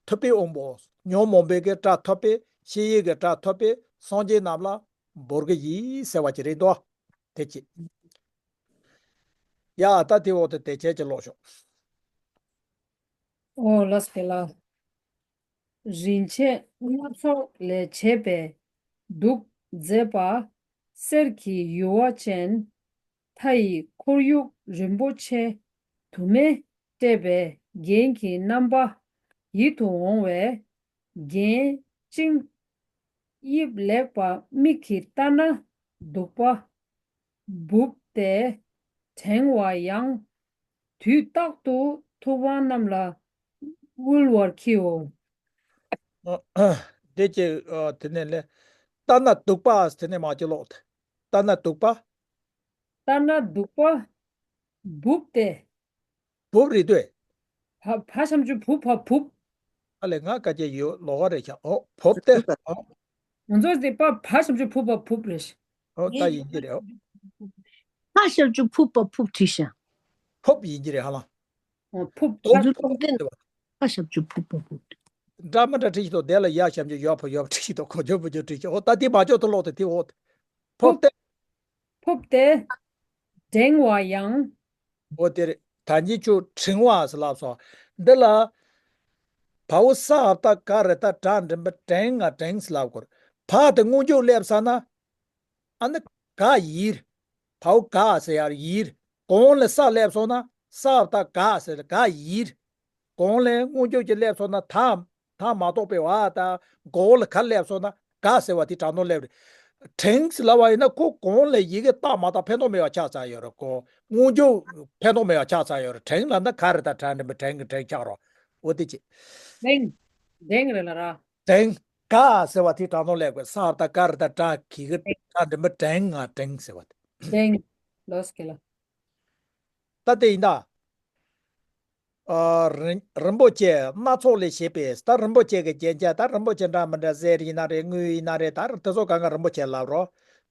ཐུབ་པའི་དབང་པོ་ཉོན་མོངས་པའི་གི་དགྲ་ཐུབ་པས། ཕྱི་ཡི་གི་དགྲ་ཐུབ་པས་སངས་རྒྱས་རྣམས་ལ་འབུལ་གི་ཡིན་ཟེར་བ་ཅིག་རེད་དོ། དེ་ཅི། ཡ་ད་དེ་འོག་ཏུ་དེ་ཁྱེད་ཀྱིས་ཀློག་ཤོག་ཨོ་ལགས་སོ་ལགས། རིན་ཆེན་སྣ་ཚོགས་ལས་བྱས་པའི་གདུགས་མཛེས་པ། གསེར་གྱི་ཡུ་བ་ཅན། མཐའ་ཡི་ཁོར་ཡུག་རིན་པོ་ཆེ། དུ་མས་སྤྲས་པའི་རྒྱན་གྱི་རྣམ་པ་ཡིད་དུ་འོང་བའི་རྒྱན་ཅན། དབྱིབས་ལེགས་པ་མིག་གིས་ལྟ་ན་སྡུག་པ། སྦུབས་ཏེ་བྲེང་བ་ཡང་། དུས་རྟག་ཏུ་ཐུབ་དབང་རྣམས་ལ་དབུལ་བར་བགྱིའོ། དེ་ཅི། དེ་ནས་ལས། ལྟ་ན་སྡུག་པ། དེ་ནས་མ་ཅི་ལོག་ལྟ་ན་སྡུག་པ། ལྟ་ན་སྡུག་པ། སྦུབས་ཏེ། སྦུབས་རེད་དོ། བ་བ་ཞབས་ཀྱུ་བུ་བ་སྦུབས། ཨ་ལས་ང་ཀ་ཅེ་ཡོད་ལོག་ག་རེད་ཤག་ཨོ་སྦུབས་ཏེ། ཨོ། ང་ཚོ་དེ་པ་བ་ཞབས་ཀྱུ་བུ་བ་བུབས་རེད། ཨོ་ད་ཡིན་གྱི་རེད་ཨོ། ཕ་ཞབས་ཀྱུ་ཕུ་པ་ཕུབ་བྲིས་ཤག་སྦུབས་ཡིན་གྱི་རེད་ཧ་ལམ། ཨོ་ཕུབ། དོག་ང་ཚོ་ཏོག་ཏོག་ཏོག་ཏོག་ཕ་ཞབས་ཀྱུ་ཕུ་པ་ཕུབ། འདྲ་མི་འདྲ་བྲིས་ཤིག་དང་དེ་ལ་ཡ་ཞབས་ཀྱུ་ཡོ་ཕ་ཡོ་བྲིས་ཤིག་དང་གོ་ཆོད་པོ་ཆོད་བྲིས་ཤིག་ཨོ་ད་དེ་མ་ཆོག་ཏུ་ལོག་ཏུ་དེ་འོ། ཕུབ་ཕུབ་ཏེ། ཕུབ་སྟེ། བྲེང་བ་ཡང་། འོ་དེ་རེད། ད་གཉིས་ཆུ་བྲེང་བ་ཟེར་ལབ་སོང་། འདི་ལ། བའོ་ས་བཏགས་ག་རི་བཏགས་གྲ་འགྲེང་བུ་བྲེང་ང་བྲེང་ཟེར་ལབ་དགོས་རེད། བ་དེ་སྔོན་འཇུག་སླེབས་ས་ན། ཨ་ནི་ག་ཡིར། བའོ་ག་ཟེར་ཡར་ཡིར། གོང་ལ་ས་སླེབས་སོང་ན་ས་བཏགས་ག་ཟེར་ག་ཡིར། གོང་ལ་སྔོན་འཇུག་ཅིག་སླེབས་སོང་ན་ད། ད་མ་གཏོགས་པའི་བ་དང་གོང་ལ་ག་སླེབས་སོང་ན་ག་ཟེར་བ་དེ་དྲང་དོན་སླེབས་རེད། བྲེང་ཟེར་ལབ་པ་ཡིན་ན་ཁོ་གོང་ལ་ཡི་གེ་རྟགས་མ་བཏགས་ཕན་ཐོགས་མེད་པ་ཆགས་ཚར་ཡོད་རེད། ཁོ་སྔོན་འཇུག་ཕན་ཐོགས་མེད་པ་ཆགས་ཚར་ཡོད་རེད། བྲེང་ལབ་ན་ག་རི་བཏགས་གྲ་འགྲེང་བུ་བྲེང་གི་བྲེང་ཆགས་རོགས། འོ་དེ་ཅི། བྲེང་། བྲེང་རེད་ལ་ར། བྲེང་། ག་ཟེར་བ་དེ་དྲང་དོན་ལས་དགོས། ས་ད་ག་རི་ད་གྲ་གི་གི་གྲ་འགྲེང་བུ་གྲེང་ང་གྲེང་ཟེར་བ་དེ། གྲེང་། ལོས་ཀྱི་ལ། ད་དེ་ཡིན་ད། ཨ། རིན་རིན་པོ་ཆེ་སྣ་ཚོགས་ལས་བྱས་པའི། ད་རིན་པོ་ཆེ་གི་རྒྱན་ཆ། ད་རིན་པོ་ཆེ་འདྲ་མི་འདྲ་གསེར་ཡིན་ན་རེད། དངུལ་ཡིན་ན་རེད། ད་དེ་ཚོ་གང་ག་རིན་པོ་ཆེ་ལབ་རོ།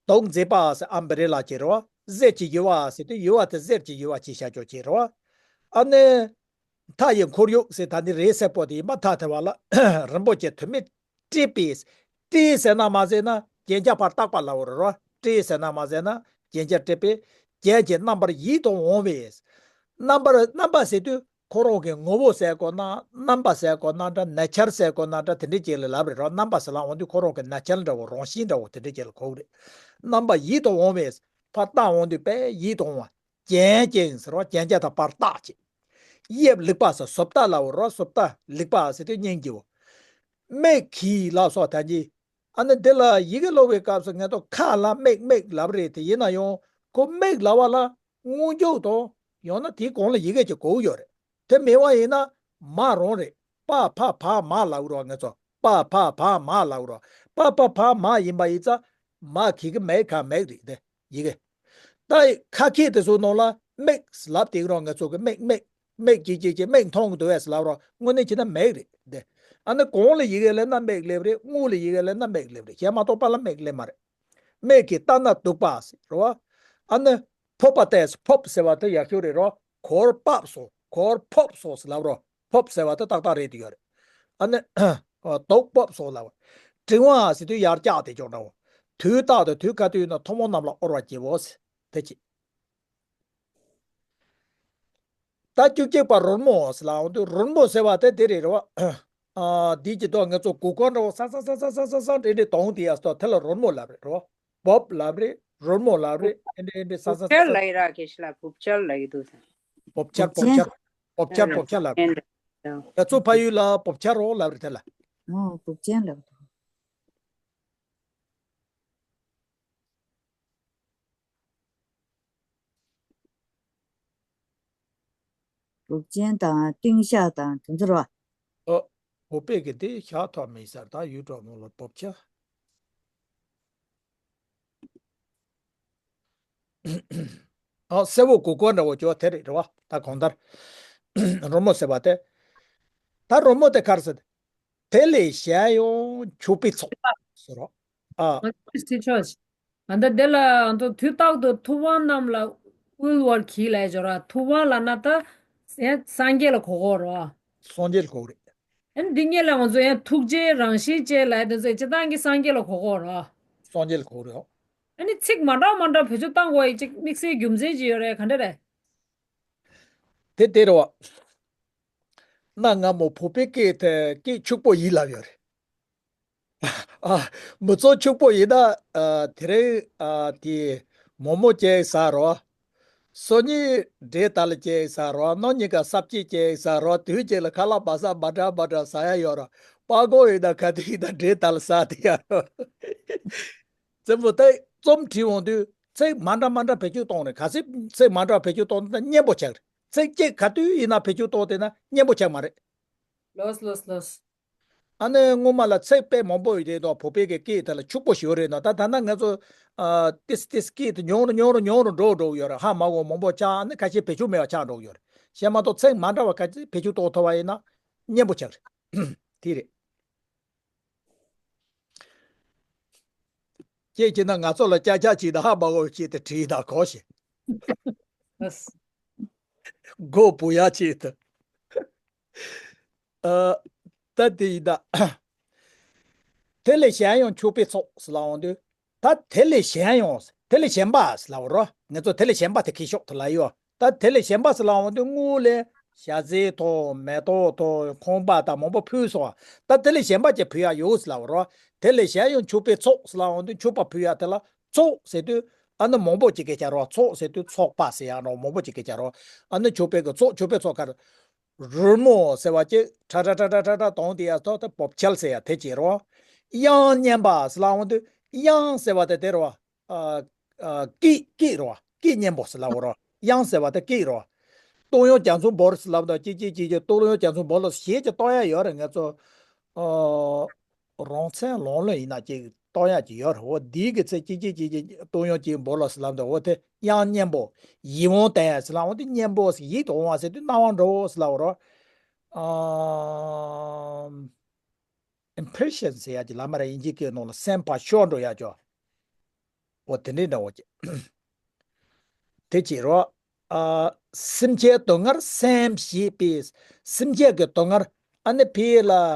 དུང་མཛེས་པ་ཟེར་ཨ་བི་རི་ལ་བྱེད་རོ། གསེར་གྱི་ཡུ་བ་ཟེར་དུས་ཡུ་བ་དེ་གསེར་གྱི་ཡུ་བ་ཅིག་བྱ་ཆོག་བྱེད་རོ། ཨ་ནི། མཐའ་ཡི་འཁོར་ཡུག་ཟེར་ད་ནི་རས་སེར་པོ་དེ་ཡིན་པ། མཐའ་དེ་བ་ལ་རིན་པོ་ཆེ་དུ་མས་སྤྲས་པས། སྤྲས་ཟེར་ན་མ་ཟེར་ན་རྒྱན་ཆ་ཕར་བཏགས་པ་ལབ་རོ། སྤྲས་ཟེར་ན་མ་ཟེར་ན་རྒྱན་ཆ་སྤྲས་པས། རྒྱན་གྱི་རྣམ་པར་ཡིད་དུ་འོང་བས། རྣམ་པར་རྣམ་པ་ཟེར་དུས་ཁོ་རང་གི་ངོ་བོ་ཟེར་དགོས་ན། རྣམ་པ་ཟེར་དགོས་ན་འདྲ། ན་ཆར་ཟེར་དགོས་ན་འདྲ། དེ་འདྲའི་ཅིག་ལ་ལབ་རེད་རོ། རྣམ་པ་ཟེར་ལ་འོང་དུས་ཁོ་རང་གི་ན་ཆར་འདྲ་བོ། རང་བཞིན་འདྲ་བོ་དེ་འདྲའི་ཅིག་ལ་གོ་གི་རེད། རྣམ་པ་ཡིད་དུ་འོང་བས། ཕར་བཏགས་འོང་དུས་པས་ཡིད་དུ་འོང་བ། རྒྱན་ཅན་ཟེར་རོ། རྒྱན་ཆ་དང་བར་བཏགས་ཅིག། གཡས་བླུགས་པ་ཟེར། བཟོ་ལྟ་ལབ་རོ། བཟོ་ལྟ་བླུགས་པ་ཟེར་དུས་སྙིང་རྗེ་བོ། མིག་གིས་ལ་སོགས་ད་གི། ཨ་ནི་འདི་ལ་ཡི་གེ་ཀློག་པའི་སྐབས་སུ་ངེས་ཏོ་ཁ་ལ་མིག་མིག་ལབ་རེད་དེ། ཡིན་ན་ཡང་ཁོ་མིག་ལབ་པ་ལ་སྔོན་འཇུག་དང་ཡང་ན་དེའི་གོང་ལ་ཡི་གེ་ཅིག་གོ་གི་ཡོད་རེད། དེ་མེད་པ་ཡིན་ན་མ་རང་རེད། པ་ཕ་བ་མ་ལབ་རོ། ངེས་ཏོ་པ་ཕ་བ་མ་ལབ་རོ། པ་ཕ་བ་མ་ཡིན་པ་ཡིན་ཙང་མ་གི་གི་མེད་ག་མེད་རེད་དེ། ཡི་གེ། ད་ཁ་སྐད་དེ་ཚོ་ནང་ལ་མིག་ལབ་དེ་རང་ངེས་ཚོ་གི་མིག་མིག་མིག་གིས་གིས་གིས་མིག་མཐོང་གི་འདུག་བས་ལབ་རོ། དངོས་གནས་བྱས་ན་མིག་རེད་དེ། ཨ་ནི་གོང་ལ་ཡི་གེ་ལབ་ན་མིག་ལབ་རེད། སྔོན་ལ་ཡི་གེ་ལབ་ན་མིག་ལབ་རེད། གཞན་མ་གཏོགས་པ་ལ་མིག་ལབ་མ་རེད། མིག་གིས་ལྟ་ན་སྡུག་པ་ཟེར་རོ། ཨ་ནི་ཕོབ་པ་སྟེ། ཕོབ་ཟེར་བ་དེ་ཡག་ཤོས་རེད་རོ། གོར་ཕོབ་སོང་། གོར་ཕོབ་སོང་ཟེར་ལབ་རོ། ཕོབ་ཟེར་བ་དེ་ཏག་ཏག་རེད་དེ་ཡོད་རེད། ཨ་ནི། དུག་ཕོབ་སོང་ལབ། བྲེང་བ་ཟེར་དུས་ཡར་བཀྱག་དེ་ཅོག་འདྲ་བོ། དུས་རྟག་ཏུ་དུས་ག་དུས་ན་ཐུན་མོང་རྣམས་ལ་དབོར་བར་བགྱིའོ་ཟེར། དེ་ཅི། ད་བཅུ་གཅིག་པ་རོལ་མོ་ཟེར་ལབ་འོང་དུས། རོལ་མོ་ཟེར་བ་དེ་དེ་རེད་རོ། ཨ། འདི་ཀྱི་ཐོག་ངེས་ཚོ་གུར་གུམ་འདྲ་བོ་ས་ས་ས་ས་ས་ས་འདྲེ་འདྲེ་གཏོང་དེ་ཡ་སྟོ། དེ་ལ་རོལ་མོ་ལབ་རེད་རོ། བོབ་ལབ་རེད། རོལ་མོ་ལབ་རེད། འདི་འདྲེ་འདི་འདྲེ་ས་ས་ས་བོབ་ཆར་ས། ལབ་ཡི་ར། ཁེ་ཤི་ལ་བོབ་ཆར་ལབ་ཡི་འདུག་ཟེར། བོབ་ཆར། བོབ་ཆར། བོབ་ཆར། བོབ་ཆར་ལབ་རེད། ཡ་ཚོ་ཕ་ཡུལ་ལ་བོབ་ཆར་རོ་ལབ་རེད་དེ་ལ། ཨོ། བོབ་ཆར་ལབ་འདུག། བོབ་ཆར་དང་ལྟེང་ཤག་དང་དེ་ཚོ་རོ། ཨོ། བོད་པས་གི་དེ་ཤག་ཐོག་མི་ཟེར། ད་ཡུལ་གྲོགས་མོ་ལ་བོབ་ཆར། ཨོ། སེར་པོ་གུར་གུམ་འདྲ་བོ་ཅོ་དེ་རེད་རེད་བ། ད་གང་ལྟར་རོལ་མོ་ཟེར་བ་དེ། ད་རོལ་མོ་དེ་ག་རེ་ཟེར། དེ་ལས་གཞན་ཡང་མཆོད་པའི་ཚོགས་ཟེར་རོ། ཨ། ང་ཚོའི་སྲིད་ཕྱོགས། ཨ། ད་དེ་ལ་ང་ཚོ་དུས་རྟག་ཏུ་ཐུབ་དབང་རྣམས་ལ་དབུལ་བར་གྱིས་ལབ་ཡ་ཅིག་ཡོད་ར། ཐུབ་དབང་ལབ་ན་ད་ཡང་སངས་རྒྱས་ལ་གོ་གོ་རོ། སངས་རྒྱས་ལ་གོ་གི་རེད། ཨ་ནི་འདི་སྔོན་ལ་ང་ཚོ་ཡང་ཐུགས་རྗེའི་རང་བཞིན་ཅན་ལབ་ཡ་དེ་ཚོ་སྤྱིར་བཏང་གི་སངས་རྒྱས་ལ་གོ་གོ་རོ། སངས་རྒྱས་ལ་གོ་གི་རེད། ཨ་ནི་ཚིག་མ་འདྲ་མ་འདྲ་བེད་སྤྱོད་བཏང་དགོས་ཡ་ཅིག་དམིགས་བསལ་རྒྱུ་མཚན་ཅིག་ཡོད་རེད། ག་འདྲ་རེད། དེ་དེ་རེད་བ། གནའ་སྔ་མོ་བོད་པའི་སྐད་དེ་སྐད་ཕྱུག་པོ་ཡིན་ལབ་ཡོད་རེད། ཨ། མི་ཚོགས་ཕྱུག་པོ་ཡིན་ན། ཨ། དེ་རིང་། ཨ། དེ་མོག་མོག་ཅིག་ཟ་རོ། སང་ཉིན་འབྲས་དལ་ཅིག་ཟ་རོ། གནངས་ཉིན་ཀ་སབ་ཅིག་ཅིག་ཟ་རོ། དུས་གཅིག་ལ་ཁ་ལག་བ་ཟ་མ་འདྲ་མ་འདྲ་ཟ་ཡ་ཡོད་རོ། སྤྲང་པོ་ཡིན་ན་ག་དུས་ཡིན་ན་འབྲས་དལ་ཟ་དེ་ཡ་རོ། རྩེད་མོ་དེ་རྩོམ་བྲིས་འོང་དུས་ཚིག་མ་འདྲ་མ་འདྲ་བེད་སྤྱོད་གཏོང་རེད། གལ་སྲིད་ཚིག་མ་འདྲ་བེད་སྤྱོད་གཏོང་དུས་ན་སྙན་པོ་ཆགས་རེད། ཚིག་གཅིག་ག་དུས་ཡིན་ན་བེད་སྤྱོད་གཏོང་དེ་ན་སྙན་པོ་ཆགས་མ་རེད། ལོས་ལོས་ལོས། ཨ་ནི་སྔོན་མ་ལ་ཚིག་དཔེ་མང་པོ་ཡོད་དེ་དོ། བོད་པའི་གི་སྐད་དེ་ལ་ཕྱུག་པོ་ཞིག་རེད་ན། ད་ད་ན་ང་ཚོ། ཨ། ཏིས་ཏིས་སྐད་དེ་ཉུང་རུ་ཉུང་རུ་ཉུང་རུ་འགྲོ་འགྲོ་གི་ཡོད་རེད། ཧ་མ་གོ་མང་པོ་ཆགས། ཨ་ནི་ཁ་ཤས་བེད་སྤྱོད་མེད་པ་ཆགས་འགྲོ་གི་ཡོད་རེད། གཞན་མ་གཏོགས་ཚིག་མ་འདྲ་བ་ག་ཚོད་བེད་སྤྱོད་གཏོང་ཐུབ་པ་ཡིན་ན་སྙན་པོ་ཆགས་རེད། དེ་རེད། ཁྱེད་ཀྱིས་ན་ང་ཚོ་ལ་ཅག་ཅག་ཅིག་དང་ཧ་མ་གོ་བའི་ཆེད་དུ་བྲིས་དང་གོ་ཞིག་ཨ། མགོ་བུ་ཡ་ཆེད་དུ། ཨ། ད་དེ་ཡིན་ད། དེ་ལས་གཞན་ཡང་མཆོད་པའི་ཚོགས་ཟེར་ལབ་འོང་དུས། ད་དེ་ལས་གཞན་ཡང་། དེ་ལས་གཞན་པ་ཟེར་ལབ་རོ། ང་ཚོ་དེ་ལས་གཞན་པ་དེ་གི་ཤོག་དེ་ལ་ཡོད། ད་དེ་ལས་གཞན་པ་ཟེར་ལབ་འོང་དུས་སྔོན་ལ་ཞལ་ཟས་དང་མེ་ཏོག་དང་ཁང་པ་དང་མང་པོ་ཕུལ་སོང་བ། ད་དེ་ལས་གཞན་པ་ཅིག་ཕུལ་ཡ་ཡོད་ཟེར་ལབ་རོ། དེ་ལས་གཞན་ཡང་མཆོད་པའི་ཚོགས་ཟེར་ལབ་འོང་དུས་མཆོད་པ་ཕུལ་ཡ་དེ་ལ་ཚོགས་ཟེར་དུས་ཨ་ནི་མང་པོ་ཅིག་གི་བྱ་རོ། ཚོགས་ཟེར་དུས་ཚོགས་པ་ཟེར་ཡ་རོ། མང་པོ་ཅིག་གི་བྱ་རོ། ཨ་ནི་མཆོད་པའི་གི་ཚོགས། མཆོད་པའི་ཚོགས་ག་རེ། རོལ་མོ་ཟེར་བ་ཅིག་ཁྲ་ཁྲ་ཁྲ་ཁྲ་ཁྲ་གཏོང་དེ་ཡ་ཐོག་ཏུ་བོབ་ཆལ་ཟེར་ཡ་དེ་བྱེད་རོ། དབྱངས་སྙན་པ་ཟེར་ལབ་འོང་དུས་དབྱངས་ཟེར་བ་དེ་དེ་རོ། ཨ། ཨ། སྐད་སྐད་རོ། སྐད་སྙན་པོ་ཟེར་ལབ་རོ། དབྱངས་ཟེར་བ་དེ་སྐད་རོ། གཏོང་ཡོང་རྒྱ་མཚོ་འབོར་ཟེར་ལབ་དང་ཅི་ཅི་ཅི་ཅི་གཏོང་ཡོང་རྒྱ་མཚོ་འབོར་ལ་ཞེས་ཀྱི་གཏོང་ཡ་ཡོད་རེད། ང་ཚོ། ཨ། རང་མཚན་ལོང་ལོན་ཡིན་ན་ཅིག་གཏོང་ཡག་ཅིག་ཡོད་རེད། འོ་འདིའི་གི་ཚེ་ཅིག་ཅིག་ཅིག་ཅིག་གཏོང་ཡོང་ཅིག་འབོ་ལོ་ཟེར་ལབ་འདུག་འོ་དེ་དབྱངས་སྙན་པོ་ཡིད་འོང་བསྟན་ཡག་ཟེར་ལ། འོ་དེ་སྙན་པོ་ཟེར་ཡིད་དུ་འོང་བ་ཟེར་དུས་སྣང་བ་འགྲོ་ཟེར་ལབ་རོ། ཨ། impression ཟེར་ཡག་ཅིག་ལབ་མ་རེད། དབྱིན་ཇིའི་སྐད་ནང་ལ་སེམས་པ་ཤོར་འགྲོ་ཡག་ཅོ། འོ་དེ་འདྲའི་འདྲ་བོ་ཅིག་དེ་བྱེད་རོགས། ཨ། སེམས་ཅན་སྡུག་བསྔལ་སེམས་ཞེས་པས། སེམས་ཅན་གྱི་སྡུག་བསྔལ་ཨ་ནི་ཕི་ལ། ཨ།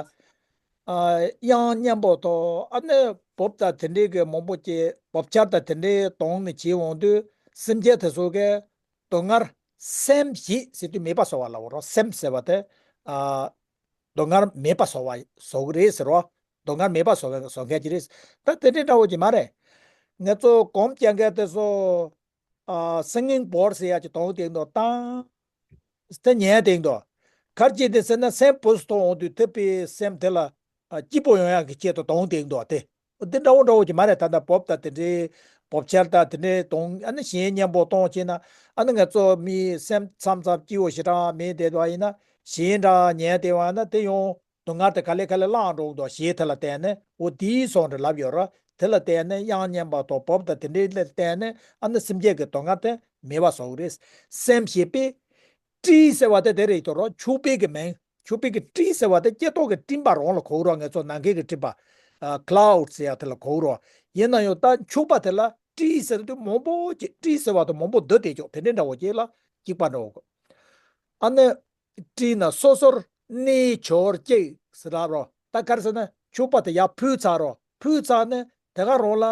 དབྱངས་སྙན་པོ་ཐོག་ཨ་ནི་བོབ་དང་དེ་འདྲའི་གི་མང་པོ་ཅིག་བོབ་ཆར་དང་དེ་འདྲའི་གདོང་ནས་བྱེད་འོང་དུས་སེམས་ཅན་དེ་ཚོ་གི་སྡུག་བསྔལ་སེམས་ཞེས་ཟེར་དུས་མེད་པ་བཟོ་བ་ལ་འོ་རོགས། སེམས་ཟེར་བ་དེ། ཨ། སྡུག་བསྔལ་མེད་པ་བཟོ་བ་བཟོ་གི་རེད་ཟེར་རོ། སྡུག་བསྔལ་མེད་པ་བཟོ་བ་བཟོ་མཁན་ཅིག་རེད། ད་དེ་འདྲའི་འདྲ་བོ་ཅིག་མ་རེད། ང་ཚོ་སྒོམ་རྒྱག་མཁན་དེ་ཚོ། ཨ། སིང་གིང་བོར་ཟེར་ཡག་ཅིག་གདོང་སྟེང་དུ་བཏང་། དེ་ཉན་སྟེང་དུ། གར་གྱིས་དེ་ཟེར་ན་སེམས་བུ་སུ་ཐོག་འོང་དུས་ཐེབས་པའི་སེམས་དེ་ལ། ཨ། སྐྱིད་པོ་ཡོང་ཡག་གི་ཆེད་དུ་གདོང་སྟེང་དུ་དེ། འདི་འདྲ་བོ་འདྲ་བོ་ཅིག་མ་རེད། ད་ལྟ་བོབ་དང་དེ་འདྲའི་བོབ་ཆར་དང་དེ་འདྲའི་གདོང་ཨ་ནི་གཞས་སྙན་པོ་གཏོང་བྱས་ན་ཨ་ནི་ང་ཚོ་མི་སེམས་མཚམས་མཚམས་སྐྱིད་པོ་ཞེ་དྲག་མེད་བསྡད་པ་ཡིན་ན་གཞས་འདྲ་ཉན་བསྡད་པ་ཡིན་ན་དེ་ཡང་སྡུག་བསྔལ་དེ་ག་ལེ་ག་ལེ་བླངས་འགྲོ་གི་འདུག་གཞས་དེ་ལ་བརྟེན་ནས། འོ་དེའི་སོང་རེད་ལབ་ཡོད་ར། དེ་ལ་བརྟེན་ནས་དབྱངས་སྙན་པ་དང་བོབ་དང་དེ་འདྲའི་ལ་བརྟེན་ནས་ཨ་ནི་སེམས་ཅན་གྱི་སྡུག་བསྔལ་དེ་མེད་པ་བཟོ་གི་རེད། སེམས་ཞེས་པས། སྤྲིན་ཟེར་བ་དེ་དེ་རེད་དོ་རོ། ཆུ་བེད་ཀྱི་མིང་། ཆུ་བེད་ཀྱི་སྤྲིན་ཟེར་བ་དེ་སྐྱེ་ཐོག་གི་སྤྲིན་པ་རང་ལ་གོ་རོ། ང་ཚོ་ནམ་མཁའི་གི་སྤྲིན་པ། ཨ། cloud ཟེར་ཡག་དེ་ལ་གོ་རོ། ཡིན་ན་ཡང་ད་འཁྱུག་པ་དེ་ལ་སྤྲིན་ཟེར་དུས་མང་པོ་ཅིག་སྤྲིན་ཟེར་བ་དང་མང་པོ་འདུ་དེ་ཅོག་དེ་འདྲའི་འདྲ་བོ་ཅིག་ལ་གཅིག་པ་འདྲ་བོ་གོ། ཨ་ནི་སྤྲིན་ནི་སོ་སོར་གནས་བྱོར་གཅིག་ཟེར་ལབ་རོ། ད་ག་རེ་ཟེར་ན་འཁྱུག་པ་དེ་ཡར་འཕུར་ཚར་རོ། འཕུར་ཚར་ནས་དེ་ག་རང་ལ་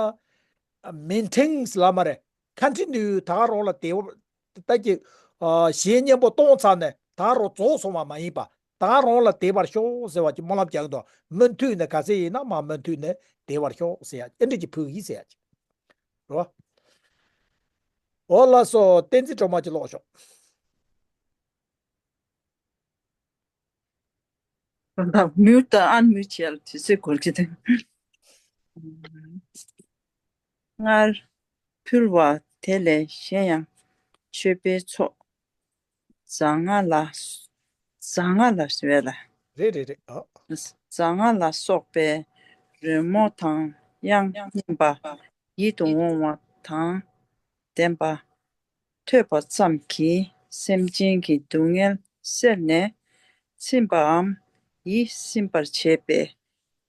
མེན་ཊེན་ཟེར་ལབ་མ་རེད། ཁ་འཕྲིན་དུ་ད་ག་རང་ལ་དེ་ལྟ་ཅིག་ཨ། གཞས་སྙན་པོ་གཏོང་ཚར་ནས་ད་ག་རང་རྫོགས་སོང་བ་མ་ཡིན་པ། ད་ག་རང་ལ་བདེ་བར་ཤོག་ཟེར་བ་ཅིག་སྨོན་ལམ་རྒྱག་གི་འདུག་མུ་མཐུད་ནས་ག་ཚད་ཡིན་ན་མ་མུ་མཐུད་ནས་བདེ་བར་ཤོག་ཟེར་ཡག་ཨེ་འདྲ་ཅིག་ཕུལ་གི་ཡིན་ཟེར་ཡག་ཅིག་རོ། འོ་ལགས་སོ། བསྟན་འཛིན་སྒྲོལ་མ་ཅིག་ཀློག་ཤོག་ད་མུ་ད་ཨན་མུ་བྱས་ལ་དུས་ཚོད་འགོར་གྱི་འདུག་སྔར་ཕུལ་བ་དེ་ལས་གཞན་ཡང་མཆོད་པའི་ཚོགས། རྫ་རྔ་ལ། རྫ་རྔ་ལ་ཟེར་བས་ལ། རེད་རེད་རེད། ཨ། རྫ་རྔ་ལ་སོགས་པའི་རོལ་མོ་དང་དབྱངས་སྙན་པ་ཡིད་དུ་འོང་བ་དང་ལྡན་པ་ཐོས་པ་ཙམ་གྱིས་སེམས་ཅན་གྱི་སྡུག་བསྔལ་སེལ་ནས་ཚིམ་པའམ་ཡིད་ཚིམ་པར་བྱེད་པའི་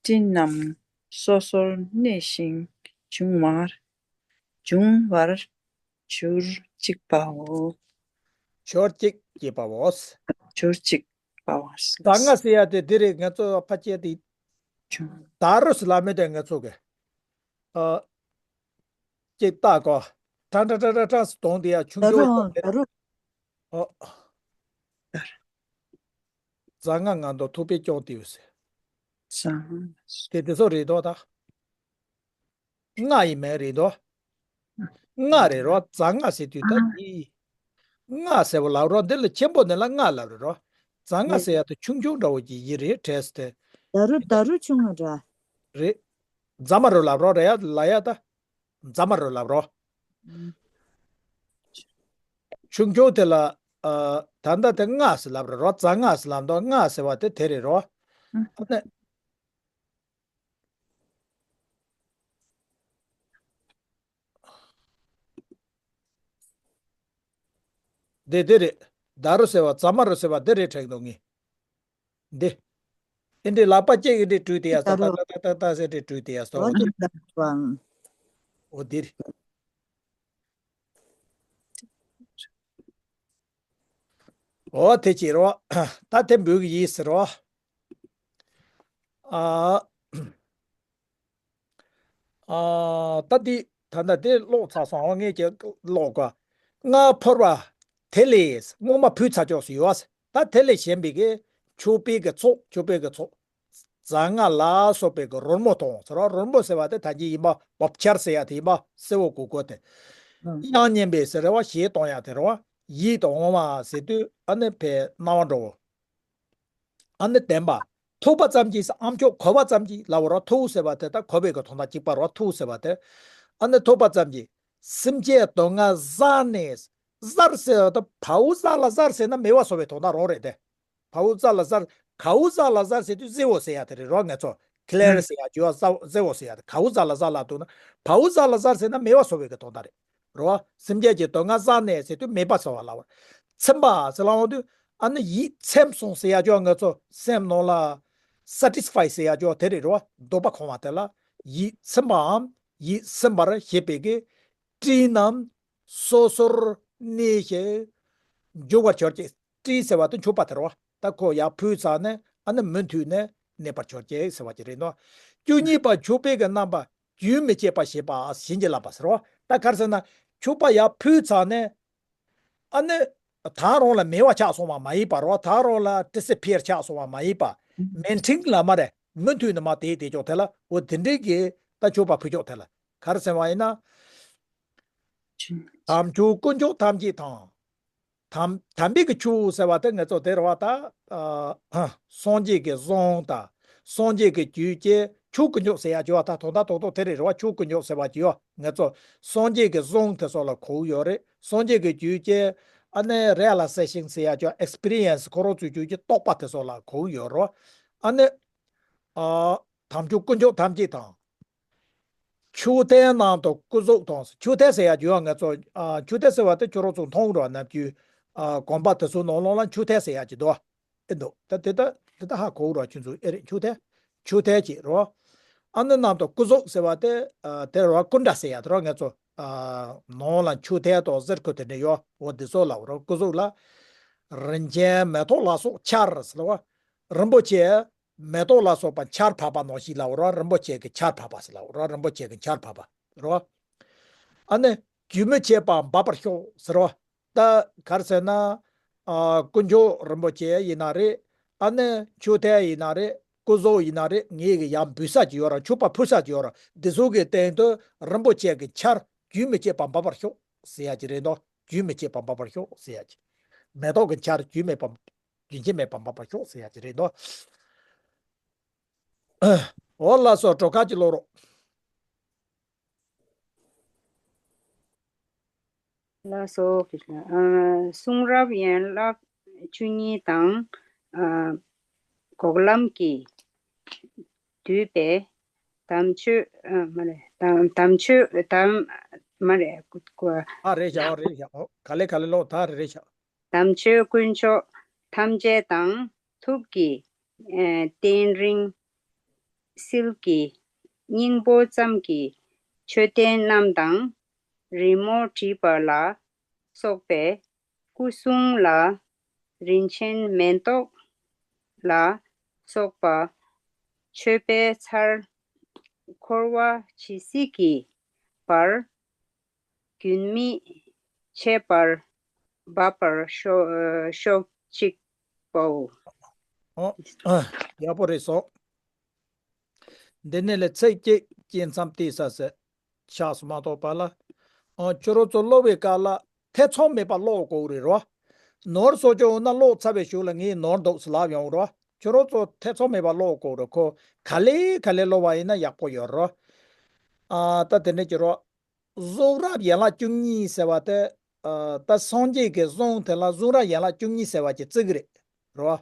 སྤྲིན་རྣམས་སོ་སོར་གནས་ཤིང་འབྱུང་བར་འབྱུང་བར་གྱུར་ཅིག་པའོ། གྱུར་ཅིག་ཅེས་པའོ། གྱུར་ཅིག་པའོ། རྫ་རྔ་ཟེར་ཡག་དེ་འདི་རེད། ང་ཚོ་ཕལ་ཆེར་དེ་བྱུང་། ད་རུ་ཟེར་ལབ་མེད་དེ་ང་ཚོ་གི། ཨ། ཅིག་ལྟ་གོ། ཏྲང་ཏྲང་ཏྲང་ཏྲང་ཟེར་གདོང་དེ་ཡག་ཆུང་ད་ཆུང་རུ་ཡོད་ད་རེད། རུ། ཨོ། རྫ་རྔ་ང་དང་ཐུག་པའི་སྐྱོང་དེ་ཡོད་ཟེར། རྫ་རྔ། དེ་དེ་ཚོ་རེད་དོ་ད། རྔ་ཡི་མིང་རེད་དོ། རྔ་རེད་རོ། རྫ་རྔ་ཟེར་དུས་ད་འདི། རྔ་ཟེར་བ་ལབ་རོ། འདི་ལ་ཆེན་པོ་ནི་ལ་རྔ་ལབ་རེད་རོ། རྫ་རྔ་ཟེར་ཡག་དེ་ཆུང་ཆུང་འདྲ་བོ་ཅིག་ཡིན་རེད་དྲས་ཏེ། ད་རུ་ད་རུ་ཆུང་ང་འདྲ། རེད། རྫ་མ་རུ་ལབ་རོ་རེད་ཡ་ལ་ཡ་ད། རྫ་མ་རུ་ལབ་རོ། ཆུང་ཆུང་དེ་ལ། ཨ། ད་ལྟ་དེ་རྔ་ཟེར་ལབ་རེད་རོ། རྫ་རྔ་ཟེར་ལབ་འདུག་རྔ་ཟེར་བ་དེ་དེ་རེད་རོ། ཨ་ནི། འདི་འདི་རེད། ད་རུ་ཟེར་བ་རྫ་མ་རུ་ཟེར་བ་འདི་རེད་དྲན་འདུག་ངས། འདི། ཨེ་འདྲའི་ལག་པ་གཅིག་ཨེ་འདྲའི་བྲུས་ཏེ་ཡ་ད་ད་རུ། ད་ད་ད་ད་ཟེར་ཏེ་བྲུས་ཏེ་ཡ་སོ། འོ་འདི་རེད། འོ་དེ་ཅི་རོ། ད་དེ་འབུལ་གི་ཡིན་ཟེར་རོ། ཨ། ཨ། ད་འདི་ད་ལྟ་དེ་ཀློག་ཚར་སོང་། འོ་ངས་ཀྱི་ཀློག་གོ། རྔ་ཕོར་པ་དེ་ལས་སྔོན་མ་ཕུལ་ཚར་ཆོག་སུ་ཡོད། ད་དེ་ལས་གཞན་པའི་གི་མཆོད་པའི་གི་ཚོགས། མཆོད་པའི་གི་ཚོགས། རྫ་རྔ་ལ་སོགས་པའི་གི་རོལ་མོ་དང་ཟེར་བ། རོལ་མོ་ཟེར་བ་དེ་ད་གིན་ཡིན་པ་བོབ་ཆར་ཟེར་ཡ་དེ་ཡིན་པ་གསལ་བོ་གོ་དགོས་ཏེ། དབྱངས་སྙན་པའི་ཟེར་བ་གཞས་གཏོང་ཡ་དེ་རེད་བ། ཡིད་དུ་འོང་བ་ཟེར་དུས་ཨ་ནི་ཕའི་སྣང་བ་འགྲོ་བོ། ཨ་ནི་ལྡན་པ། ཐུག་པ་ཙམ་གྱིས་ཨ་མཆོག་གོ་བ་ཙམ་གྱིས་ལབ་རོ། ཐུག་ཟེར་བ་དེ་ད་གོ་བའི་གི་དོན་དག་གཅིག་པ་རོ། ཐུག་ཟེར་བ་དེ། ཨ་ནི་ཐུག་པ་ཙམ་གྱིས། སེམས་ཅན་སྡུག་བསྔལ་གཟར་ནས། གཟར་ཟེར་བ་དེ་བའུ་ཟ་ལ་གཟར་ཟེར་ན་མེ་བ་སོ་བའི་དོན་དག་རང་རེད་དེ། བའུ་ཟ་ལ་གཟར། གའུ་ཟ་ལ་གཟར་ཟེར་དུས་ཟེར་བོ་ཟེར་ཡ་དེ་རེད་རོ། ང་ཚོ་ ཁི་ལེར་ཟེར་ཡ་ཅིག་ཡོད། གསལ་གསལ་བོ་ཟེར་ཡ་དེ། གའུ་ཛ་ལ་ཛ་ལ་འདུག་ན། བའུ་ཛ་ལ་ཛར་ཟེར་ན་མེད་པ་བཟོ་བའི་གི་དོན་དག་རེད། རེད་བ། སེམས་ཅན་གྱི་དོན་ལྔ་བསགས་ནས་ཟེར་དུས་མེད་པ་བཟོ་བ་ལ་བ། ཚིམ་པ་ཟེར་ལབ་འོང་དུས། ཨ་ནི་ཡིད་ཚིམ་སོང་ཟེར་ཡ་ཅིག་ཡོད། ང་ཚོ་སེམས་ནང་ལ་སེ་ཊི་སི་ཕའི་ཟེར་ཡ་ཅིག་ཡོད། དེ་རེད། རེད་བ། འདོད་པ་ཁེངས་པ་དེ་ལ་ཡིད་ཚིམ་པའམ་ཡིད་ཚིམ་པར་བྱེད་པའི་གི་སྤྲིན་རྣམས་སོ་སོར་གནས་ཤིང་འཇུག་པར་གྱུར་ཅིག། སྤྲིན་ཟེར་བ་དེ་འཁྱུག་པ་དེ་རེད་བ། ད་ཁོ་ཡར་འཕུར་ཚར་ནས་ཨ་ནི་མུ་མཐུད་ནས་གནས་པར་གྱུར་ཅིག་ཟེར་བ་ཅིག་རེད་འདུག། བཅུ་གཉིས་པ་འཁྱུག་པའི་གི་རྣམ་པ་རྒྱུན་མི་འཆད་པར་བྱེད་པ་བྱིན་གྱིས་བརླབས་པ་ཟེར་བ། ད་ག་རེ་ཟེར་ན། འཁྱུག་པ་ཡར་འཕུར་ཚར་ནས་ཨ་ནི་ད་རུང་ལ་མེད་པ་ཆགས་སོང་བ་མ་ཡིན་པ་རེད་བ། ད་རུང་ལ་ཌི་སི་པི་ཡར་ཆགས་སོང་བ་མ་ཡིན་པ། མེན་ཊེན་ལ་མ་རེད། མུ་མཐུད་ནས་མར་དེད་དེ་ཅོག་དེ་ལ། འོ་དེ་འདྲའི་གི་ད་འཁྱུག་པ་འཕུར་ཅོག་དེ་ལ་ག་རེ་ཟེར་བ་ཡིན་ན། དམ་ཆོས་དཀོན་མཆོག་ཐམས་ཅད་དང་། དམ་དམ་པའི་གི་ཆོས་ཟེར་བ་དེ་ང་ཚོ་དེ་རེད་བ། ད་ཨ་སངས་རྒྱས་ཀྱི་གསུང་དང་། སངས་རྒྱས་ཀྱི་རྒྱུད་ཀྱི་ཆོས་དཀོན་མཆོག་ཟེར་ཡ་ཅིག་ཡོད། ད་དོན་དག་ཏག་ཏག་དེ་རེད། རེད་བ། ཆོས་དཀོན་མཆོག་ཟེར་བ་ཅིག་ཡོད། ང་ཚོ་སངས་རྒྱས་ཀྱི་གསུང་དེ་ཚོ་ལ་གོ་གི་ཡོད་རེད། སངས་རྒྱས་ཀྱི་རྒྱུད་ཀྱི་ཨ་ནི་རི་ཡ་ལ་ཟེ་ཤན་ཟེར་ཡ་ཅིག་ཡོད། ཨེག་སི་པི་རི་ཡན་སི། ཁོ་རང་ཚོའི་རྒྱུད་ཀྱི་རྟོགས་པ་དེ་ཚོ་ལ་གོ་གི་ཡོད་རེད་བ། ཨ་ནི་ཨ་དམ་ཆོས་དཀོན་མཆོག་ཐམས་ཅད་དང་། མཆོད་རྟེན་རྣམས་དང་སྐུ་གཟུགས་དང་། མཆོད་རྟེན་ཟེར་ཡ་ཅིག་ཡོད། ང་ཚོ་ཨ་མཆོད་རྟེན་ཟེར་བ་དེ་ཁྱོད་རང་ཚོ་མཐོང་རོགས། ནམ་རྒྱུན་ཨ་དགོན་པ་དེ་ཚོའི་ནང་ལོགས་ལ་མཆོད་རྟེན་ཟེར་ཡ་ཅིག་འདུག་ཨེ་འདུག། ད་དེ་ད་དེ་ད་ཧ་གོ་རོགས། ཁྱོད་ཚོ་ཨེ་རེད། མཆོད་རྟེན། མཆོད་རྟེན་ཅིག་རེད། ཨ་ནི་རྣམས་དང་སྐུ་གཟུགས་ཟེར་བ་དེ་ཨ་དེ་རེད་བ། སྐུ་འདྲ་ཟེར་ཡ་དེ་རེད་བ། ང་ཚོ་ཨ་ནང་ལ་མཆོད་རྟེན་དང་གཟེར་ཁུ་དེ་འདྲ་ཡོད། འོ་དེ་ཚོ་ལ་རེད་བ། སྐུ་གཟུགས་ལ་རིན་ཆེན་མེ་ཏོག་ལ་སོགས་ཆར་ཟེར་བ། རིན་པོ་ཆེ་མེ་ཏོག་ལ་སོགས་པ་ཆར་ཕབ་པ་ནང་བཞིན་ལབ་རོགས། རིན་པོ་ཆེ་གི་ཆར་ཕབ་པ་ཟེར་ལབ་རོགས། རིན་པོ་ཆེ་གི་ཆར་ཕབ་པ་རོགས། ཨ་ནི་རྒྱུན་མི་འཆད་པར་འབབ་པར་ཤོག་ཟེར་རོགས། ད་ག་རེ་ཟེར་ན། ཨ་དཀོན་མཆོག་རིན་པོ་ཆེ་ཡིན་ན་རེད། ཨ་ནི་མཆོད་རྟེན་ཡིན་ན་རེད། སྐུ་གཟུགས་ཡིན་ན་རེད། ངེད་ཀྱི་ཡར་འབུལ་ས་ཅིག་ཡོད་ར། མཆོད་པ་ཕུལ་ས་ཅིག་ཡོད་ར། འདི་ཚོ་གི་སྟེང་དུ་རིན་པོ་ཆེ་གི་ཆར་རྒྱུན་མི་འཆད་པར་འབབ་པར་ཤོག་ཟེར་ཡ་ཅིག་རེད་འདུག། རྒྱུན་མི་འཆད་པར་འབབ་པར་ཤོག་ཟེར་ཡ་ཅིག། མེ་ཏོག་གི་ཆར་རྒྱུན་མེད་པར། རྒྱུན་ཆད་མེད་པར་འབབ་པར་ཤོག་ཟེར་ཡ་ཅིག་རེད་འདུག། འོ་ལགས་སོ། གྲོགས་ཁ་ཅིག་ཀློག་རོགས། ལགས་སོ། ཨ་གསུང་རབ་ཡན་ལག་བཅུ་གཉིས་དང་། ཨ་འགོག་ལམ་གྱི་བསྡུས་པའི་དམ་ཆོས། ཨ་མ་རེད། དམ་དམ་ཆོས་དམ་མ་རེད། ཨ་རེད་བཞག། ཨོ་རེད་བཞག། ཨོ་ག་ལེ་ག་ལེ་ཀློག། ད་རེད་རེད་བཞག། དམ་ཆོས་དཀོན་མཆོག་ཐམས་ཅད་དང་། ཐུགས་ཀྱི་ཨ་རྟེན་རིང་བསིལ་གྱི་སྙིང་པོ་ཙམ་གྱི་མཆོད་རྟེན་རྣམས་དང་། རི་མོ་བྲིས་པ་ལ་སོགས་པའི་སྐུ་གསུང་ལ། རིན་ཆེན་མེ་ཏོག་ལ་སོགས་པ་མཆོད་པའི་ཚར་འཁོར་བ་ཇི་སྲིད་ཀྱི་བར་རྒྱུན་མི་འཆད་པར་འབབ་པར་ཤོག། ཤོག་ཅིག་པའོ། ཨོ། ཡག་པོ་རེད་སོང་། འདི་ནས་ལས་ཚིགས་གཅིག་གཅིག་མཚམས་བལྟས་ས་ཟེར། ཆགས་སུ་མ་གཏོགས་པ་ལ། ཨོ་ཁྱོད་རང་ཚོ་ཀློག་པའི་སྐབས་ལ་ཐེ་ཚོམ་མེད་པར་ཀློག་དགོས་རེད་རོ། ནོར་སོ་ཅོག་ན་ཀློག་ཚར་བའི་གཞུག་ལ་ངས་ནོར་འདུག་ཟེར་ལབ་ཡོང་རོ། ཁྱོད་རང་ཚོ་ཐེ་ཚོམ་མེད་པར་ཀློག་དགོས་རེད། ཁོ་ག་ལེ་ག་ལེ་ཀློག་པ་ཡིན་ན་ཡག་པོ་ཡོད་རོ། ཨ་ད་དེ་འདྲ་གྱུར་རོ། གསུང་རབ་ཡན་ལག་བཅུ་གཉིས་ཟེར་བ་དེ། ཨ་ད་སངས་རྒྱས་ཀྱི་གསུང་དེ་ལ་གསུང་རབ་ཡན་ལག་བཅུ་གཉིས་ཟེར་བ་ཅིག་བརྩི་གི་རེད། རེད་བ།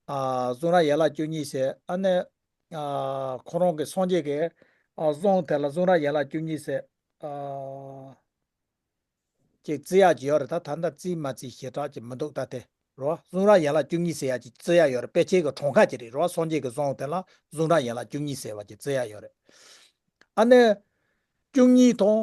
ཨ་གསུང་རབ་ཡན་ལག་བཅུ་གཉིས་ཟེར། ཨ་ནི་ཨ་ཁོ་རང་གི་སངས་རྒྱས་ཀྱི་ཨ་གསུང་དེ་ལ་གསུང་རབ་ཡན་ལག་བཅུ་གཉིས་ཟེར། ཨ་ཅིག་བརྩི་ཡག་ཅིག་ཡོད་རེད། ད་ད་ལྟ་བརྩི་མ་བརྩི་ཞེ་དྲག་ཅིག་མི་འདུག་ད་དེ། རེད་བ། གསུང་རབ་ཡན་ལག་བཅུ་གཉིས་ཟེར་ཡག་ཅིག་བརྩི་ཡག་ཡོད་རེད། དཔེ་ཆའི་གི་གྲངས་ཀ་ཅིག་རེད། རེད་བ། སངས་རྒྱས་ཀྱི་གསུང་དེ་ལ་གསུང་རབ་ཡན་ལག་བཅུ་གཉིས་ཟེར་བ་ཅིག་བརྩི་ཡག་ཡོད་རེད། ཨ་ནི་བཅུ་གཉིས་དང་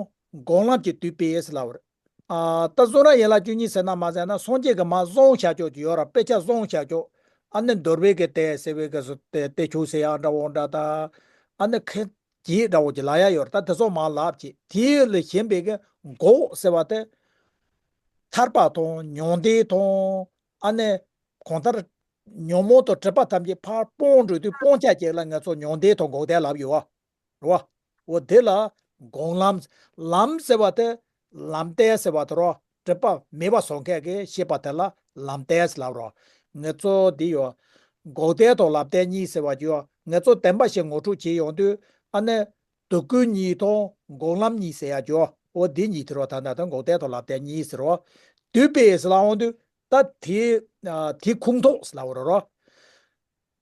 འགོག་ལམ་གྱི་བསྡུས་པའི་ཟེར་ལབ་པ་རེད། ཨ་ད་གསུང་རབ་ཡན་ལག་བཅུ་གཉིས་ཟེར་ན་མ་ཟེར་ན་སངས་རྒྱས་ཀྱི་མར་གསུངས་བཞག་ཅོག་ཅིག་ཡོད་ར། དཔེ་ཆ་གསུངས་བཞག་ཅོག། ཨ་ནི་འདུལ་བའི་གི་གཏེར་ཟེར་བའི་གི་བཟོ་དེ་དེ་ཆུ་ཟེར་ཡག་འདྲ་བོ་འདྲ་ད། ཨ་ནི་ཁེ་ཅིག་འདྲ་བོ་ཅིག་ལབ་ཡག་ཡོད་རེད། ད་དེ་ཚོ་མར་ལབ་ཅིག། དེ་ལས་གཞན་པའི་གི་འགོག་ཟེར་བ་དེ། ཐར་པ་དང་མྱང་འདས་དང་། ཨ་ནི་གང་ལྟར་ཉོན་མོངས་དང་སྒྲིབ་པ་ཐམས་ཅད་ཕར་སྤོང་འགྲོ་དུས་སྤོང་བྱ་ཅིག་ལ་ང་ཚོ་མྱང་འདས་དང་འགོག་བདེན་ལབ་ཡོད་བ། རེད་བ། འོ་དེ་ལ་འགོག་ལམ། ལམ་ཟེར་བ་དེ་ལམ་སྟོན་ཟེར་བ་དེ་རོ། སྒྲིབ་པ་མེད་པ་བཟོ་མཁན་གྱིས་བཤད་པ་དེ་ལ་ལམ་སྟོན་ཟེར་ལབ་རོ། ང་ཚོ་འདི་ཡོད། འགོག་བདེན་དང་ལམ་སྟོན་གཉིས་ཟེར་བ་ཅིག་ཡོད། ང་ཚོ་བདེན་པ་བཞི་ངོ་སྤྲོད་བྱེད་ཡོང་དུས་ཨ་ནི་སྡུག་ཀུན་གཉིས་དང་འགོག་ལམ་གཉིས་ཟེར་ཡག་ཅིག་ཡོད། འོ་འདི་གཉིས་དེ་རོ། ད་ད་ལྟ་འགོག་བདེན་དང་ལམ་སྟོན་གཉིས་ཟེར་རོ། བསྡུས་པའི་ཟེར་ལབ་འོང་དུས་ད་དེ་དེ་ཁུངས་ཐོགས་ཟེར་ལབ་རོ། རོ།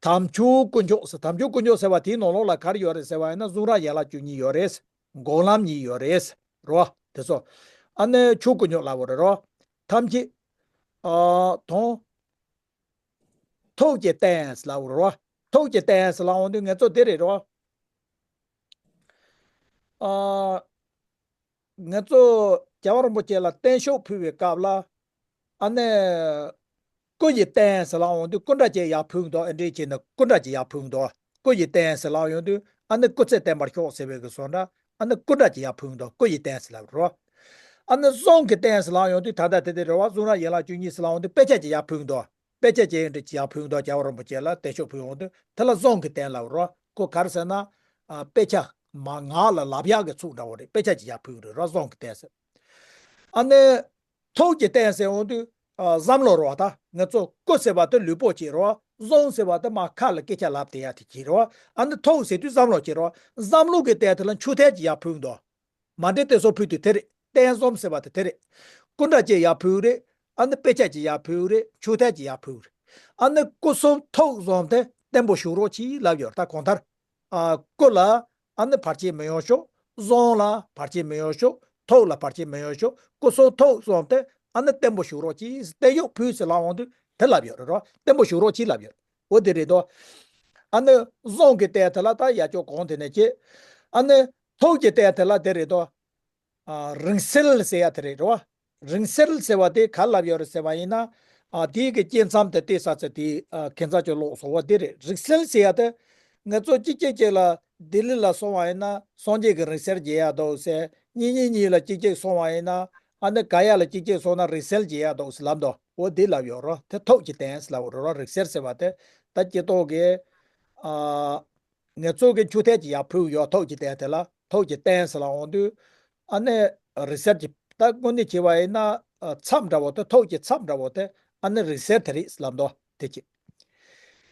དམ་ཆོས་དཀོན་མཆོག་ཟེར། དམ་ཆོས་དཀོན་མཆོག་ཟེར་བ་དེའི་ནང་ལོགས་ལ་ག་རེ་ཡོད་རེད་ཟེར་བ་ཡིན་ན། གཟུངས་རབ་ཡན་ལག་བཅུ་གཉིས་ཡོད་རེད། འགོག་ལམ་གཉིས་ཡོད་རེད། རོ། དེ་ཚོ། ཨ་ནི་ཆོས་དཀོན་མཆོག་ལབ་པ་རེད་རོ། ཐམས་ཅད། ཨ། དང་། ཐུགས་ཀྱི་རྟེན་ལབ་པ་རེད་རོ། ཐུགས་ཀྱི་རྟེན་ལབ་འོང་དུས་ང་ཚོ་དེ་རེད་རོ། ཨ། ང་ཚོ་རྒྱལ་བ་རིན་པོ་ཆེ་ལ་བརྟན་བཞུགས་ཕུལ་བའི་སྐབས་ལ། ཨ་ནི། སྐུ་ཡི་རྟེན་ཟེར་ལབ་འོང་དུས་སྐུ་འདྲ་ཅིག་ཡར་ཕུལ་འདུག་ཨེ་འདྲས་བྱས་ནས་སྐུ་འདྲ་ཅིག་ཡར་ཕུལ་འདུག་སྐུ་ཡི་རྟེན་ཟེར་ལབ་ཡོང་དུས་ཨ་ནི་སྐུ་ཚེ་བརྟན་པར་ཤོག་ཟེར་བའི་གི་བཟོ་འདྲ། ཨ་ནི་སྐུ་འདྲ་ཅིག་ཡར་ཕུལ་འདུག་སྐུ་ཡི་རྟེན་ཟེར་ལབ་རོ། ཨ་ནི་གཟུངས་ཀྱི་རྟེན་ཟེར་ལབ་ཡོང་དུས་ད་ལྟ་དེ་དེ་རེད་བ། གཟུངས་རབ་ཡན་ལག་བཅུ་གཉིས་ཟེར་ལབ་ཡོང་དུས་དཔེ་ཆ་ཅིག་ཡར་ཕུལ་འདུག་དཔེ་ཆ་ཅིག་ཡང་འདྲ་ཅིག་ཡར་ཕུལ་འདུག་རྒྱལ་བ་རིན་པོ་ཆེ་ལ་བརྟན་བཞུགས་ཕུལ་ཡོང་དུས་དེ་ལ་གཟུངས་ཀྱི་རྟེན་ལབ་རོ། ཁོ་ག་རེ་ཟེར་ན། ཨ། དཔེ་ཆ་མ་ངག་ལ་ལབ་ཡག་གི་ཚིག་འདྲ་བོ་རེད། དཔེ་ཆ་ཅིག་ཡར་ཕུལ་རེད་རོ། གཟུངས་ཀྱི་རྟེན་ཟེར། ཨ་ནི། ཐུགས་ཀྱི་རྟེན་ཟེར་འོང་དུས། ཨ། བསམ་བློ་རོ་ད། ང་ཚོ་སྐུ་ཟེར་བ་དེ་ལུས་པོ་གཅིག་རོ། གཟུངས་ཟེར་བ་དེ་མ་ཁ་ལ་སྐད་ཆ་ལབ་བསྡད་ཡག་དེ་གཅིག་རོ། ཨ་ནི་ཐུགས་ཟེར་དུས་བསམ་བློ་གཅིག་རོ། བསམ་བློ་གི་རྟེན་དེ་ལ་མཆོད་རྟེན་གཅིག་ཡར་ཕུལ་འདུག་མ་འདྲེ་སྟེ་སོགས་ཕུལ་དུས་དེ་རེད། རྟེན་གསུམ་ཟེར་བ་དེ་དེ་རེད། སྐུ་འདྲ་ཅིག་ཡར་ཕུལ་རེད། ཨ་ནི་དཔེ་ཆ་ཅིག་ཡར་ཕུལ་རེད། མཆོད་རྟེན་ཅིག་ཡར་ཕུལ་རེད། ཨ་ནི་སྐུ་གསུམ་ཐུགས་གསུམ་དེ་བརྟན་པོ་བཞུགས་རོགས་གྱིས་ལབ་ཡོད་རེད། ད་གང་ལྟར། ཨ། སྐུ་ལ་ཨ་ནི་བར་ཆད་མི་ཡོང་ཤོག་གཟུངས་ལ་བར་ཆད་མི་ཡོང་ཤོག་ཐུགས་ལ་བར་ཆད་མི་ཡོང་ཤོག་སྐུ་གསུམ་ཐུགས་གསུམ་དེ་ཨ་ནི་བརྟན་པོ་བཞུགས་རོགས་གྱིས། བརྟན་བཞུགས་ཕུལ་ཟེར་ལབ་འོང་དུས་དེ་ལབ་ཡོད་རེད་རོ། བརྟན་པོ་བཞུགས་རོགས་གྱིས་ལབ་ཡོད། འོ་དེ་རེད་དོ། ཨ་ནི་གཟུངས་ཀྱི་རྟེན་དེ་ལ་ད་ཡར་ཕྱོགས་གོང་དེ་ནས་བྱེད། ཨ་ནི་ཐུགས་ཀྱི་རྟེན་དེ་ལ་དེ་རེད་དོ། ཨ། རིང་བསྲེལ་ཟེར་ཡ་དེ་རེད་རོ། རིང་བསྲེལ་ཟེར་བ་དེ་ག་ལབ་ཡོད་རེད་ཟེར་བ་ཡིན་ན། ཨ། དེའི་གི་སྐྱེ་མཚམས་དེ་བལྟས་ས་ཚེ་དེ། ཨ། ཁྱེད་ཚང་ཅིག་ལོག་སོང་བ་དེ་རེད། རིང་བསྲེལ་ཟེར་ཡ་དེ། ང་ཚོ་གཅིག་གཅིག་གཅིག་ལ་ལྡི་ལི་ལ་སོང་བ་ཡིན་ན་སངས་རྒྱས་ཀྱི་རིང་བསྲེལ་རྒྱས་ཡ་འདུག་ཟེར། གཉིས་གཉིས་གཉིས་ལ་གཅིག་གཅིག་སོང་བ་ཡིན་ན། ཨ་ནི་ག་ཡ་ལ་གཅིག་གཅིག་སོང་ན་རིང་བསྲེལ་རྒྱས་ཡ་འདུག་ཟེར་ལབ་འདུག་འོ་དེ་ལབ་ཡོད་རོ། དེ་ཐུགས་ཀྱི་རྟེན་ཟེར་ལབ་རོ། རིང་བསྲེལ་ཟེར་བ་དེ། ད་སྤྱིར་བཏང་གི། ཨ། ང་ཚོ་གི་མཆོད་རྟེན་གྱི་ཡར་ཕུལ་ཡོད། ཐུགས་ཀྱི་རྟེན་དེ་ལ་ཐུགས་ཀྱི་རྟེན་ཟེར་ལ་འོང་དུས། ཨ་ནི་རིང་བསྲེལ་གྱི་ད་དངོས་གནས་བྱས་པ་ཡིན་ན། ཨ། མཚམས་འདྲ་བོ་དེ། ཐུགས་ཀྱི་མཚམས་འདྲ་བོ་དེ་ཨ་ནི་རིང་བསྲེལ་དེ་རེད་ལབ་འདུག་དེ་གཅིག་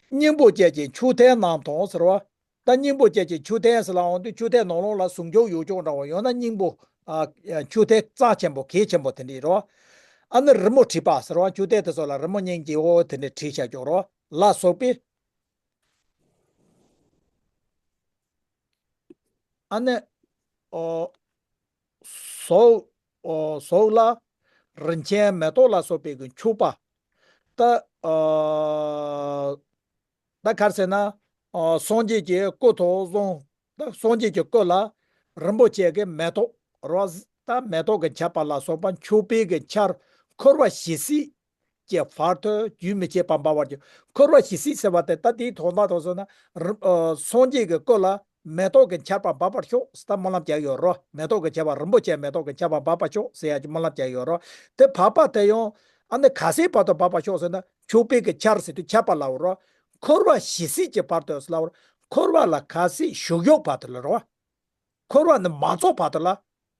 སྙིང་པོ་བཅས་ཀྱི་མཆོད་རྟེན་རྣམས་དང་ཟེར་བ། ད་སྙིང་པོ་བཅས་ཀྱི་མཆོད་རྟེན་ཟེར་ལ་འོང་དུས་མཆོད་རྟེན་ནང་ལོགས་ལ་ཟུང་འཇུག་ཡོད་ཅོག་འདྲ་བོ། ཡང་ན་སྙིང་པོ། ཨ། མཆོད་རྟེན་རྩ་ཆེན་པོ་གལ་ཆེན་པོ་དེ་འདྲ་རོ། ཨ་ནི་རི་མོ་བྲིས་པ་ཟེར་བ། མཆོད་རྟེན་དེ་ཚོ་ལ་རི་མོ་སྙིང་རྗེ་བོ་དེ་འདྲ་བྲིས་བཞག་ཅོག་རོ། ལ་སོགས་པའི། ཨ་ནི། ཨོ། ཟོག་ཨོ། ཟོག་ལ་རིན་ཆེན་མེ་ཏོག་ལ་སོགས་པའི་གི་མཆོད་པ། ད། ཨ། ད་ག་རེ་ཟེར་ན། ཨོ། སངས་རྒྱས་ཀྱི་སྐུ་དང་གཟུངས། ད་སངས་རྒྱས་ཀྱི་སྐུ་ལ་རིན་པོ་ཆེ་གི་མེ་ཏོག་རོ། ད་མེ་ཏོག་གི་ཆར་པ་ལ་སོགས་པ་མཆོད་པའི་གི་ཆར་འཁོར་བ་ཇི་སྲིད་ཀྱི་བར་དུ་རྒྱུན་མི་ཆད་པར་འབབ་པར་གྱུར། འཁོར་བ་ཇི་སྲིད་ཟེར་བ་དེ་ད་དེའི་དོན་དག་དུ་སོང་ན། རི། ཨ། སངས་རྒྱས་ཀྱི་སྐུ་ལ་མེ་ཏོག་གི་ཆར་པ་འབབ་པར་ཤོག་ཟེར་ད་སྨོན་ལམ་རྒྱག་ཡོད་རོ། མེ་ཏོག་གི་ཆར་པ། རིན་པོ་ཆེ་མེ་ཏོག་གི་ཆར་པ་འབབ་པར་ཤོག་ཟེར་ཡ་གྱི་སྨོན་ལམ་རྒྱག་ཡོད་རོ། དེ་འབབ་པ་དེ་ཡང་ཨ་ནི་ག་སྲིད་བར་དུ་འབབ་པར་ཤོག་ཟེར་ན། མཆོད་པའི་གི་ཆར་ཟེར་དུས་ཆར་པ་ལབ་རོ། འཁོར་བ་ཇི་སྲིད་ཀྱི་བར་དུ་ཟེར་ལབ་རོ། འཁོར་བ་ལ་ག་སྲིད་བཞུགས་ཡོད་བར་དུ་ལ་རོ། འཁོར་བ་ནི་མ་རྫོགས་བར་དུ་ལ།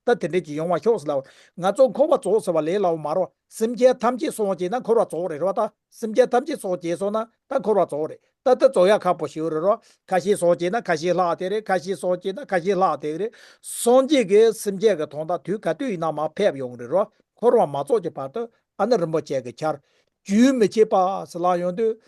ད་དེ་འདྲས་ཀྱི་ཡོང་བ་ཤོག་ཟེར་ལབ། ང་ཚོ་འཁོར་བ་རྫོགས་ཟེར་བ་ལས་སླ་བོ་མ་རེད། སེམས་ཅན་ཐམས་ཅད་སྲོག་བཅད་ན་འཁོར་བ་རྫོགས་རེད་རོ། ད་སེམས་ཅན་ཐམས་ཅད་སྲོག་བཅད་སོང་ན་ད་འཁོར་བ་རྫོགས་རེད། ད་ལྟ་རྫོགས་ཡ་ཁག་པོ་ཞིག་རེད་རོ། ཁ་ཤས་སྲོག་བཅད་ན་ཁ་ཤས་ལྷག་དེ་རེད། ཁ་ཤས་སྲོག་བཅད་ན་ཁ་ཤས་ལྷག་དེ་རེད། སངས་རྒྱས་ཀྱི་སེམས་ཅན་གྱི་དོན་དག་དུས་ག་དུས་ཡིན་ན་མར་ཕེབས་ཡོང་རེད་རོ། འཁོར་བ་མ་རྫོགས་ཀྱི་བར་དུ་ཨ་ནི་རིན་པོ་ཆེ་གི་ཆར་རྒྱུན་མི་ཆད་པ་ཟེར་ལབ་ཡོང་དུས།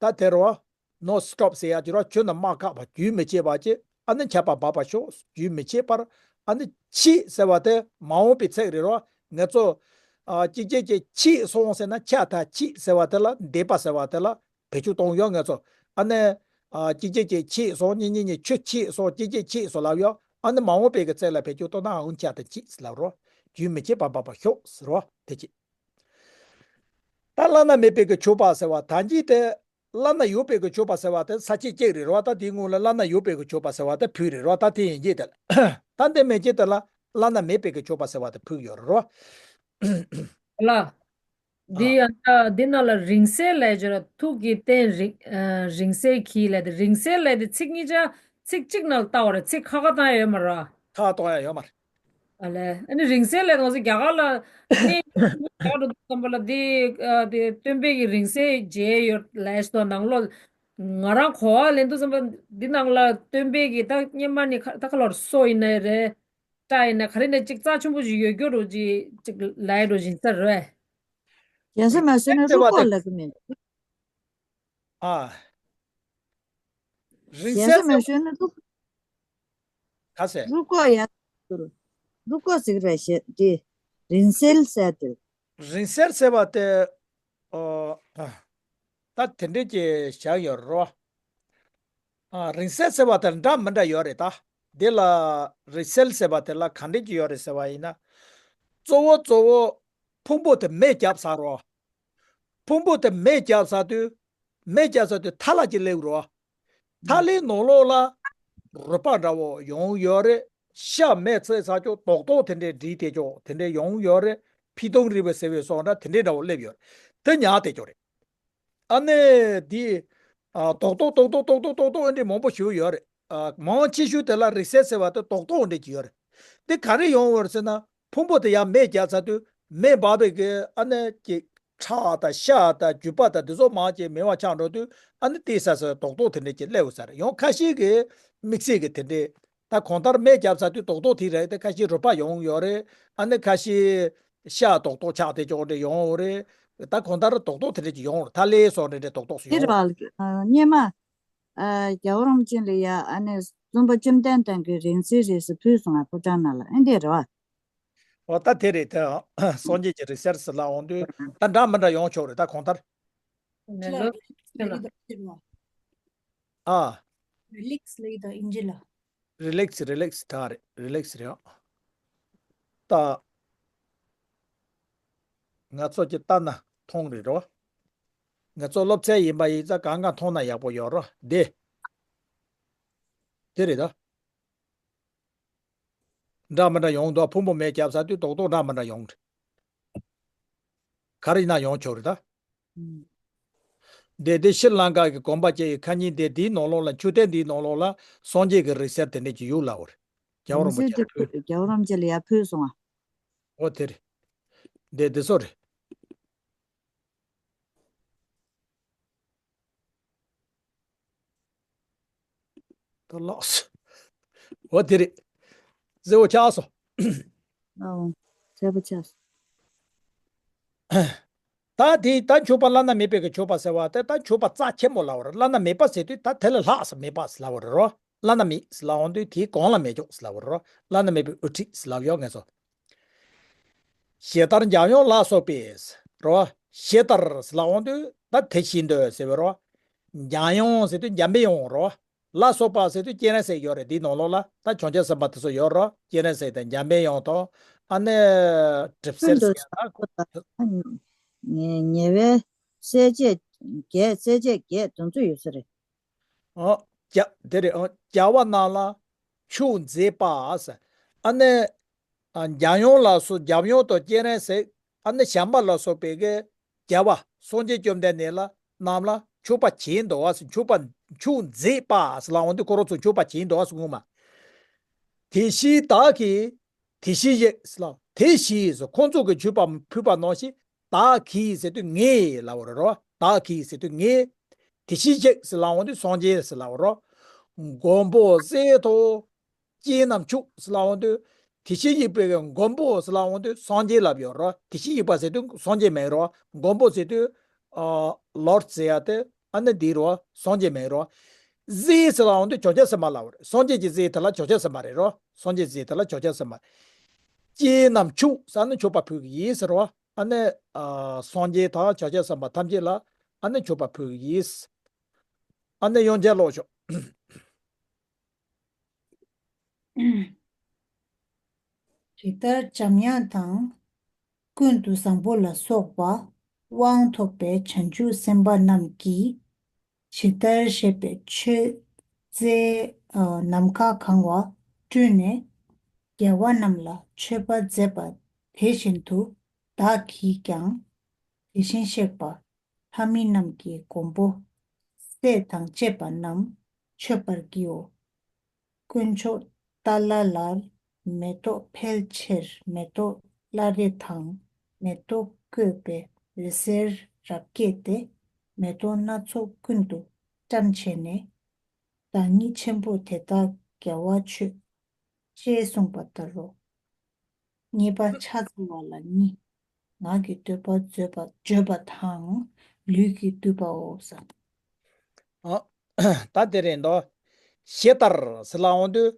ད་དེ་རོ། ནོ་སི་ཊོབ་ཟེར་ཡ་ཅིག་རོ། ཁྱོན་ནས་མ་བཀག་པ། རྒྱུན་མི་ཆད་པ་ཅིག་ཨ་ནི་ཆར་པ་འབབ་པར་ཤོག་རྒྱུན་མི་ཆད་པར། ཨ་ནི་ཕྱིས་ཟེར་བ་དེ་མ་འོངས་པའི་ཚིག་རེད་རོ། ང་ཚོ། ཨ། གཅིག་གཅིག་གཅིག་ཕྱིས་སོང་ཟེར་ན། ཆ་ད་ཕྱིས་ཟེར་བ་དེ་ལ། འདས་པ་ཟེར་བ་དེ་ལ་བེད་སྤྱོད་གཏོང་ཡོད་ང་ཚོ། ཨ་ནི། ཨ། གཅིག་གཅིག་གཅིག་ཕྱིས་སོང་། གཉིས་གཉིས་གཉིས། ཆུ་ཕྱིས་སོང་། གཅིག་གཅིག་ཕྱིས་སོང་ལབ་ཡོད། ཨ་ནི་མ་འོངས་པའི་གི་ཚིག་ལ་བེད་སྤྱོད་གཏོང་ན་ཨང་། ཆ་ད་ཕྱིས་ལབ་རོ། རྒྱུན་མི་ཆད་པར་འབབ་པར་ཤོག་ཟེར་རོ། དེ་གཅིག་ད་བླ་ན་མེད་པའི་གི་མཆོད་པ་ཟེར་བ་ད་གཅིག་དེ། བླ་ན་ཡོད་པའི་གི་མཆོད་པ་ཟེར་བ་དེ་ས་བཅད་གཅིག་རེད་རོ། ད་དེའི་སྔོན་ལ་བླ་ན་ཡོད་པའི་གི་མཆོད་པ་ཟེར་བ་དེ་ཕུལ་རེད་རོ། ད་དེ་ཡིན་གྱི་དེ་ལ། ད་དེ་མེད་ཀྱི་དེ་ལ་བླ་ན་མེད་པའི་གི་མཆོད་པ་ཟེར་བ་དེ་ཕུལ་ཡོད་རེད་རོ། ལ། འདི་ཨ། ཡང་ད་འདི་ནང་ལ་རིང་བསྲེལ་ལབ་ཀྱི་རེད། ཐུགས་ཀྱི་རྟེན་རིང་། ཨ། རིང་བསྲེལ་གྱིས་ལབ་དེ། རིང་བསྲེལ་ལབ་དེ་ཚིག་གཉིས་ཆ་ཚིག་གཅིག་ནང་ལ་བཏགས་པ་རེད། ཚིག་ཁ་ཁ་བཏང་ཡ་ཡོད་མ་རེད། ཁ་གཏོང་ཡ་ཡོད་མ་རེད། ཨ་ལས། ཨ་ནི་རིང་བསྲེལ་ལབ་དེ་ང་ཚོ་རྒྱ་གར་ལ་ནི་རྒྱ་གར་འགྲོ་དུས་ཙམ་པ་ལ་འདི། ཨ། འདི་སྟོན་པའི་གི་རིང་བསྲེལ་མཇལ་ཡོད་ལབ་སོ། ནང་ལོགས་ང་རང་གོ་བ་ལེན་དུས་ཙམ་པ་འདི་ནང་ལ་སྟོན་པའི་གི་ད་སྔོན་མ་ནས་ཁ་ད་ཁ་ལོར་སོ་ཡིན་ནའི་རེད། སྐྲ་ཡིན་ན་ག་རེ་ནས་ཅིག་རྩ་ཆེན་པོ་ཞིག་ཡོད་རྒྱུ་རུ་ཅིག་ཅིག་ལབ་རུ་ཡིན་ས་རེད། རྒྱལ་སྲས་མ་ཟེར་ན་རིང་བསྲེལ་རུ་ཟེར་བ་ཀོ་དེ། ལབ་གི་མིན། ཨ། རིང་བསྲེལ་ཟེར་བ་མ་ཤོད་ན་ལུག་ག་ཟེར། ལུག་ཀོ་ཡ། ལུག་ཀོ་ཟེར་གི་རེད་ཞེས་དེ། རིང་བསྲེལ་ཟེར་དེ། རིང་བསྲེལ་ཟེར་བ་དེ། ཨོ། ད་དེ་འདྲས་ཀྱི་བཞག་ཡོད་རོ། ཨ། རིང་བསྲེལ་ཟེར་བ་དེ་འདྲ་མི་འདྲ་ཡོད་རེད་ད། འདི་ལ་རིང་བསྲེལ་ཟེར་བ་དེ་ལ་ག་འདྲས་ཀྱི་ཡོད་རེད་ཟེར་བ་ཡིན་ན། གཙོ་བོ་གཙོ་བོ་ཕུང་པོ་དེ་མེ་བརྒྱབ་ཚར་རོ། ཕུང་པོ་དེ་མེ་བརྒྱབ་ཚར་དུས། མེ་བརྒྱབ་ཚར་དུས་མཐའ་ལ་ཅིག་སླེབས་རོ། མཐའ་ལའི་ནང་ལོགས་ལ་རུས་པ་འདྲ་བོ་ཡོང་ཡོད་རེད། ཤ་མེ་ཚོས་ཚར་ཀྱོག་རྡོག་རྡོག་དེ་འདྲས་འདྲིས་ཏེ་ཀྱོག་དེ་འདྲས་ཡོང་ཡོད་རེད། ཕི་ཏོང་རི་བོ་ཟེར་བའི་སོགས་འདྲ་དེ་འདྲས་འདྲ་བོ་སླེབས་ཡོད་རེད། དེ་ཉག་དེ་ཀྱོག་རེད། ཨ་ནི་འདི། ཨ། རྡོག་རྡོག་རྡོག་རྡོག་རྡོག་རྡོག་རྡོག་རྡོག་འདི་འདྲས་མང་པོ་ཞིག་ཡོད་རེད། ཨ། མང་ཆེ་ཤོས་དེ་ལ་རིང་བསྲེལ་ཟེར་བ་དེ་རྡོག་རྡོག་འདྲས་ཀྱི་ཡོད་རེད། དེ་ག་རེ་ཡོང་བ་རེད་ཟེར་ན། ཕུང་པོ་དེ་ཡང་མེ་བརྒྱབ་ཚར་དུས་མེ་འབར་བའི་གི་ཨ་ནི་ཀྱི་ཁྲག་དང་ཤ་དང་རྒྱུས་པ་དང་དེ་ཚོ་མང་ཆེ་མེ་བ་ཆགས་འགྲོ་དུས་ཨ་ནི་དེ་ས་ས་རྡོག་རྡོག་དེ་འདྲས་ཀྱི་སླེབས་ཡོད་ས་རེད། ཡང་ཁ་ཤས་ཀྱི་དམིགས་བསལ་གྱི་དེ་འདྲས། ད་གང་ལྟར་མེ་བརྒྱབ་ཚར་དུས་རྡོག་རྡོག་དེ་རེད། དེ་ཁ་ཤས་རུས་པ་ཡོང་ཡོད་རེད། ཨ་ནི་ཁ་ཤས་ཤ་རྡོག་རྡོག་ཆགས་ཏེ་ཅོག་འདྲ་ཡོང་ཡོད་རེད། ད་གང་ལྟར་རྡོག་རྡོག་དེ་འདྲ་ཅིག་ཡོང་རེད། ད་ལས་སོགས་འདྲ་འདྲ་རྡོག་རྡོག་སུ་དེ་ཡོང་རེད་བ། ཨ། སྙེ་མ། ཨ། རྒྱལ་བ་རིན་པོ་ཆེ་ལ་ཡ་ཨ་ནི་བཙུན་པ་བཅོམ་ལྡན་འདས་ཀྱིས་རིང་བསྲེལ་རེད་ཟེར་ཕུལ་སོང་ང་ཕོ་བྲང་ནང་ལ། ཨེ་འདྲས་རེད་བ། འོ་ད་དེ་རེད་དེ། སངས་རྒྱས་ཀྱི་རིང་བསྲེལ་ཟེར་ལབ་འོང་དུས་ད་འདྲ་མི་འདྲ་ཡོང་ཆོག་རེད། ད་གང་ལྟར། ནས་ལོ་ཕྱིན་ལ། ཨ། རི་ལེགས་ལབ་ཡོད་ད་ཨིན་ཇི་ལ། རི་ལེགས་རི་ལེགས་ད་རེད། རི་ལེགས་རེད་ཨ། ད་ང་ཚོ་གི་ལྟ་ན་མཐོང་རེད་རོ། ང་ཚོ་སློབ་ཚན་ཡིན་པ་ཡིན་ཙང་གང་ག་མཐོང་ན་ཡག་པོ་ཡོད་རོ། དེ་དེ་རེད་ད། འདྲ་མི་འདྲ་ཡོང་འདུག་ཕུང་པོ་མེ་བརྒྱབ་ཚར་དུས་རྡོག་རྡོག་འདྲ་མི་འདྲ་ཡོང་། ག་རེ་ཡིན་ན་ཡོང་ཆོག་རེད་ད། ཨུམ། དེ་དེ་ཤྲི་ལངྐ་གི་དགོན་པ་བཅས་ཀྱི་ཁ་ཉིན་དེ་དེའི་ནང་ལོགས་ལ་མཆོད་རྟེན་འདིའི་ནང་ལོགས་ལ་སངས་རྒྱས་ཀྱི་རིང་བསྲེལ་དེ་འདྲས་ཀྱི་ཡོད་ལབ་པ་རེད། རྒྱལ་བ་རིན་པོ་ཆེ་ལ་ཕུལ། རྒྱལ་བ་རིན་པོ་ཆེ་ལ་ཡར་ཕུལ་སོང་ང་། འོ་དེ་རེད། དེ་དེ་སོ་རེད། ད་ལགས་སོ། འོ་དེ་རེད། གསལ་པོ་ཆགས་སོང་། ཨོ། གསལ་པོ་ཆགས་སོང་། ད་དེ་ད་མཆོད་པ་བླ་ན་མེད་པའི་གི་མཆོད་པ་ཟེར་བ་དེ་ད་མཆོད་པ་རྩ་ཆེན་པོ་ལབ་པ་རེད། བླ་ན་མེད་པ་ཟེར་དུས་ད་དེ་ལས་ལྷག་ས་མེད་པ་ཟེར་ལབ་པ་རེད་རོ། བླ་ན་མེད་ཟེར་ལབ་འོང་དུས་དེའི་གོང་ལ་མེད་ཀྱོག་ཟེར་ལབ་པ་རེད་རོ། བླ་ན་མེད་པའི་དབུ་ཁྲིད་ཟེར་ལབ་ཡོད་ངེས་སོ། ཞེ་ལྟར་འཇམ་དབྱངས་ལ་སོགས་པའི་རོ། ཞེ་ལྟར་ལབ་འོང་དུས་ད་དེ་བཞིན་དུ་ཟེར་བའི་རོ། འཇམ་དབྱངས་ཟེར་དུས་འཇམ་པའི་དབྱངས་རོ། ལ་སོགས་པ་ཟེར་དུས་སྤྱན་རས་གཟིགས་ཡོད་རེད། འདིའི་ནང་ལོགས་ལ་ད་བྱང་ཆུབ་སེམས་དཔའ་དེ་ཚོ་ཡོད་རོ། སྤྱན་རས་གཟིགས་དང་འཇམ་པའི་དབྱངས་དང་ཨ་ནི་གྲིབ་ཀུན་སེལ་ཏུ་ཟེར་ཡ་ད། ཉེ་ཉེ་བའི་སྲས་བཅས་བརྒྱད། སྲས་བཅས་བརྒྱད་དེ་ཚོ་ཡོད་ས་རེད། ཨོ། རྒྱ་དེ་རེད། ཨོ། རྒྱལ་བ་རྣམས་ལ་མཆོག་མཛད་པ་ཟེར། ཨ་ནི། ཨ། འཇམ་དབྱངས་ལ་སོགས་འཇམ་དབྱངས་དང་སྤྱན་རས་གཟིགས། ཨ་ནི་བྱམས་པ་ལ་སོགས་པའི་གི་རྒྱལ་བ་སངས་རྒྱས་བཅོམ་ལྡན་འདས་ལ་རྣམས་ལ་མཆོད་པ་བྱས་འདུག་བ་ཟེར། མཆོད་པ་མཆོག་མཛད་པ་ཟེར་ལབ་འོང་དུས་ཁོ་རང་ཚོ་མཆོད་པ་བྱས་འདུག་བ་ཟེར་ངོ་མ། དེ་བཞིན་བདག་གིས་དེ་བཞིན་གཤེགས་ཟེར་ལབ། དེ་བཞིན་ཟེར་ཁོང་ཚོ་གིས་མཆོད་པ་ཕུལ་བ་ནང་བཞིན་བདག་གིས་ཟེར་དུས་ངས་ལབ་པ་རེད་རོ། བདག་གིས་ཟེར་དུས་ངས། དེ་བཞིན་གཤེགས་ཟེར་ལབ་འོང་དུས་སངས་རྒྱས་ཟེར་ལབ་པ་རོ། མགོན་པོ་སྲས་དང་སྤྱན་རྣམས་མཆོག་ཟེར་ལབ་འོང་དུས། དེ་བཞིན་གཤེགས་པའི་མགོན་པོ་ཟེར་ལབ་འོང་དུས་སངས་རྒྱས་ལབ་ཡོད་རོ། དེ་བཞིན་གཤེགས་པ་ཟེར་དུས་སངས་རྒྱས་མིན་རོ། མགོན་པོ་ཟེར་དུས། ཨ། ལོརཌ་ཟེར་ཡ་དེ་ཨ་ནི་འདི་རོ། སངས་རྒྱས་མིན་རོ། སྲས་ཟེར་ལབ་འོང་དུས་བྱང་ཆུབ་སེམས་དཔའ་ལབ་པ་རེད། སངས་རྒྱས་ཀྱི་སྲས་དེ་ལ་བྱང་ཆུབ་སེམས་དཔའ་རེད་རོ། སངས་རྒྱས་སྲས་དེ་ལ་བྱང་ཆུབ་སེམས་དཔའ། སྤྱན་རྣམས་མཆོག་ཟེར་ནི་མཆོད་པ་ཕུལ་གྱི་ཡིན་ཟེར་རོ། ཨ་ནི། ཨ། སངས་རྒྱས་དང་བྱང་ཆུབ་སེམས་དཔའ་ཐམས་ཅད་ལ་ཨ་ནི་མཆོད་པ་ཕུལ་གྱི་ཡིན། ཨ་ནི་དབྱངས་ཅན་ཀློག་ཤོག་ཇི་ལྟར་འཇམ་དབྱངས་དང་། ཀུན་ཏུ་བཟང་པོ་ལ་སོགས་པ། དབང་ཐོབ་པའི་བྱང་ཆུབ་སེམས་དཔའ་རྣམས་ཀྱིས། ཇི་ལྟར་བཤད་པའི་མཆོད་རྫས་ནམ་མཁའ་གང་བ་སྤྲུལ་ནས། རྒྱལ་བ་རྣམས་ལ་མཆོད་པ་མཛད་པ་དེ་བཞིན་དུ་བདག་གིས་ཀྱང་དེ་བཞིན་གཤེགས་པ་ལྷ་མི་རྣམས་ཀྱི་མགོན་པོ་སྲས་དང་བཅས་པ་རྣམས་མཆོད་པར་བགྱིའོ། དཀོན་མཆོག་ཏཱ་ལ་ལར་མེ་ཏོག་ཕལ་ཆེར་མེ་ཏོག་བླ་རེ་དང་མེ་ཏོག་བཀོད་པའི་འོད་ཟེར་རབ་བསྐྱེད་དེ་མེ་ཏོག་སྣ་ཚོགས་ཀུན་ཏུ་བཀྲམ་བྱས་ནས། བདག་ཉིད་ཆེན་པོ་དེ་དག་རྒྱལ་བ་མཆོད། ཅེས་གསུངས་པ་ལྟར་རོ། མཉེས་པ་ཕྱག་འཚལ་བ་ལ་གཉིས། ངག་གི་བསྟོད་པ་བརྗོད་པ་བརྗོད་པ་དང་ལུས་ཀྱི་བསྟོད་པའོ་ཟེར། ཨ། ད་དེ་རེད་འདུག་ཞེས་ལྟར་ཟེར་ལབ་འོང་དུས།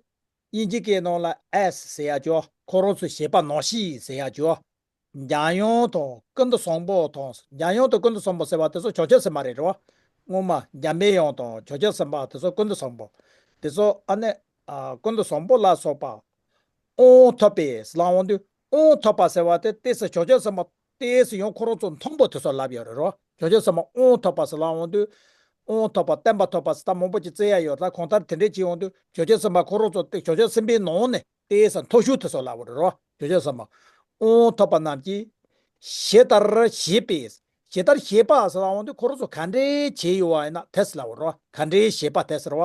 དབྱིན་ཇི་སྐད་ནང་ལ་as ཟེར་ཡ་ཅོ། ཁོ་རང་ཚོའི་བྱེད་པ་ནང་བཞིན་ཟེར་ཡ་ཅོ། འཇམ་དབྱངས་དང་ཀུན་ཏུ་བཟང་པོ་དང་། འཇམ་དབྱངས་དང་ཀུན་ཏུ་བཟང་པོ་ཟེར་བ་དེ་ཚོ་བྱང་ཆུབ་སེམས་དཔའ་རེད་རོ། སྔོན་མ་འཇམ་པའི་དབྱངས་དང་བྱང་ཆུབ་སེམས་དཔའ་དེ་ཚོ་ཀུན་ཏུ་བཟང་པོ། དེ་ཚོ་ཨ་ནི། ཨ། ཀུན་ཏུ་བཟང་པོ་ལ་སོགས་པ། དབང་ཐོབ་པས་ལབ་འོང་དུས། དབང་ཐོབ་པ་ཟེར་བ་དེ་ཏོག་ཙམ་བྱང་ཆུབ་སེམས་དཔའ་ཏོག་ཙམ་ཡང་ཁོ་རང་ཚོ་མཐོན་པོ་དེ་ཚོ་ལབ་ཡོད་རེད་རོ། བྱང་ཆུབ་སེམས་དཔའ་དབང་ཐོབ་པ་ཟེར་ལབ་འོང་དུས། དབང་ཐོབ་པ་བསྟན་པ་ཐོབ་པ་ཟེར་ད་མང་པོ་ཅིག་བརྩི་ཡ་ཡོད། ད་གང་ལྟར་དེ་འདྲས་བྱེད་འོང་དུས་བྱང་ཆུབ་སེམས་དཔའ་ཁོ་རང་ཚོ་དེ་བྱང་ཆུབ་སེམས་དཔའི་ནང་ནས་ཏོག་ཙམ་མཐོ་ཤོས་དེ་ཚོ་ལབ་པ་རེད་རོ། བྱང་ཆུབ་སེམས་དཔའ། དབང་ཐོབ་པ་རྣམས་ཀྱིས། ཞེས་ལྟར་བྱེད་པས། ཞེས་ལྟར་བྱེད་པ་ཟེར་ལབ་འོང་དུས་ཁོ་རང་ཚོ་ག་འདྲས་བྱས་ཡོད་པ་ཡིན་ན་དེ་ཟེར་ལབ་པ་རེད་རོ། ག་འདྲས་བྱེད་པ་དེ་ཟེར་བ།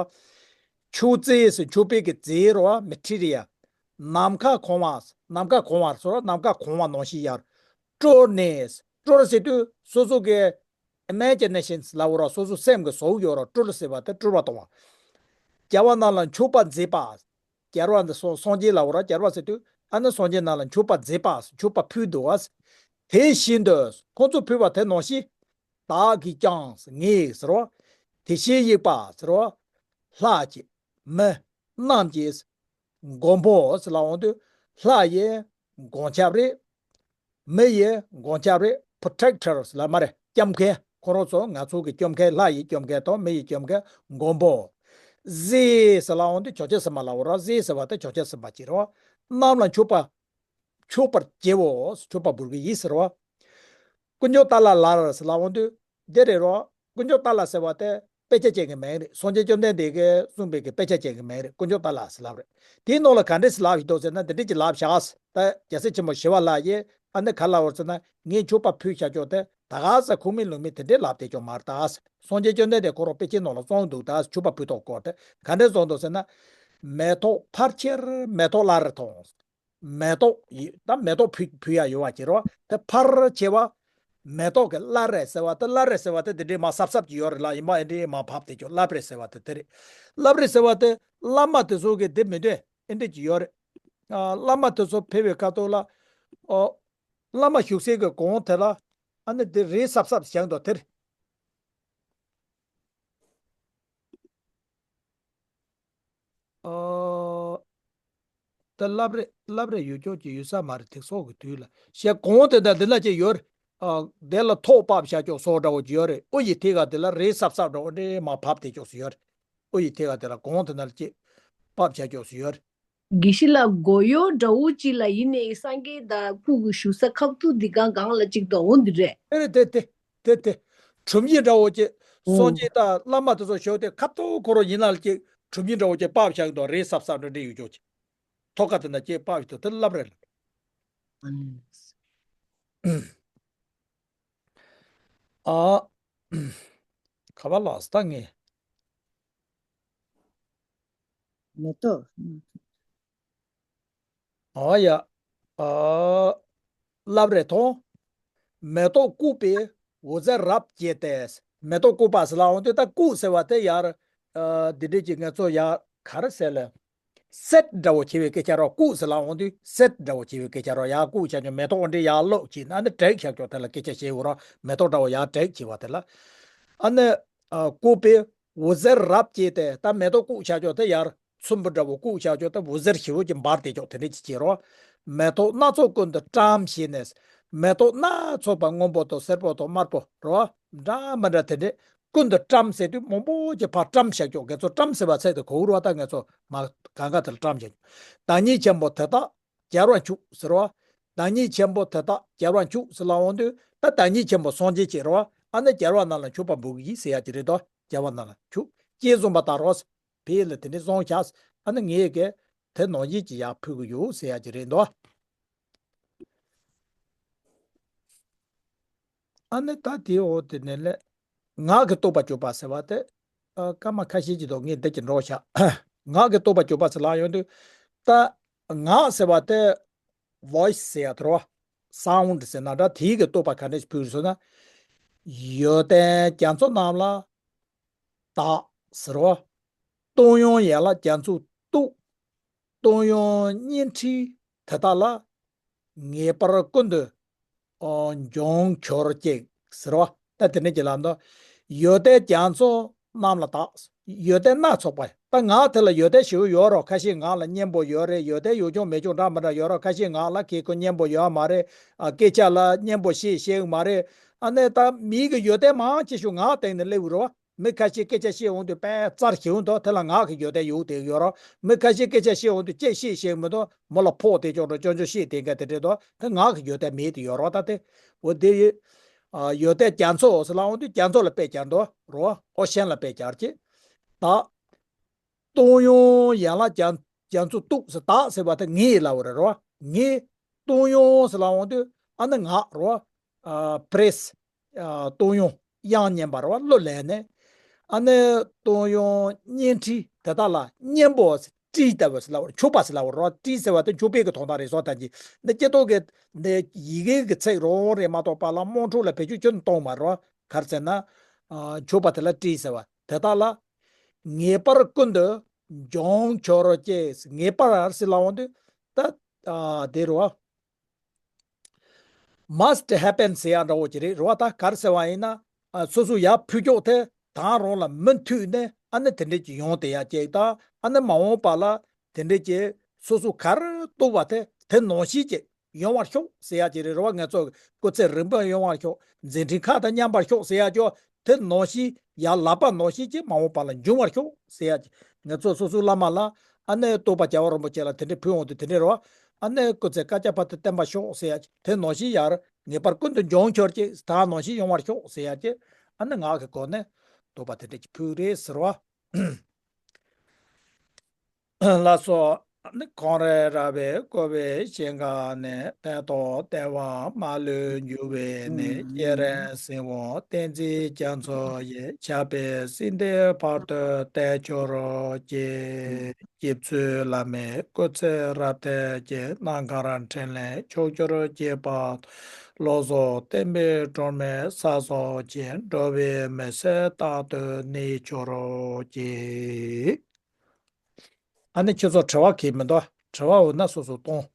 མཆོག་སྩལ་ཟེར་མཆོད་པའི་གི་རྫས་རེད་བ། མ་ཊི་རི་ཡལ། ནམ་མཁའ་གང་བ། ནམ་མཁའ་གང་བ་ཟེར་བ་ནམ་མཁའ་གང་བ་ནང་བཞིན་ཡར། སྤྲུལ་ནས། སྤྲུལ་ཟེར་དུས་སོ་སོ་གི་ཨི་མེ་ཇི་ནེ་ཤན་ལབ་པ་རེད། སོ་སོ་སེམས་ཀྱི་བཟོ་ཡོད་རེད། སྤྲུལ་ཟེར་བ་དེ་སྤྲུལ་བ་གཏོང་བ། རྒྱལ་བ་རྣམས་ལ་མཆོད་པ་མཛད་པ། རྒྱལ་བ་འདི་སངས་སངས་རྒྱས་ལབ་པ་རེད། རྒྱལ་བ་ཟེར་དུས་ཨ་ནི་སངས་རྒྱས་རྣམས་ལ་མཆོད་པ་མཛད་པ། མཆོད་པ་ཕུལ་འདུག་བ། དེ་བཞིན་དུ་ཁོང་ཚོ་ཕུལ་བ་དེ་ནང་བཞིན། བདག་གིས་ཀྱང་ངས་ཟེར་བ། དེ་བཞིན་གཤེགས་པ་ཟེར་བ། ལྷ་གཅིག་མི་རྣམས་ཀྱི་མགོན་པོ་ཟེར་ལབ་འོང་དུས། ལྷ་ཡི་མགོན་སྐྱབས་རེད། མི་ཡི་མགོན་སྐྱབས་རེད། པྲོ་ཊེག་ཊར་ལབ་མ་རེད། སྐྱོབ་མཁན། ཁོ་རང་ཚོ་ང་ཚོ་གི་སྐྱོབ་མཁན། ལྷ་ཡི་སྐྱོབ་མཁན་དང་མི་ཡི་སྐྱོབ་མཁན་མགོན་པོ། གཟིགས་ཟེར་ལབ་འོང་དུས་བྱང་ཆུབ་སེམས་དཔའ་ལབ་པ་རེད། གཟིགས་ཟེར་བ་དེ་བྱང་ཆུབ་སེམས་དཔའ་གཅིག་རེད་བ། རྣམས་ལ་མཆོད་པ། མཆོད་པར་བགྱིའོ། མཆོད་པ་འབུལ་གྱི་ཡིན་ཟེར་བ། དཀོན་མཆོག་ཏཱ་ལ་ལར་ཟེར་ལབ་འོང་དུས། འདི་རེད་རོ། དཀོན་མཆོག་ཏཱ་ལ་ཟེར་བ་དེ་དཔེ་ཆ་ཅན་གྱི་མིང་རེད། སངས་རྒྱས་བཅོམ་ལྡན་འདས་ཀྱིས་གསུངས་པའི་གི་དཔེ་ཆ་ཅན་གྱི་མིང་རེད། དཀོན་མཆོག་ཏཱ་ལ་ཟེར་ལབ་རེད། དེའི་ནང་ལ་ག་འདྲས་སེ་ལབ་ཡོད་འདུག་ཟེར་ན་འདི་འདྲས་ཀྱི་ལབ་བཞག་ཟེར། ད་རྒྱལ་སྲས་ཆེན་པོ་ཞི་བ་ལྷ་ཡིས་ཨ་ནི་ག་ལབ་པ་ཟེར་ན། ངས་མཆོད་པ་ཕུལ་བྱ་ཆོག་དེ་ད་ག་ཟེ་ཁུངས་མེད་ལུང་མེད་དེ་འདྲས་ལབ་བསྡད་ཆོག་མ་རེད་ད་ཟེར། སངས་རྒྱས་བཅོམ་ལྡན་འདས་ཁོ་རང་དཔེ་ཆའི་ནང་ལ་གསུངས་འདུག་ད་ཟེར། མཆོད་པ་ཕུལ་ཐོག་སྐོར་དེ་ག་འདྲས་གསུངས་འདུག་ཟེར་ན། མེ་ཏོག་ཕལ་ཆེར་མེ་ཏོག་བླ་རེ་མཐོང་། མེ་ཏོག་ཡི་ད་མེ་ཏོག་ཕུལ་ཕུལ་ཡ་ཡོད་པ་ཅིག་རེད་བ། དེ་ཕལ་ཆེ་བ་མེ་ཏོག་གི་བླ་རེ་ཟེར་བ་དེ། བླ་རེ་ཟེར་བ་དེ་དེ་འདྲའི་མ་གཟབ་གཟབ་ཅིག་ཡོད་རེད་ལ། ཡིན་པ་ཨེ་འདྲའི་མ་ཕབ་དེ་ཅོ། བླ་རེ་ཟེར་བ་དེ་དེ་རེད། བླ་རེ་ཟེར་བ་དེ་བླ་མ་དེ་ཚོ་གི་དེ་མི་འདྲ་ཨེ་འདྲ་ཅིག་ཡོད་རེད། ཨ། བླ་མ་དེ་ཚོ་ཕེབས་པའི་ཁ་ཐོག་ལ། ཨོ། བླ་མ་བཞུགས་སའི་གི་གོང་དེ་ལ་ཨ་ནི་དེ་རེ་གཟབ་གཟབ་བཞེངས་འདུག་དེ་རེད། ཨོ། ད་བླ་རེ་བླ་རེ་ཡོད་ཅོག་ཅིག་ཡོད་ས་མ་རེད། དེ་སོགས་ཀྱི་དུས་ལ་ཞེས་གོང་དེ་འདྲ་འདི་ལ་ཅིག་ཡོད་རེད། ཨ། དེ་ལ་ཐོག་ཕབ་བྱ་ཅོག་སོགས་འདྲ་བོ་ཅིག་ཡོད་རེད། དབུ་ཡི་ཐད་ཀ་དེ་ལ་རེ་གཟབ་གཟབ་འདྲ་བོ་འདྲེ་མ་ཕབ་དེ་ཅོག་སུ་ཡོད་རེད། དབུ་ཡི་ཐད་ཀ་དེ་ལ་གོང་དེ་འདྲ་ལ་ཅིག་ཕབ་བྱ་ཅོག་སུ་ཡོད་རེད། དགེ་བཤེས་ལགས། མགོ་གཡོག་འདྲ་བོ་ཅིག་ལ་ཡིན་ནའི་སངས་རྒྱས་དང་སྐུ་གི་བཞུགས་ས་ཁ་ཐུག་འདི་གང་གང་ལ་ཅིག་འདྲ་བོ་འདི་རེད། དེ་རེད། དེ་དེ་དེ་དེ། སྒྲུབ་གཉེར་འདྲ་བོ་ཅིག་ཨོ། སངས་རྒྱས་དང་བླ་མ་དེ་ཚོ་བཞུགས་དེ་ཁ་ཐུག་ཁོ་རང་ཡིན་ན་ལ་ཅིག་སྒྲུབ་གཉེར་འདྲ་བོ་ཅིག་ཕབ་བཞག་འདུག་རེ་གཟབ་གཟབ་འདྲ་འདྲ་ཡོད་ཅོག་ཅིག་ཐོག་ཁ་དེ་ན་ཅིག་ཕབ་ཡོད་དུ་དེ་བླ་རེ་ལ། ཨ། ག་པར་ལགས་ད་ངས། མེ་ཏོག་ཨ་ཡ། ཨ། བླ་རེ་མཐོང་། མེ་ཏོག་བཀུག་པས་འོད་ཟེར་རབ་བཀྱེ་སྟེ། མེ་ཏོག་བཀུག་པ་ཟེར་ལབ་འོང་དུས་ད་བཀུག་ཟེར་བ་དེ་ཡར། ཨ། འདི་འདྲས་ཀྱི་ངེད་ཚོ་ཡར་ག་རེ་ཟེར་ལ། སེད་འདྲ་བོ་བྱེད་པའི་སྐད་ཆ་རོ། བཀུག་ཟེར་ལབ་འོང་དུས་སེད་འདྲ་བོ་བྱེད་པའི་སྐད་ཆ་རོ། ཡར་བཀུག་བྱ་ཆོག་མེ་ཏོག་འདི་ཡར་བླུགས་བྱས་ན་ནི་བྲེག་བྱ་ཆོག་དེ་ལ་སྐད་ཆ་བཤད་འོ་རོ། མེ་ཏོག་འདྲ་བོ་ཡར་བྲེག་བྱས་པ་དེ་ལ། ཨ་ནི། ཨ། བཀུག་པས་འོད་ཟེར་རབ་བཀྱེ་སྟེ། ད་མེ་ཏོག་བཀུག་བྱ་ཆོག་དེ་ཡར་ཚོམ་བུ་འདྲ་བོ་བཀུག་བྱ་ཆོག་དེ་འོད་ཟེར་ཞེ་བོ་ཅིག་འབར་བསྡད་ཆོག་དེ་འདྲས་ཅིག་བྱེད་རོ། མེ་ཏོག་སྣ་ཚོགས་ཀུན་ཏུ་བཀྲམ་བྱས་ནས། མེ་ཏོག་སྣ་ཚོགས་པ་སྔོན་པོ་དང་སེར་པོ་དང་དམར་པོ་རོ། འདྲ་མི་འདྲ་དེ་འདྲས་ཀུན་ཏུ་བཀྲམ་ཟེར་དུས་མང་པོ་ཅིག་ཕར་བཀྲམ་བཞག་ཆོག་རྒྱ་མཚོ་བཀྲམ་ཟེར་བ་ཚད་དུ་གོ་རུ་བ། ད་ངེད་ཚོ་མ་གང་ག་དེར་བཀྲམ་བཞག་ཆོག་བདག་ཉིད་ཆེན་པོ་དེ་དག་རྒྱལ་བར་བཅུག་ཟེར་བ། བདག་ཉིད་ཆེན་པོ་དེ་དག་རྒྱལ་བར་བཅུག་ཟེར་ལབ་འོང་དུས་ད་བདག་ཉིད་ཆེན་པོ་སངས་རྒྱས་ཅིག་རེད་བ། ཨ་ནི་རྒྱལ་བ་རྣམས་ལ་མཆོད་པ་འབུལ་གྱི་ཡིན་ཟེར་ཡ་ཅིག་རེད་དོ། རྒྱལ་བ་རྣམས་ལ་མཆོད། ཅེས་གསུངས་པ་ལྟར་རོ། ཕ་ལ་དེ་འདྲས་གསུངས་ཤག་ཨ་ནི་ངས་ཀྱི་དེ་ནང་བཞིན་ཅིག་ཡར་ཕུལ་གྱི་ཡོད་ཟེར་ཡ་ཅིག་རེད་དོ། ཨ་ནི་ད་དེའི་འོག་དེ་ནས་ལས། ངག་གི་རྟོགས་པ་བཅུ་པ་ཟེར་བ་དེ། ཨ། སྐར་མ་ཁ་ཤས་ཅིག་འདུག་ངས་འདི་གྱི་འགྲོ་བཞག་ངག་གི་རྟོགས་པ་བཅུ་པ་ཟེར་ལབ་ཡོང་དུས། ད་ངག་ཟེར་བ་དེ་ཝོ་ཡི་སི་ཟེར་ཡ་དེ་རོ། སའུན་ཌི་ཟེར་ན་འདྲ། དེའི་གི་རྟོགས་པ་ག་འདྲས་ཕུལ་ཟེར་ན། ཡོན་ཏན་རྒྱ་མཚོ་རྣམས་ལ་བདག་ཟེར་རོ། བཏང་སྙོམས་ཡན་ལག་རྒྱ་མཚོ་གཏུགས། བཏང་སྙོམས་བརྙན་འཕྲིན་དེ་དག་ལ། ངེས་པར་ཀུན་ཏུ། ཨོ། འབྱུང་གྱུར་ཅིག་ཟེར་བ། ད་དེ་ནས་ཀྱི་ལམ་དུ། ཡོན་ཏན་རྒྱ་མཚོ་རྣམས་ལ་བདག་ཡོན་ཏན་སྣ་ཚོགས་པ། ད་ངག་དེ་ལ་ཡོན་ཏན་ཞེ་པོ་ཡོད་རོགས། ཁ་ཤས་ངག་ལ་སྙན་པོ་ཡོད་རེད། ཡོན་ཏན་ཡོད་ཆུང་མེད་ཆུང་འདྲ་མི་འདྲ་ཡོད་རོགས། ཁ་ཤས་ངག་ལ་ཁེ་ཁོ་སྙན་པོ་ཡོད་མ་རེད། ཨ་སྐད་ཆ་ལ་སྙན་པོ་བཤད་ཤེས་ཀྱི་མ་རེད། ཨ་ནི་ད་མི་གི་ཡོན་ཏན་མང་ཆེ་ཤོས་ངག་སྟེང་ནས་སླེབས་ཡོད་རེད་བ། མི་ཁ་ཤས་སྐད་ཆ་བཤད་འོང་དུས་དཔེ་རྩར་ཞིག་འོང་དུས་དེ་ལ་ངག་གི་ཡོན་ཏན་ཡོད་དེ་ཡོད་རོགས། མི་ཁ་ཤས་སྐད་ཆ་བཤད་འོང་དུས་ཅིག་བཤད་ཤེས་མི་འདུག་མོ་ལ་ཕོག་དེ་ཅོག་འགྲོ་ཅོག་ཅོག་བཤད་དེ་འགའ་དེ་འདྲས་འདུག་དེ་ངག་གི་ཡོན་ཏན་མེད་དེ་ཡོད་རོགས། ད་དེ་འོ་དེ་ཡི་ཨ་ཡོན་ཏན་རྒྱ་མཚོ་ཟེར་ལ་འོང་དུས་རྒྱ་མཚོ་ལ་དཔེ་སྦྱར་འདུག་རོགས། ཨོ་ཤན་ལ་དཔེ་སྦྱར་གྱི། ད་སྟོང་ཡོང་ཡན་ལག་རྒྱ་རྒྱ་མཚོ་སྟུག་ཟེར། སྟག་ཟེར་བ་དེ་ངེས་ལབ་པ་རེད་རོ། ངེས། སྟོང་ཡོང་ཟེར་ལ་འོང་དུས་ཨ་ནི་ངག་རོ། ཨ་པྲེས། ཨ་སྟོང་ཡོང་། དབྱངས་སྙན་པ་རོ། གླུ་ལེན་ནས། ཨ་ནི་སྟོང་ཡོང་སྙན་ཁྲི་དེ་དག་ལ་སྙན་པོ་ཟེར། ཏྲི་ལྟ་བུ་ཟེར་ལབ་པ་རེད། མཆོད་པ་ཟེར་ལབ་པ་རོ། ཏྲི་ཟེར་བ་དེ་མཆོད་པའི་གི་དོན་དག་རེད་སོ། ད་ཅི་འདི་སྐྱེ་ཐོག་གི་འདི་ཡི་གེ་གི་ཚིག་རོ་རེད་མ་གཏོགས་པ་ལ་དམངས་ཁྲོད་ལ་བེད་སྤྱོད་ཁྱོན་གཏོང་མ་རོ། ག་རེ་ཟེར་ན། ཨ་མཆོད་པ་དེ་ལ་ཏྲི་ཟེར་བ་དེ་དག་ལ། ངེས་པར་ཀུན་ཏུ་འབྱུང་གྱུར་ཅིག་ངེས་པར་ཟེར་ལབ་འོང་དུས་ད་ཨ་དེ་རེད་བ། must happen ཟེར་ཡ་འདྲ་བོ་ཅིག་རེད་རེད་བ། ད་ག་རེ་ཟེར་བ་ཡིན་ན། ཨ་སོ་སོ་ཡར་ཕུལ་ཕྱོགས་དེ་དང་རང་ལ་མི་མཐུན་ནས་ཨ་ནི་དེ་འདྲས་ཀྱི་ཡོང་དེ་ཡ་ཅིག་ད་ཨ་ནི་མ་འོངས་པ་ལ་དེ་འདྲས་ཀྱི་སོ་སོ་ག་རེ་གཏོགས་པ་དེ་དེ་ནང་བཞིན་ཅིག་ཡོང་བར་ཤོག་ཟེར་ཡ་ཅིག་རེད་རེད་བ། ང་ཚོ་སྐུ་ཚེ་རིང་པོ་ཡོང་བར་ཤོག་མཛད་འཕྲིན་ཁག་དང་མཉམ་པར་ཤོག་ཟེར་ཡ་ཅོ་དེ་ནང་བཞིན་ཡར་ལག་པ་ནང་བཞིན་ཅིག་མ་འོངས་པ་ལ་འབྱུང་བར་ཤོག་ཟེར་ཡ་ཅིག་ང་ཚོ་སོ་སོའི་བླ་མ་ལ་ཨ་ནེ་རྟོགས་པ་རྒྱལ་བ་རིན་པོ་ཆེ་ལ་དེ་འདྲའི་ཕུལ་འོང་དུས་དེ་འདྲའི་རེད་བ། ཨ་ནེ་སྐུ་ཚེ་བསྐལ་བརྒྱ་བར་དུ་བརྟན་པར་ཤོག་ཟེར་ཡ་ཅིག་དེ་ནང་བཞིན་ཡར་ངེས་པར་ཀུན་ཏུ་འབྱུང་གྱུར་ཅིག་ད་ནང་བཞིན་ཡོང་བར་ཤོག་ཟེར་ཡ་ཅིག་ཨ་ནེ་ངག་གི་སྒོ་ནས་རྟོགས་པ་དེ་འདྲ་ཅིག་ཕུལ་རེད་ཟེར་བ། ལགས་སོ། ཁོང་རེ་ར་བའི་བཀོད་པའི་ཞིང་ཁམས་ནས། ཕན་འདོགས་བདེ་བ་མ་ལུས་འབྱུང་བའི་གནས། སྐྱེ་རིང་སྲིད་འོང་བསྟན་འཛིན་རྒྱ་མཚོ་ཡི། ཆགས་པའི་སྲིད་མཐའི་བར་དུ་བདེ་གྱུར་ཅིག་སྐྱེས་ཚུལ་བླ་མའི་སྐུ་ཚེ་རབ་བརྟན་ཅིག་རྣམ་དཀར་འཕྲིན་ལས་ཕྱོགས་བཅུར་སྐྱེས་པ། བློ་བཟང་བསྟན་པའི་སྒྲོན་མེ་ས་སོགས་ཀྱི། འགྲོ་བའི་མུན་སེལ་རྟག་ཏུ་གནས་གྱུར་ཅིག་ཨ་ནི་ཁྱེད་ཚོ་དྲི་བ་གང་ཡང་མི་འདུག་དྲི་བ་འོ་ན་སོ་སོ་གཏོང་